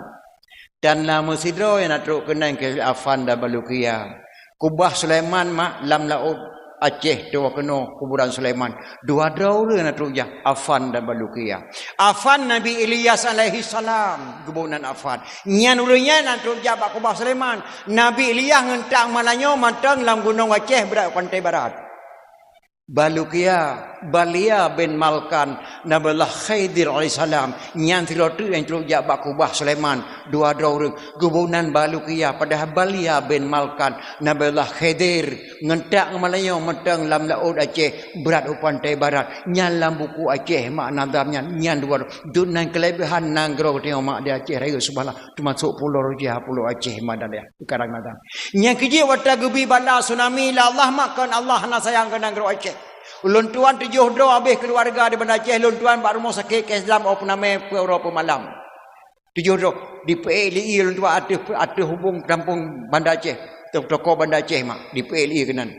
Tan na meusidroe nyang na troh keunan keu Afan dan Balukia. Kubah Sulaiman mak lam laôt Aceh, toh keunoe kuburan Sulaiman. Dua droe ureuëng na troh jak, Afan dan Balukia. Afan Nabi Ilyas alaihi salam geuboh nan Afan. Nyan ureuëng nyan na troh jak bak kubah Sulaiman. Nabi Ilyas ngon tak malanyoe mantong lam Gunong Aceh brat pantai barat. Balukia, Balia bin Malkan, Nabiullah Khidir alaihissalam, nyan sidroe teuk nyang troh jak bak kubah Sulaiman, dua droe ureuëng, geuboh nan Balukia, padahai Balia bin Malkan, Nabiullah Khidir, ngon tak ngon malanyoe mantong lam laôt Aceh, brat u pantai barat, nyan lam buku Aceh mak nadam nyan, nyan dua droe, dum nan keulebihan nanggroe tanyoe mak di Aceh Rayeuk, subhanallah, teumasok Pulo Roja, Pulo Aceh mak dan ya. Geukarang nadam. Nyang keujeuet watée geubri bala tsunami lé Allah, mak kon Allah hana sayang keu nanggroe Aceh. Ulôn tuan tujoh droe habéh keuluwarga di Banda Aceh, lôn tuan bak rumoh sakét K S Lam, oh, peunamé peuet uroe peuet malam. Tujoh droe, dipeuék lé ie lôn tuan ateueh, ateueh hubong gampông Banda Aceh, toko Banda Aceh mak, dipeuék lé ie keunan.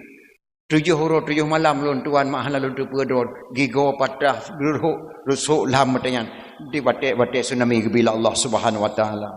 Tujoh uroe tujoh malam lôn tuan mak hana lôn teupeue droe, gigoe patah, ruhok, rusok lam meutanyan, di watée-watée tsunami geubri lé Allah Subhanahu wa Taala.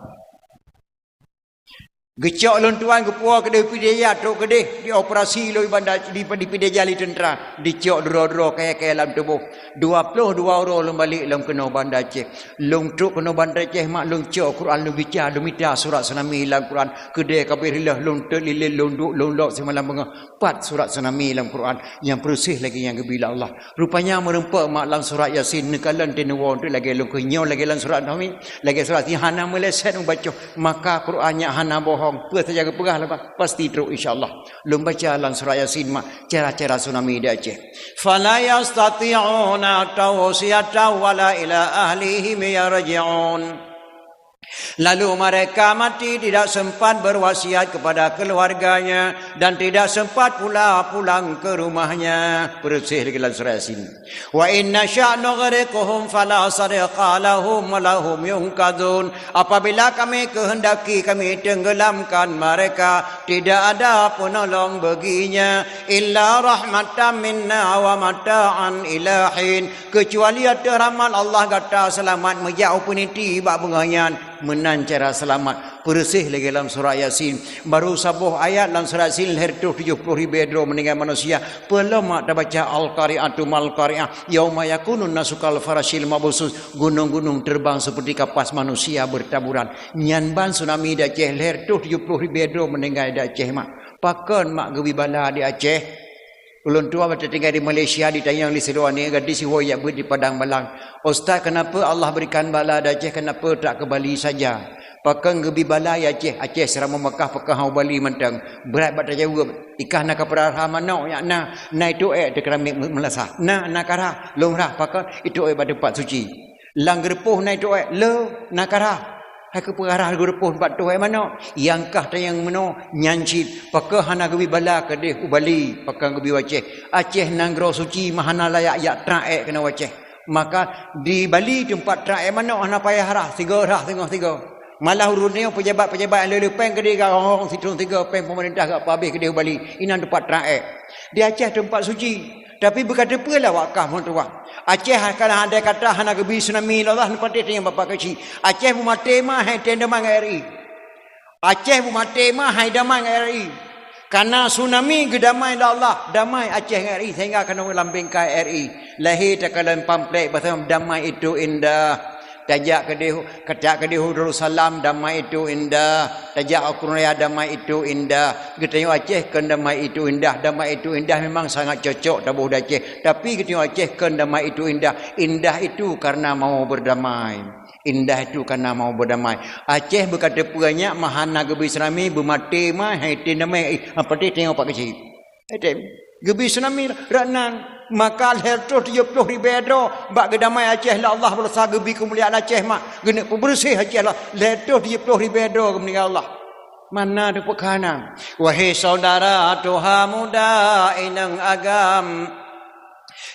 Geucok lôn tuan geupuwoe keudeh Pidie Jaya, trok keudeh dioperasi lom di Banda, di, di Pidie Jaya lé teuntra, dicok droe-droe kayée-kayée lam tuboh. Dua ploh dua uroe lôn balek lom keunoe Banda Aceh. Lôn trok keunoe Banda Aceh mak lôn cok Quran, lôn baca, lôn mita surat tsunami lam Quran. Keudeh ka abéh reuloh lôn teuk lilén, lôn duek, lôn lok simalam beungoh. Pat surat tsunami lam Quran nyang peureuséh lagée nyang geubri lé Allah. Rupanya meureumpok mak lam surat Yasin, neukalon teuh neuwoe teuk lagée lôn kheun nyoe lagée lam surat tsunami, lagée surat Yasin hana meuleset mubacoh. Maka Quran nyan hana bohong. Peue saja geupeugah lé Allah, pasti trok insya Allah. Lôn baca lam surat Yasin mak cara-cara tsunami di Aceh. Fala yastati'una tawsiyatan wala ila ahlihim yarji'un. Lalu mereka mati tidak sempat berwasiat kepada keluarganya dan tidak sempat pula pulang ke rumahnya. Peureuséh lagée lam surat Yasin. Wa in nasya' nughriqhum fala sariqa lahum wa lahum yunqadzun. Apabila Kami kehendaki, Kami tenggelamkan mereka, tidak ada penolong baginya, illa rahmatan minna wa mata'an ila hin. Keucuali ateueh rahmat Allah gata seulamat meujak u peuniti bak beungoh nyan. Meunan cara seulamat, peureuséh lagée lam surat Yasin. Baru saboh ayat lam surat Yasin, lhée reutôh tujoh ploh ribée droe meuninggai manusia. Peulom mak tabaca Al-Qari'atu mal Qari'ah, yauma yakunun nasu kal farashil mabsus, gunong-gunong terbang seperti kapas, manusia bertaburan. Nyan ban tsunami di Aceh, lhée reutôh tujoh ploh ribée droe meuninggai di Aceh mak. Pakon mak geubri bala di Aceh? Ulôn tuan watée tinggai di Malaysia, ditanyong lé sidroe aneuk gadis siwoe jak beuet di Padang Balang, "Ustaz, kenapa Allah berikan bala di Aceh, kenapa tak ke Bali saja? Pakon geubri bala di Aceh? Aceh seuramoe Makkah, pakon hana u Bali mantong?" Brat bak tajaweueb. Ikah na kapeurah manok nyak na, na itôk ék teukeuramiek meulasah. Na, na karhah, lôn rhah pakon itôk ék bak teumpat suci. Lam geureupôh na itôk ék, le, na karhah. Hai keu peurah geureupôh bak toh ék manok, nyang kah tanyong meunoe nyan cit, pakon hana geubri bala keudeh u Bali, pakon geubri u Aceh. Aceh nanggroe suci, meuhana layak jak trang ék keunoe u Aceh. Maka di Bali teumpat trang ék manok hana payah rhah, sigoe rhah singoh sigoe. Malah ureuëng nyoe pejabat-pejabat nyang le-le péng keudeh gak rong-rong sitrong sigoe péng peumeurintah gak pabéh keudeh u Bali. Inan teumpat trang ék. Di Aceh teumpat suci. Tapi beuka teupeu lah wak kah meutuah. Aceh kana andai kata hana geubri tsunami lé Allah, neupatéh teunyong Bapak Keuchik. Aceh beumaté ma hai tem damai ngon R I. Aceh beumaté ma hai damai ngon R I. Kana tsunami geudamai lé Allah, damai Aceh ngon R I sehingga keunoe lam bingkai R I. Lahé takalon pamflet bahasa damai itu indah. Tajak keudeh, tajak keudeh u Darussalam, damai itu indah. Tajak u Krueng Raya, damai itu indah. Geutanyoe Aceh kon damai itu indah. Damai itu indah memang sangat cocok taboh di Aceh. Tapi geutanyoe Aceh kon damai itu indah. Indah itu karena mau berdamai. Indah itu karena mau berdamai. Aceh beuka teupeu nyak meuhana geubri tsunami, beumaté ma hai tem damai. Eh, apa teuh teunyong Pak Keuchik. Hai tem. Geubri tsunami rot nan. Maka lhèe reutôh tujoh ploh ribèe droe bak geudamai Aceh lé Allah, beurasa geubri keumuliaan Aceh mak. Geuneuk peubeureuséh Aceh lé Allah. Lhèe reutôh tujoh ploh ribèe droe geumeuninggai Allah. Mana teupeu kana. Wahé syedara tuha muda inong agam,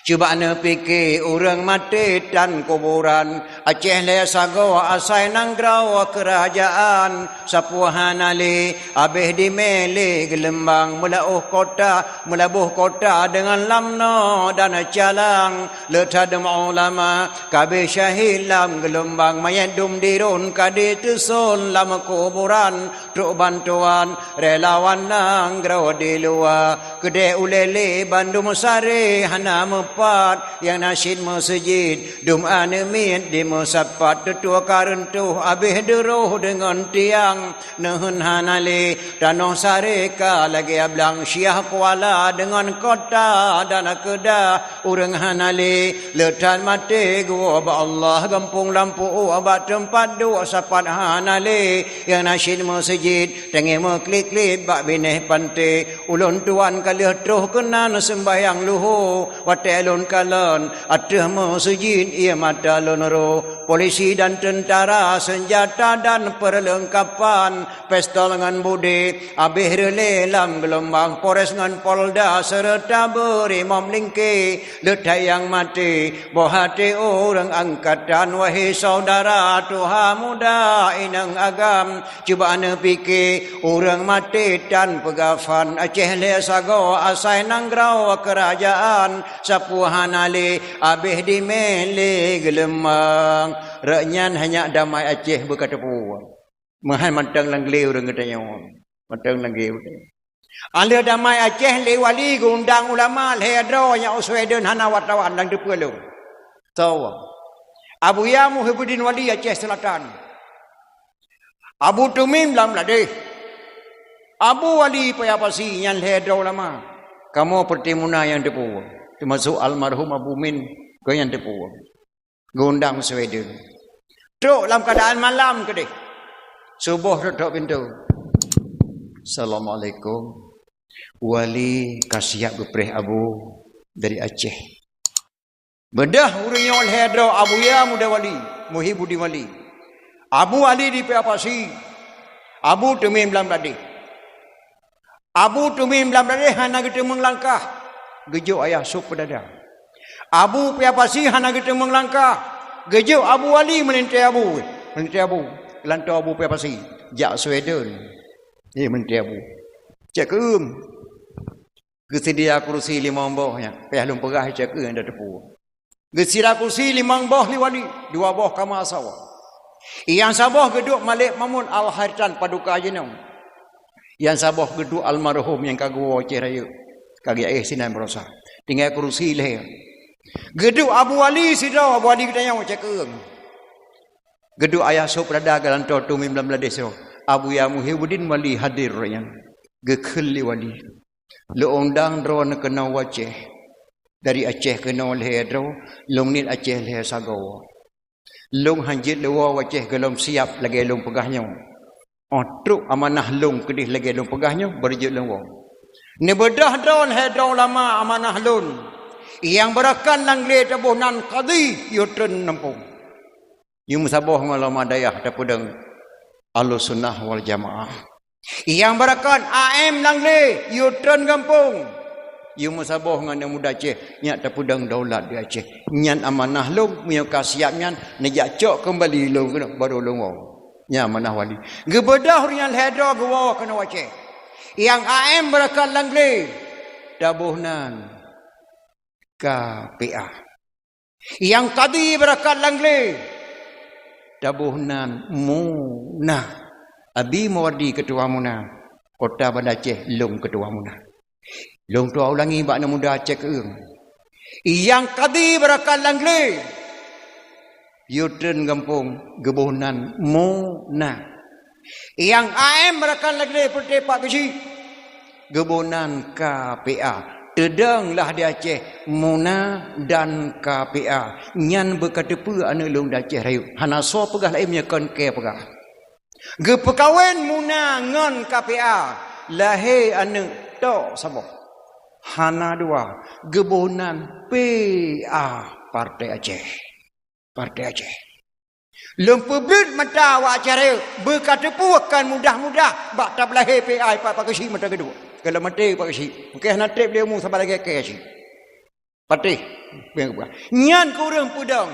cuba neupike ureuëng maté tan kuburan. Aceh lhèe sagoe asai nanggroe keurajeuen. Sapeue hana lé, abéh dimé lé geulumbang, meulaôh kota, meulaboh kota deungon lam noe dan calang. Le that dum ulama ka abéh syahid lam geulumbang, manyét dum diron ka diteuson lam kuburan. Trok bantuan relawan nanggroe di luwa, keudeh ulèe lé bandum saré hana meupat, nyang na cit meuseujid dum aneuk miet dimeusapat. Teutua ka reuntoh abéh duroh deungon tiang. Neuheun hana lé, tanoh saré ka lagèe blang, Syiah Kuala deungon kota dan keuda. Ureuëng hana lé, le that maté geuwoe bak Allah. Gampông lampu bak teumpat duek sapat hana lé, nyang na cit meuseujid teungoh meuklik-klik bak binéh panté. Ulôn tuan ka lheueh troh keunan seumbahyang luho, watèe lôn kalon ateueh meuseujid ié mata lôn rôh. Polisi dan teuntara seunjata dan peurleungkapan, pistol ngon budé abéh reulèe lam geulumbang. Polres ngon Polda seureuta beurimòb lingké, le that nyang maté boh até ureuëng angkatan. Wahé syedara tuha muda inong agam, cuba neupike ureuëng maté tan peugafan. Aceh lhèe sagoe asai nanggroe keurajeuen, sapeue hana lé, abéh dimé lé geulumbang. Rot nyan hanya damai Aceh beuka teupeu. Meuhan mantong lam glé ureuëng geutanyoe. Mantong lam glé ureuëng. Alheuh damai Aceh lé wali geuundang ulama lhèe droe nyang u Sweden hana wartawan nyang teupeu lom. Soe? Abuya Muhibbuddin Wali Aceh Selatan. Abu Tumim lam Bladeh. Abu Wali Paya Pasi nyan lhèe droe ulama. Kamoe peuretimuna nyang teupeu. Teumasok almarhum Abu Min kon nyang teupeu. Geuundang Sweden. Trok lam keuadaan malam keudeh. Suboh trok-trok pintoe. Assalamualaikum. Wali ka siap geupreh Abu dari Aceh. Beudôh ureuëng nyoe lhèe droe Abuya Muda Wali, Muhibbuddin Wali. Abu Wali di Paya Pasi. Abu Tumim lam Bladeh. Abu Tumim lam Bladeh hana geuteumeung langkah, geujok Ayah Sop Peudada. Abu Paya Pasi hana geuteumeung langkah, geujok Abu Wali meulintèe Abu, meulintèe Abu. Lantoe Abu Paya Pasi jak Sweden. Nyan meulintèe Abu. Cek keueung. Geuseudia kurusi limong boh nyan, payah lôn peugah cek keueung dah teupeu. Geusira kurusi limong boh lé wali, dua boh kama sawa. Nyang saboh geuduek Malik Mamun Al-Haritan paduka jinoe. Nyang saboh geuduek almarhum nyang ka geuwoe Aceh Rayeuk, ka geuéh sinan baroesa. Tinggai kurusi lhèe. Geuduek Abu Wali sidroe, Abu Wali geutanyoe cek keueung. Geuduek Ayah Sop Peudada geulantoe Tumim lam Bladeh sidroe. Abuya Muhibbuddin Wali hadir nyan. Geukheun lé wali. Lôn undang droeneuh keunoe u Aceh. Dari Aceh keunoe lhèe droe, lôn niet Aceh lhèe sagoe. Lôn han jeuet lôn woe u Aceh gohlom siap lagèe lôn peugah nyoe. Óh trok amanah lôn keudeh lagèe lôn peugah nyoe, baru jeuet lôn woe. Neubeudôh droe lhèe droe ulama amanah lôn. Nyang beurakan lam glé taboh nan kadhi, yue treun lampôh. Nyoe meusaboh ngon ulama dayah tapeudong Ahlussunnah wal Jamaah. Nyang beurakan A M Langlé, yue treun gampông. Yue meusaboh ngon aneuk muda Aceh, nyak tapeudong daulat di Aceh. Nyan amanah lôn, meunyoe ka siap nyan, neujak cok keumbali lôn keunoe, barô lôn woe. Nyan amanah wali. Geubeudôh ureueng nyan lhèe droe geuwoe keunoe Aceh. Nyang A M beurakan Langlé, taboh nan K P A. Nyang kadi beurakan Langlé, taboh nan Muna. Abi Mawardi keutua Muna, Kota Banda Aceh, lôn keutua Muna. Lôn tuah ulangi bak aneuk muda Aceh keueung. Nyang kadi beurakan Langlé, yue treun gampông, geuboh nan Muna. Nyang A M beurakan Langlé peureté Pak Keuchik, geuboh nan K P A. Teudong lah di Aceh, Muna dan K P A. Nyan beuka teupeue aneuk lôn di Aceh rayeuk. Hana soe peugah laén meunyoe kon kèe peugah. Geupeukawen Muna ngon K P A. Lahé aneuk tok saboh. Hana dua. Geuboh nan P A, Partai Aceh. Partai Aceh. Lôn peubleuet mata awak Aceh rayeuk, beuka teupeue kon mudah-mudah bak tapeulahé P A Pak, Pak Keuchik mata keudua. Kalau maté Pak Keuchik, mungken hana trép lé umu saban lagèe kèe cit. Patéh. Nyan keuh ureueng peudong.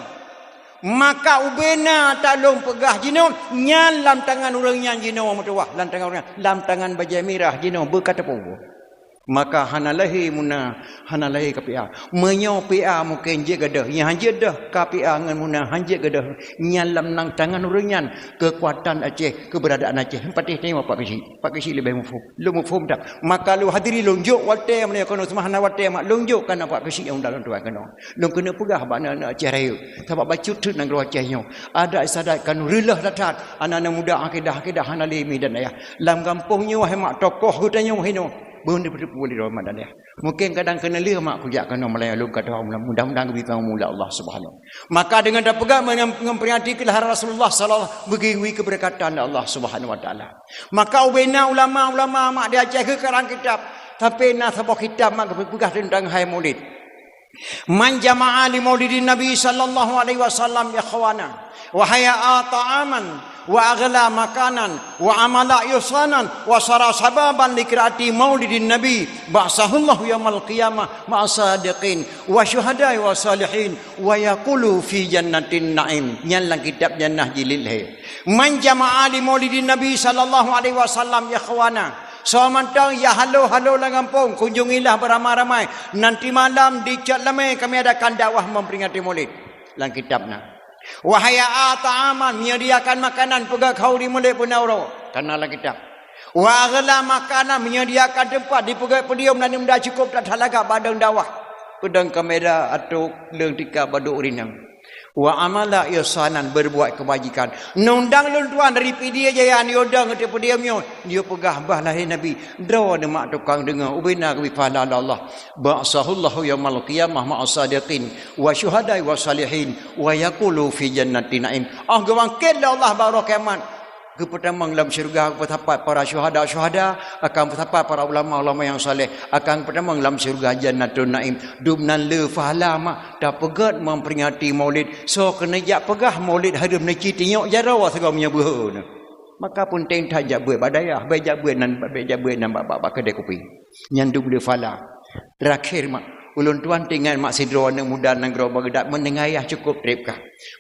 Maka ubena ta lôn peugah jinoe, nyan lam tangan ureueng nyan jinoe meutuwah, lam tangan ureueng nyan, lam tangan bajèe mirah jinoe beuka teupeue. Maka hana lahé Muna, hana lahé K P A. Meunyoe P A mungken jeuet gadôh, nyan han jeuet deuh, K P A ngon Muna han jeuet gadôh. Nyan lam nan tangan ureueng nyan keukuatan Aceh, keubeuradaan Aceh. Patéh tanyoe Pak Keuchik. Pak Keuchik leubeh muphom. Lôn muphom that. Maka lôn hadiri lôn jok watèe meunyoe keunoe seumah hana watèe mak lôn jok kana Pak Keuchik nyang undang lôn tuan keunoe. Lôn keuneuk peugah bak aneuk-aneuk Aceh rayeuk. Sabab bacut treuk nanggroe Aceh nyoe. Adat istiadat ka reuloh that-that. Aneuk-aneuk muda akidah-akidah hana lé mi dan ayah. Lam gampông nyoe hai mak tokoh geutanyoe hinoe. Beuh ni peuteupeu lé mak dan ayah. Mungken kadang keuneuk lheueh mak kujak keunoe meulayan lôn ka tuha mudah-mudahan geubri kamoe mulia Allah Subhanahu. Maka deungon tapeugah ngon, ngon peringati keulah Rasulullah sallallahu alaihi wasallam bagi keubeureukatan Allah Subhanahu wa taala. Maka ubena ulama-ulama mak di Aceh geukarang kitab, tapi na saboh kitab mak geupeugah teuntang hai Maulid. Man jama'a li maulidin Nabi sallallahu alaihi wasallam ikhwana, wa hayya'a ta'aman, wa aghla makanan, wa amala ihsanan, wa sara sababan li qiraati maulidin Nabi, ba'atsahullahu yaumal qiyamah ma'a sadiqin, wa syuhada'i wa salihin, wa yaqulu fi jannatin na'im. Nyan lam kitab Jannah jilid lhèe. Man jama'a li maulidin Nabi sallallahu alaihi wasallam ikhwana. Soe mantong nyang halo-halo lam gampông, kunjungilah beramai-ramai. Nanti malam di Cot Lamé kami adakan dakwah memperingati Maulid. Lam kitab na. Wa hayya'a ta'aman, menyediakan makanan peugöt khauri Maulid peunaroe. Kana lam kitab. Wa aghla makanan, menyediakan teumpat dipeugöt podium dan muda cukôp that lagak bak dong dakwah. Peudong kamera atau leueng tika badok rinang. Wa amala ihsanan, berbuat kebajikan. Nundang lôn tuan dari Pidie Jaya nyoe dong di podium nyoe, nyoe peugah bah lahé Nabi. Droeneuh mak tukang deungoe, ubena geubri pahala lé Allah. Ba'atsahullahu yaumal qiyamah ma'as sadiqin wa syuhada'i wa salihin wa yaqulu fi jannati na'im. Oh geubangkét lé Allah bak uroe kiamat. Geupeutamong lam syeuruga, geupeusapat para syuhada-syuhada, akan peusapat para ulama-ulama nyang saleh, akan peutamong lam syeuruga Jannatun Naim. Dum nan le pahala mak tapeugöt memperingati Maulid. Soe keuneuk jak peugah Maulid hareuem neuci tinyok jaroe sigoe meunyoe beuhe na. Maka peunteng that jak beuet bak dayah, bèk jak beuet nan, bèk jak beuet nan bak, bak, bak keudè kupi. Nyan dum le pahala. Terakhir mak, ulôn tuan teuingat mak sidroe aneuk muda nanggroe Baghdad, meuninggai ayah cukôp trép kah.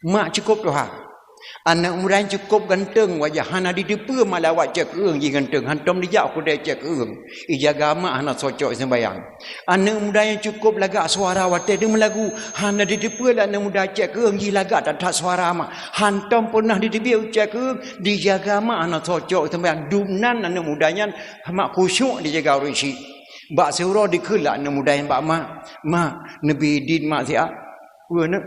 Mak cukôp tuha. Aneuk muda nyan cukôp ganteng wajah, hana jiteupeue malah awak cot keueung jih ganteng, hantom jijak u keudè cot keueung. Jijaga mak hana soe cok seumbahyang. Aneuk muda nyan cukôp lagak suara watèe deuh meulagu, hana jiteupeue lé aneuk muda cot keueung jih lagak that-that suara mak. Hantom peunah jiteubiet u cot keueung, jijaga mak hana soe cok seumbahyang. Dum nan aneuk muda nyan mak khusyuk jijaga ureueng syik. Bak siuroe dikheun lé aneuk muda nyan bak mak, "Mak, neubi idin mak siat." Peue neuk?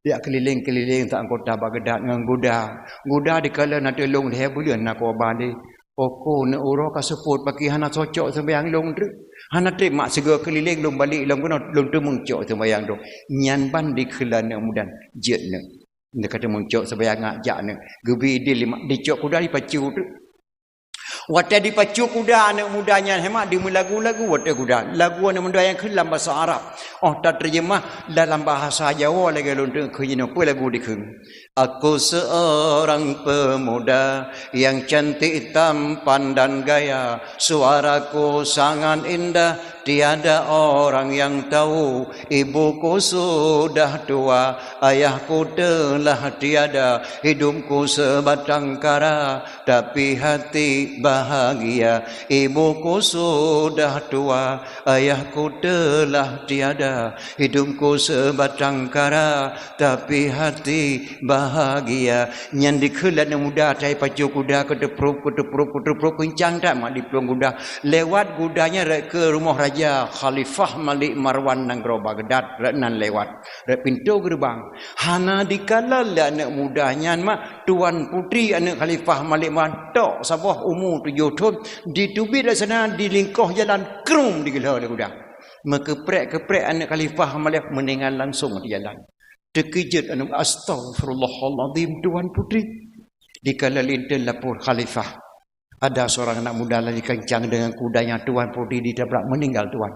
Jak keulileng-keulileng sa kota Baghdad ngon guda. Guda dikalon ateueh lôn lhèe buleuen na kuba lé. Oko neuk uroe ka seupôt paki hana soe cok seumbahyang lôn treuk. Hana trép mak sigoe keulileng lôn balek lom keunoe lôn teumeung cok seumbahyang droe. Nyan ban dikheun lé aneuk muda nyan, "Jeuet neuk. Neuk ka teumeung cok seumbahyang ngat jak neuk." Geubi idin lé mak dicok kuda dipacu treuk. Watée dipacu kuda aneuk muda nyan, hai mak, dimeulagu-lagu watée kuda. Lagu aneuk muda nyan kheun lam basa Arab. Oh, tateujeumah dalam bahasa Jawa lagée lôn teuk kheun jinoe, peue lagu dikheun. Aku seorang pemuda yang cantik tampan dan gaya, suaraku sangat indah, tiada orang yang tahu. Ibuku sudah tua, ayahku telah tiada, hidupku sebatang kara, tapi hati bahagia. Ibuku sudah tua, ayahku telah tiada, hidupku sebatang kara, tapi hati bahagia. Nyan dikheun lé aneuk muda, tai pacu kuda, keuteuprop, keuteuprop, keuteuprop, keuncang that mak diplueng kuda. Lewat kuda nyan rot keu rumoh raja, Khalifah Malik Marwan nanggroe Baghdad, rot nan lewat, rot pintoe geureubang. Hana dikalon lé aneuk muda nyan mak, tuan putri aneuk Khalifah Malik Marwan, tok saboh umu tujoh thon, diteubiet dari sana, dilingkoh jalan, krum, digeulhô lé kuda. Meukeuprek-keuprek aneuk Khalifah Malik meuninggai langsong di jalan. Teukeujot aneuk, "Astaghfirullahalazim, tuan putri." Dikalon lé inteuen lapor khalifah. Ada seorang anak muda lagi kencang dengan kudanya, tuan putri ditabrak, meninggal, tuan.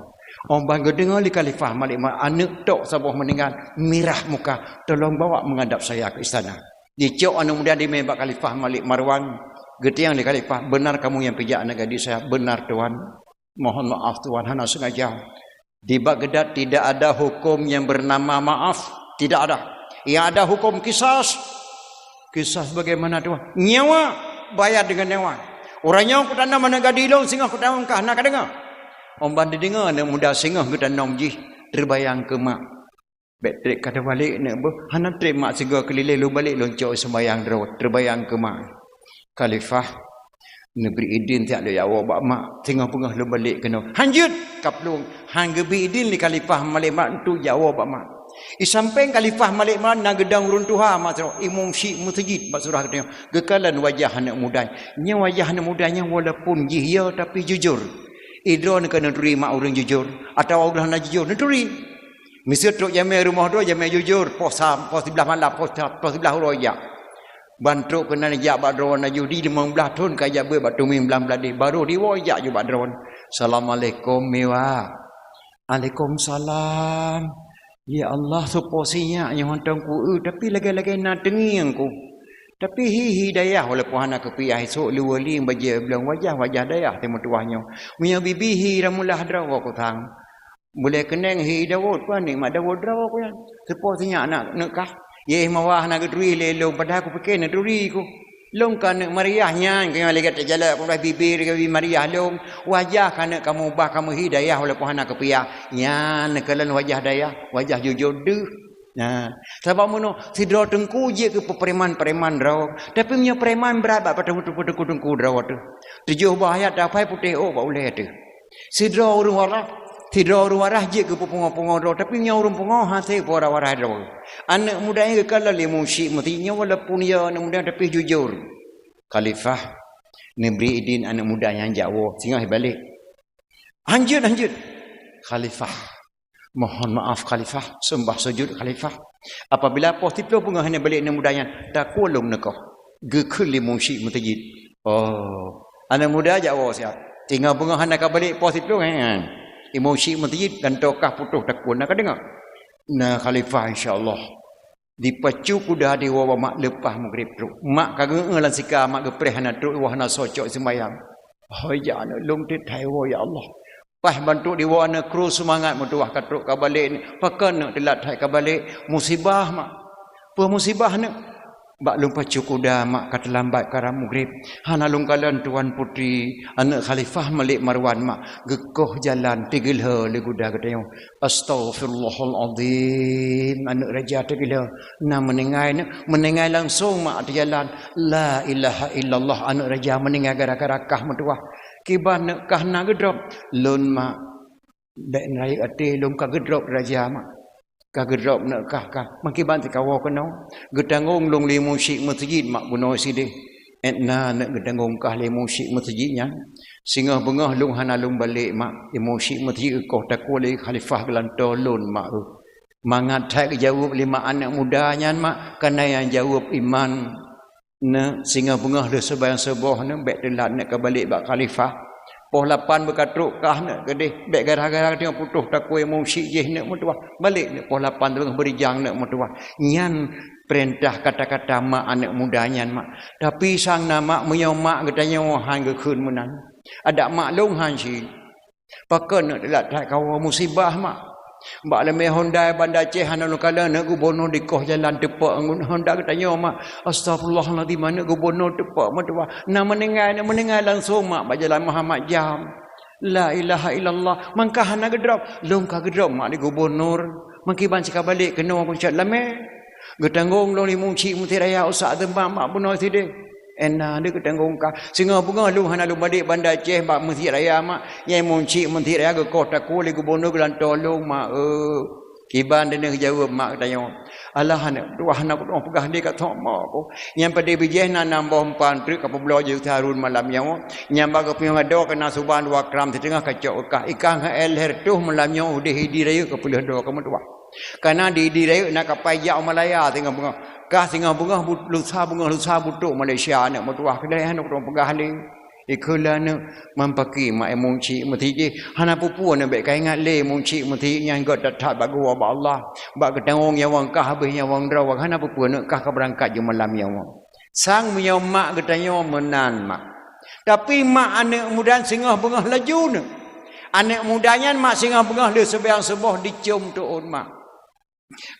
Oh, ban geudeungoe lé Khalifah Malik Marwan, aneuk tok saboh meninggal, mirah muka, tolong bawa menghadap saya ke istana. Dicok aneuk muda dimé bak Khalifah Malik Marwan, geutanyong lé khalifah, "Benar kamu yang pijak anak gadis saya?" "Benar, tuan." "Mohon maaf, tuan, hana sengaja. Di Baghdad tidak ada hukum yang bernama maaf, tidak ada. Yang ada hukum kisas." "Kisas bagaimana, tuan?" "Nyawa, bayar dengan nyawa. Uroe nyoe kutanom aneuk gadis lôn, singoh kutanom kah, na kadeungoe?" Oh, ban dideungoe aneuk muda singoh geutanom jih, teubayang keu mak. Bék treb ka tabalek aneuk beuh, hana treb mak sigoe keulileng, lôn balek lôn cok seumayang droe, teubayang keu mak. "Khalifah, neubri idin siat lôn jak woe bak mak, singoh beungoh lôn balek keunoe." "Hanjeuet!" Kaplueng, han geubri idin lé Khalifah Malik Marwan untuk jak woe bak mak. Di sampéng Khalifah Malik Marwan na geudong ureuëng tuha mak sidroe, imum syik meuseujid bak surah geutanyoe. Geukalon wajah aneuk muda. Nyoe wajah aneuk muda nyoe walaupun jih ya, tapi jujur. Idroe neuka neuturi mak ureuëng jujur, atawa ureuëng hana jujur, neuturi. Miseue trok jamé rumoh droe, jamé jujur, poh sa-, poh siblaih malam, poh sa-, poh siblaih uroe jak. Ban trok keunan jak bak droe na judi limong blaih thon ka jak beuet bak tumieng blang bladeh, barô diwoe jak ju bak droe. "Assalamualaikum, Miwa." "Alaikumsalam." "Ya Allah, soe po si nyak nyoe hantom ku eu, tapi lagée-lagée na teungieng ku. Tapi hi-hi dayah walaupun hana keupiah, isok leuweulieng bajée blong wajah-wajah dayah teumeutuwah nyoe. Meunyoe bibi hi rameulah droe ku sang." Bulée keuneng hi Daud, peue aneuk mak Daud droe ku nyan. Soe po si nyak aneuk kah? Yeh mawa hana geuturi lé lôn, padahai kupike neuturi ku. Lôn ka aneuk Mariah nyan, keu nyang lagée tajalak peugah bibir, lagée bibir Mariah lôn. Wajah ka aneuk kamu ubah, kamu hi dayah walaupun hana keupiah. Nyan neukalon wajah dayah, wajah jujur deuh. Nah, sabab meunoe sidroe teungku jeuet keu peupreman-preman droe, tapi meunyoe preman brat bak teungku-teungku droe teuh. Tujoh boh ayat tapai putéh ôk bak ulée teuh. Sidroe ureuëng waras, sidroe ureuëng waras jeuet keu peupungoh-pungoh droe, tapi nyoe ureuëng pungoh hase peuwaras-waras droe. Aneuk muda nyan geukalon lé musyik meuseujid nyoe walaupun ya aneuk muda tapi jujur. "Khalifah, neubri idin aneuk muda nyan jak woe, singoh balek." "Hanjeuet, hanjeuet." "Khalifah, mohon maaf, Khalifah, seumbah sujud, Khalifah. Apabila poh siplôh beungoh hana balek aneuk muda nyan, takue lôn neukoh," geukheun lé musyik meuseujid. Oh, aneuk muda jak woe siat. Singoh beungoh hana ka balek poh siplôh, nyan. Imum syik meuseujid gantoe kah putôh takue, na kadeungoe? "Na, Khalifah, insya Allah." Dipacu kuda diwoe bak mak leupah mugreb trok. Mak ka geu-eu lam sika, mak geupreh hana trok, woe hana soe cok seumayang. "Hôi jak aneuk lôn teuthai woe, ya Allah." Paih bantuk diwoe aneuk kru seumangat meutuwah ka trok ka balek, pakon neuk teulat that ka balek, musibah mak. Peue musibah neuk? Bak lôn pacu kuda mak ka teulambat karab mugreb. Hana lôn kalon tuan putri, aneuk Khalifah Malik Marwan mak, geukoh jalan teugeulhô lé kuda geutanyoe. Astaghfirullahalazim, aneuk raja teugeulhô. Na meuninggai neuk, meuninggai langsong mak teujalan. La ilaha illallah, aneuk raja meuninggai gara-gara kah meutuwah. Kiban neuk kah na geudrob? Lôn mak, bék neurayeuk até lôn ka geudrob raja mak. Ka geudrob neuk kah, kah. Meukiban teukawoe keunoe. Geutanggong lôn lé musyik meuseujid mak bunoe sideh. Étna neuk geutanggong kah lé musyik meuseujid nyan. Singoh beungoh lôn hana lôn balek mak. Lé musyik meuseujid geukoh takue lé khalifah geulantoe lôn mak eu. Mangat that geujaweueb lé mak aneuk muda nyan mak, kana nyang jaweueb iman. Neuk singoh beungoh lheueh seumayang suboh neuk bèk teulat neuk ka balek bak khalifah. Poh lapan beuka trok kah neuk keudeh, bèk gara-gara tanyoe putôh takue munsyik jih neuk meutuwah. Balek neuk poh lapan teungoh beurijang neuk meutuwah. Nyan peurintah kata-kata mak aneuk muda nyan, mak. Tapi sang na mak, meunyoe mak geutanyoe han geukheun meunan. Adak mak lôn han cit. Pakon neuk teulat that kawoe, musibah, mak. Bak leumeh Honda Banda Aceh hana lôn kalon neuk gubunur dikoh jalan teupok ngon Honda geutanyoe, mak. Astagfirullahalazim, aneuk gubunur teupok meutuwah. Na meuninggai, na meuninggai langsong, mak, bak jalan Muhammad Jam. La ilaha illallah. Mangka hana geudrop. Lôn ka geudrop, mak, di gubunur. Mangkiban sika balek keunoe kuncot lamé. Geutanggong lôn lé munsyik Meuseujid Raya Ustaz Azman, mak, bunoe sideh. Ena deuh geutanggong kah. Singoh beungoh lôn hana lôn balek Banda Aceh bak Meuseujid Raya, mak. Nyang munsyik Meuseujid Raya geukoh takue lé gubunur geulantoe lôn, mak, eu. Kiban deuneuh jaweueb mak geutanyoe. Alah, aneuk, dua hana kuteungoh peugah lé ka thok mak ko. Nyang padé bijéh na nam boh empan treuk ka peubloe jeuet Harun malam nyoe. Nyang bak geupiôh ngon doe keu na suban dua kram siteungoh ka cok keu kah. Ikah ngon él lhèe reutôh malam nyoe udeh idi rayeuk ka peuleueh doe ka meutuwah. Kana di idi rayeuk na kapai jak u Malaya singoh beungoh. Kah singoh beungoh bu-, lusa beungoh lusa butôk Malaysia aneuk meutuwah keudeh aneuk dong peugah lé. Ikheun lé aneuk, mampaki mak, eh, munsyik Meuseujid jih. Hana peue-peue aneuk, bèk ka ingat lé munsyik Meuseujid nyan göt that-that bak geuwoe bak Allah. Bak geutanggong nyawöng kah habéh nyawöng droe, hana peue-peue aneuk, kah ka beurangkat ju malam nyoe. Sang meunyoe mak geutanyoe meunan, mak. Tapi mak aneuk muda singoh beungoh laju neuk. Aneuk muda nyan mak singoh beungoh lheueh seumayang suboh dicôm teuôn mak.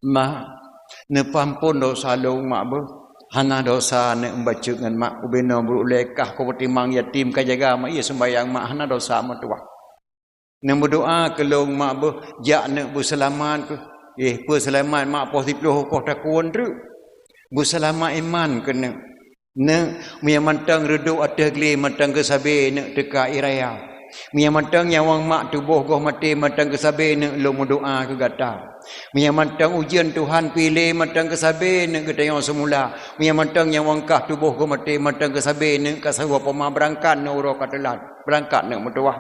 Mak, neupeuampôn dosa lôn mak beuh. Hana dosa neuk meubacut ngon mak, ubé noe beurulée kah ku peutimang yatim ka jaga mak, iya seumbayang mak, hana dosa meutuwah. Neumeudoa keu lôn mak beuh, jak neuk beuseulamat keuh. Eh, peuseulamat mak poh siplôh koh takue treuk. Beuseulamat iman keuneuk. Neuk, meunyoe mantong reudôk ateueh glé mantong keusabe neuk teuka ie raya. Meunyoe mantong nyawöng mak tuboh goh maté mantong keusabe neuk lôn meudoa keu gata. Meunyoe mantong ujeuen Tuhan piléh mantong keusabe neuk geutanyoe seumula. Meunyoe mantong nyawöng kah tuboh goh maté mantong keusabe neuk ka saboh poma beurangkat neuk uroe ka teulat. Beurangkat neuk meutuwah.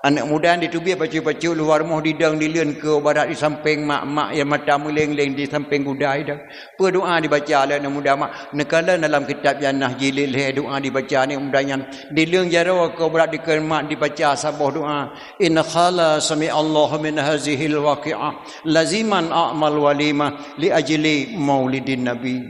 Aneuk muda diteubiet bacut-bacut luwa rumoh didong dileuen keu barat di sampéng mak-mak nyang mata meuleng-leng di sampéng guda idong. Peue doa dibaca lé aneuk muda mak? Neukalon dalam kitab Jannah jilid lhée doa dibaca aneuk muda nyan. Dileuen jaroe keu barat dikeue mak dibaca saboh doa. In qala sami'allahu min hazihil waqi'ah laziman a'mal walimah li ajli maulidin nabi.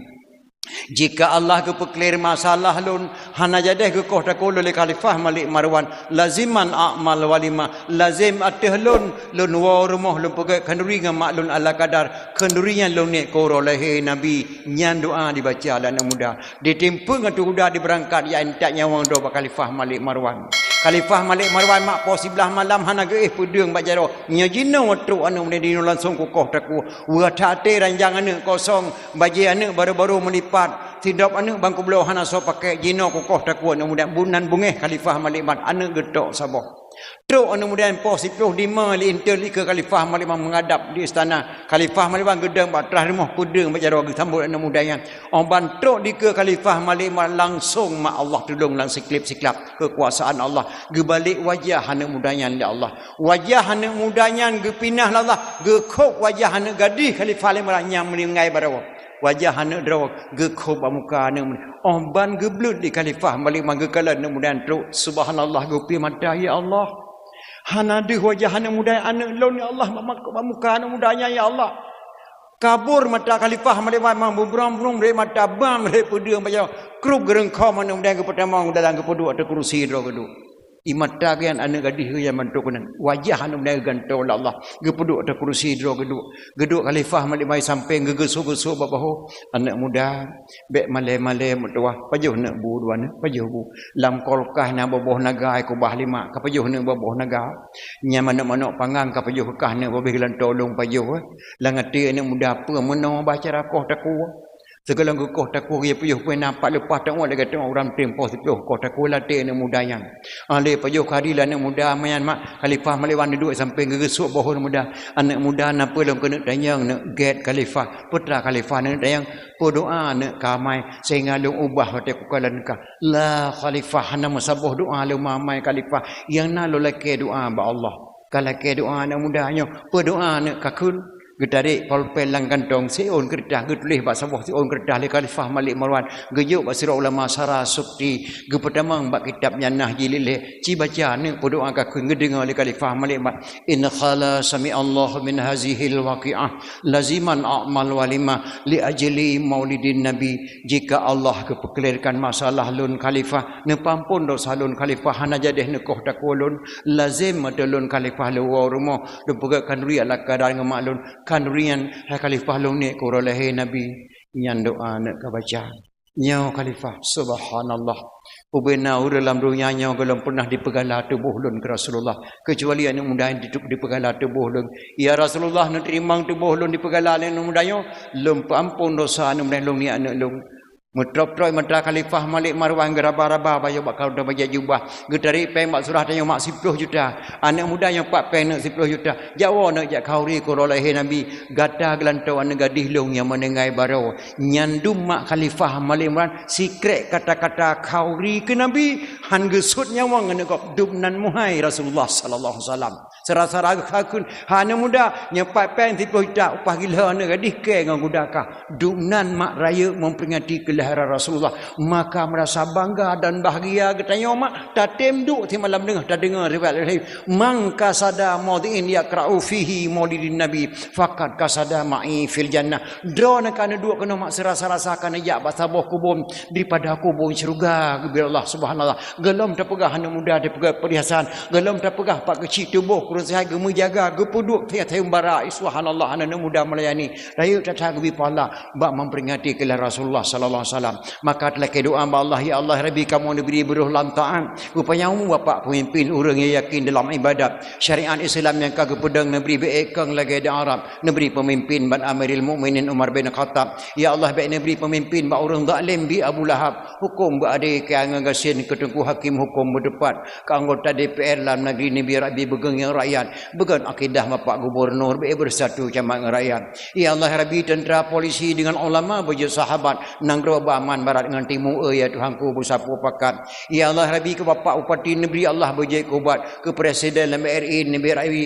Jika Allah geupeuklir masalah lôn, hana jadeh geukoh takue lôn lé Khalifah Malik Marwan, laziman a'mal walimah, lazem ateueh lôn, lôn woe rumoh lôn peugét khanduri ngon mak lôn ala kadar, khanduri nyan lôn niet keu uroe lahé Nabi, nyan doa dibaca lé aneuk muda. Ditimpeue ngon teuh guda dibeurangkat jak intat nyawöng droe bak Khalifah Malik Marwan. Khalifah Malik Marwan mak poh siblaih malam hana geuéh peudeueng bak jaroe, nyoe jinoe trok aneuk muda jinoe langsong kukoh takue. Weueh that até ranjang aneuk kosong, bajée aneuk barô-barô meulipat, sidrob aneuk ban kubloe hana soe paké, jinoe kukoh takue aneuk muda, bunan beungéh Khalifah Malik Marwan, aneuk geutok saboh. Trok aneuk muda nyan poh siplôh dimé lé inteul dikeue Khalifah Malik Marwan meuhadab di istana. Khalifah Malik Marwan geudong bak trah rumoh peudeueng bak jaroe geusambot aneuk muda nyan. Óh ban trok dikeue Khalifah Malik Marwan langsong mak Allah tulông lam siklab-siklab keukuasaan Allah. Geubalek wajah aneuk muda nyan lé Allah. Wajah aneuk muda nyan geupinah lé Allah, geukhôb wajah aneuk gadih Khalifah Malik Marwan nyang meuninggai baroe. Wajah aneuk droe geukhôb bak muka aneuk muda. Óh ban geubleuet lé Khalifah Malik Marwan geukalon aneuk muda nyan trok. Subhanallah, geupiôh mata, ya Allah. Hana deuh wajah aneuk muda nyan aneuk lôn, ya Allah, bak mak-, bak muka aneuk muda nyan, ya Allah. Kabur mata Khalifah Malik Marwan, beubrông-brông ré mata, bam ré peudeueng bak jaroe. Krup geureungkhom aneuk muda nyan geupeutamong dalam geupeuduek ateueh keurusi droe geuduek. Ie mata geuh nyan aneuk gadih geuh nyan mantong keunan. Wajah aneuk muda nyan geugantoe lé Allah. Geupeuduek ateueh keurusi droe geuduek. Geuduek Khalifah Malik Marwan sampéng geugeusuek-geusuek bak bahô. Aneuk muda, bèk malèe-malèe meutuwah. Pajoh neuk bu dua neuk, pajoh bu. Lam kulkas na boh-boh naga kubah lé mak, ka pajoh neuk boh-boh naga. Nyan manök-manök panggang ka pajoh keu kah neuk, babeh geulantoe lôn pajoh, eh. Lam até aneuk muda peue meunoe bah cara koh takue. Sigohlom geukoh takue geupajoh peue na pat leupah teuôt lagèe teuôt ureueng tem poh siplôh koh takue lam até aneuk muda nyan. Ah, lé pajoh kadi lé aneuk muda nyan mak, Khalifah Malik Marwan duduek sampéng geugeusuek boh aneuk muda. Aneuk muda na peue lôn keuneuk tanyong neuk gèt Khalifah. Peue teuma Khalifah neuk tanyong, peue doa neuk ka amai sehingga lôn ubah watèe kukalon kah. La Khalifah, hana meusaboh doa lôn amai Khalifah. Nyang na lôn lakèe doa bak Allah. Ka lakèe doa aneuk muda nyoe, peue doa neuk ka kheun? Geutarek polpen lam kantong, siôn keureutah geutuléh bak saboh siôn keureutah lé Khalifah Malik Marwan, geujok bak sidroe ulama Sara Sukti, geupeutamong bak kitab nyan Nahji Lileh, ci baca, neuk peudoa kakheun, geudeungoe lé Khalifah Malik Marwan, "In qala sami'allahu min hazihil waqi'ah laziman a'mal walimah li ajli maulidin nabi." Jika Allah geupeukleurkan masalah lôn khalifah, neupeuampon dosa lôn khalifah, hana jadeh neukoh takue lôn, lazem ateueh lôn khalifah lôn woe rumoh, lôn peugah khanuri ala kadar ngon mak lôn, khanuri nyan hai khalifah lôn niet keu uroe lahé Nabi. Nyan doa neuk ka baca. Nyoe khalifah, subhanallah. Ubena ureuëng lam donya nyoe gohlom peunah dipeugala tuboh lôn keu Rasulullah, keucuali aneuëk muda nyang ditu-, dipeugala tuboh lôn. "Ya Rasulullah, neuteurimong tuboh lôn dipeugala lé aneuëk muda nyoe, lôn peuampon dosa aneuëk muda lôn niet aneuëk lôn." Meutrôb-trôb mata Khalifah Malik Marwan geuraba-raba bayoe bak kantong bajèe jubah, geutarek péng bak surah tanyoe mak siploh juta. Aneuëk muda nyoe pat péng neuk siploh juta. Jak woe neuk jak khanuri keu uroe lahé Nabi, gata geulantoe aneuëk gadih lôn nyang meuninggai baroe. Nyan dum mak Khalifah Malik Marwan sikrek kata-kata khanuri keu Nabi, han geusut nyawöng aneuëk gob, dum nan meuhai Rasulullah sallallahu alaihi wasallam. Sara-sara geukheun, "Hai aneuëk muda, nyoe pat péng siploh juta, upah gila aneuëk gadih kèe ngon guda kah." Dum nan mak rayeuk memperingati kelahiran Rasulullah. Maka merasa bangga dan bahagia geutanyoe mak, tatem duek simalam deungoh tadeungoe riwayat laén, "Man qasada maudhi'in yaqra'u fihi maulidin nabi, faqad qasada ma'i fil jannah." Droeneuh ka neuduek keunoe mak, seurasa-rasa ka neujak bak saboh kubon daripada kubon syeuruga, geubri Allah Subhanahu wa Taala. Gohlom tapeugah aneuëk muda, tapeugah perhiasan, gohlom tapeugah pat keuchik tuboh, kureueng sihat geumeujaga, geupeuduek tiep-tiep bara, subhanallah, aneuëk muda meulayani. Rayeuk that-that geubri pahala bak memperingati kelahiran Rasulullah sallallahu alaihi wasallam. Maka talakèe doa bak Allah, "Ya Allah, Rabbi kamoe neubri beuroh lam taat, geupanyang umu bapak pemimpin ureuëng nyang yakin dalam ibadat, syariat Islam nyang ka geupeudong neubri beuék kong lagèe di Arab, neubri pemimpin bak Amirul Mukminin Umar bin Khattab. Ya Allah, bèk neubri pemimpin bak ureuëng zalem bi Abu Lahab, huköm beuadé keu aneuëk gasien, keu teungku hakim huköm beuteupat, keu anggota D P R lam negeri neubri Rabbi beugeungieng rakyat, beugon akidah bapak gubernur, bèk beusatu camat ngon rakyat. Ya Allah Rabbi, tentera polisi deungon ulama beujeuet sahabat, nanggroe beuaman barat ngon timu, ya Tuhanku beusapeue pakat. Ya Allah Rabbi, keu bapak bupati neubri Allah beujeuet keu ubat, keu presiden lam R I neubri Rabbi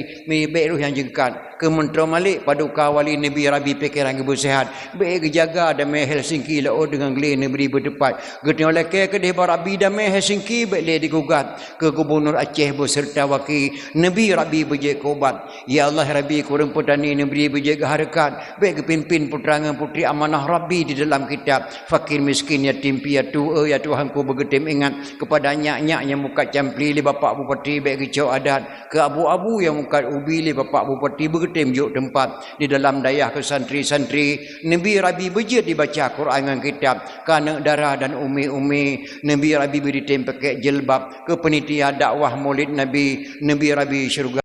bèk roh nyang jeungkat. Keu Meuntroe Malik, Paduka Wali neubri Rabbi pikeran geuh beuseuhat, bèk geujaga damé Helsinki laôt deungon glé neubri beuteupat. Geutanyoe lakèe keudeh bak Rabbi damé Helsinki bèk lé digugat. Keu Gubunur Aceh beuseureuta waki neubri Rabbi beujeuet keu ubat. Ya Allah Rabbi, keu ureuëng peutani neubri beujeuet keu hareukat, bèk geupimpin putra ngon putri amanah Rabbi di dalam kitab. Fakir miskin yatim piatu, ya Tuhanku beugeutem ingat. Keupada nyak-nyak nyang mukat campli lé bapak bupati bèk geucok adat. Keu abu-abu nyang mukat ubi lé bapak bupati beugeutem jok teumpat. Di dalam dayah keu santri-santri neubri Rabbi beujeuet dibaca Quran ngon kitab. Keu aneuëk dara dan umi-umi neubri Rabbi beutem pakèk jilbab. Keu panitia dakwah Maulid Nabi neubri Rabbi syeuruga.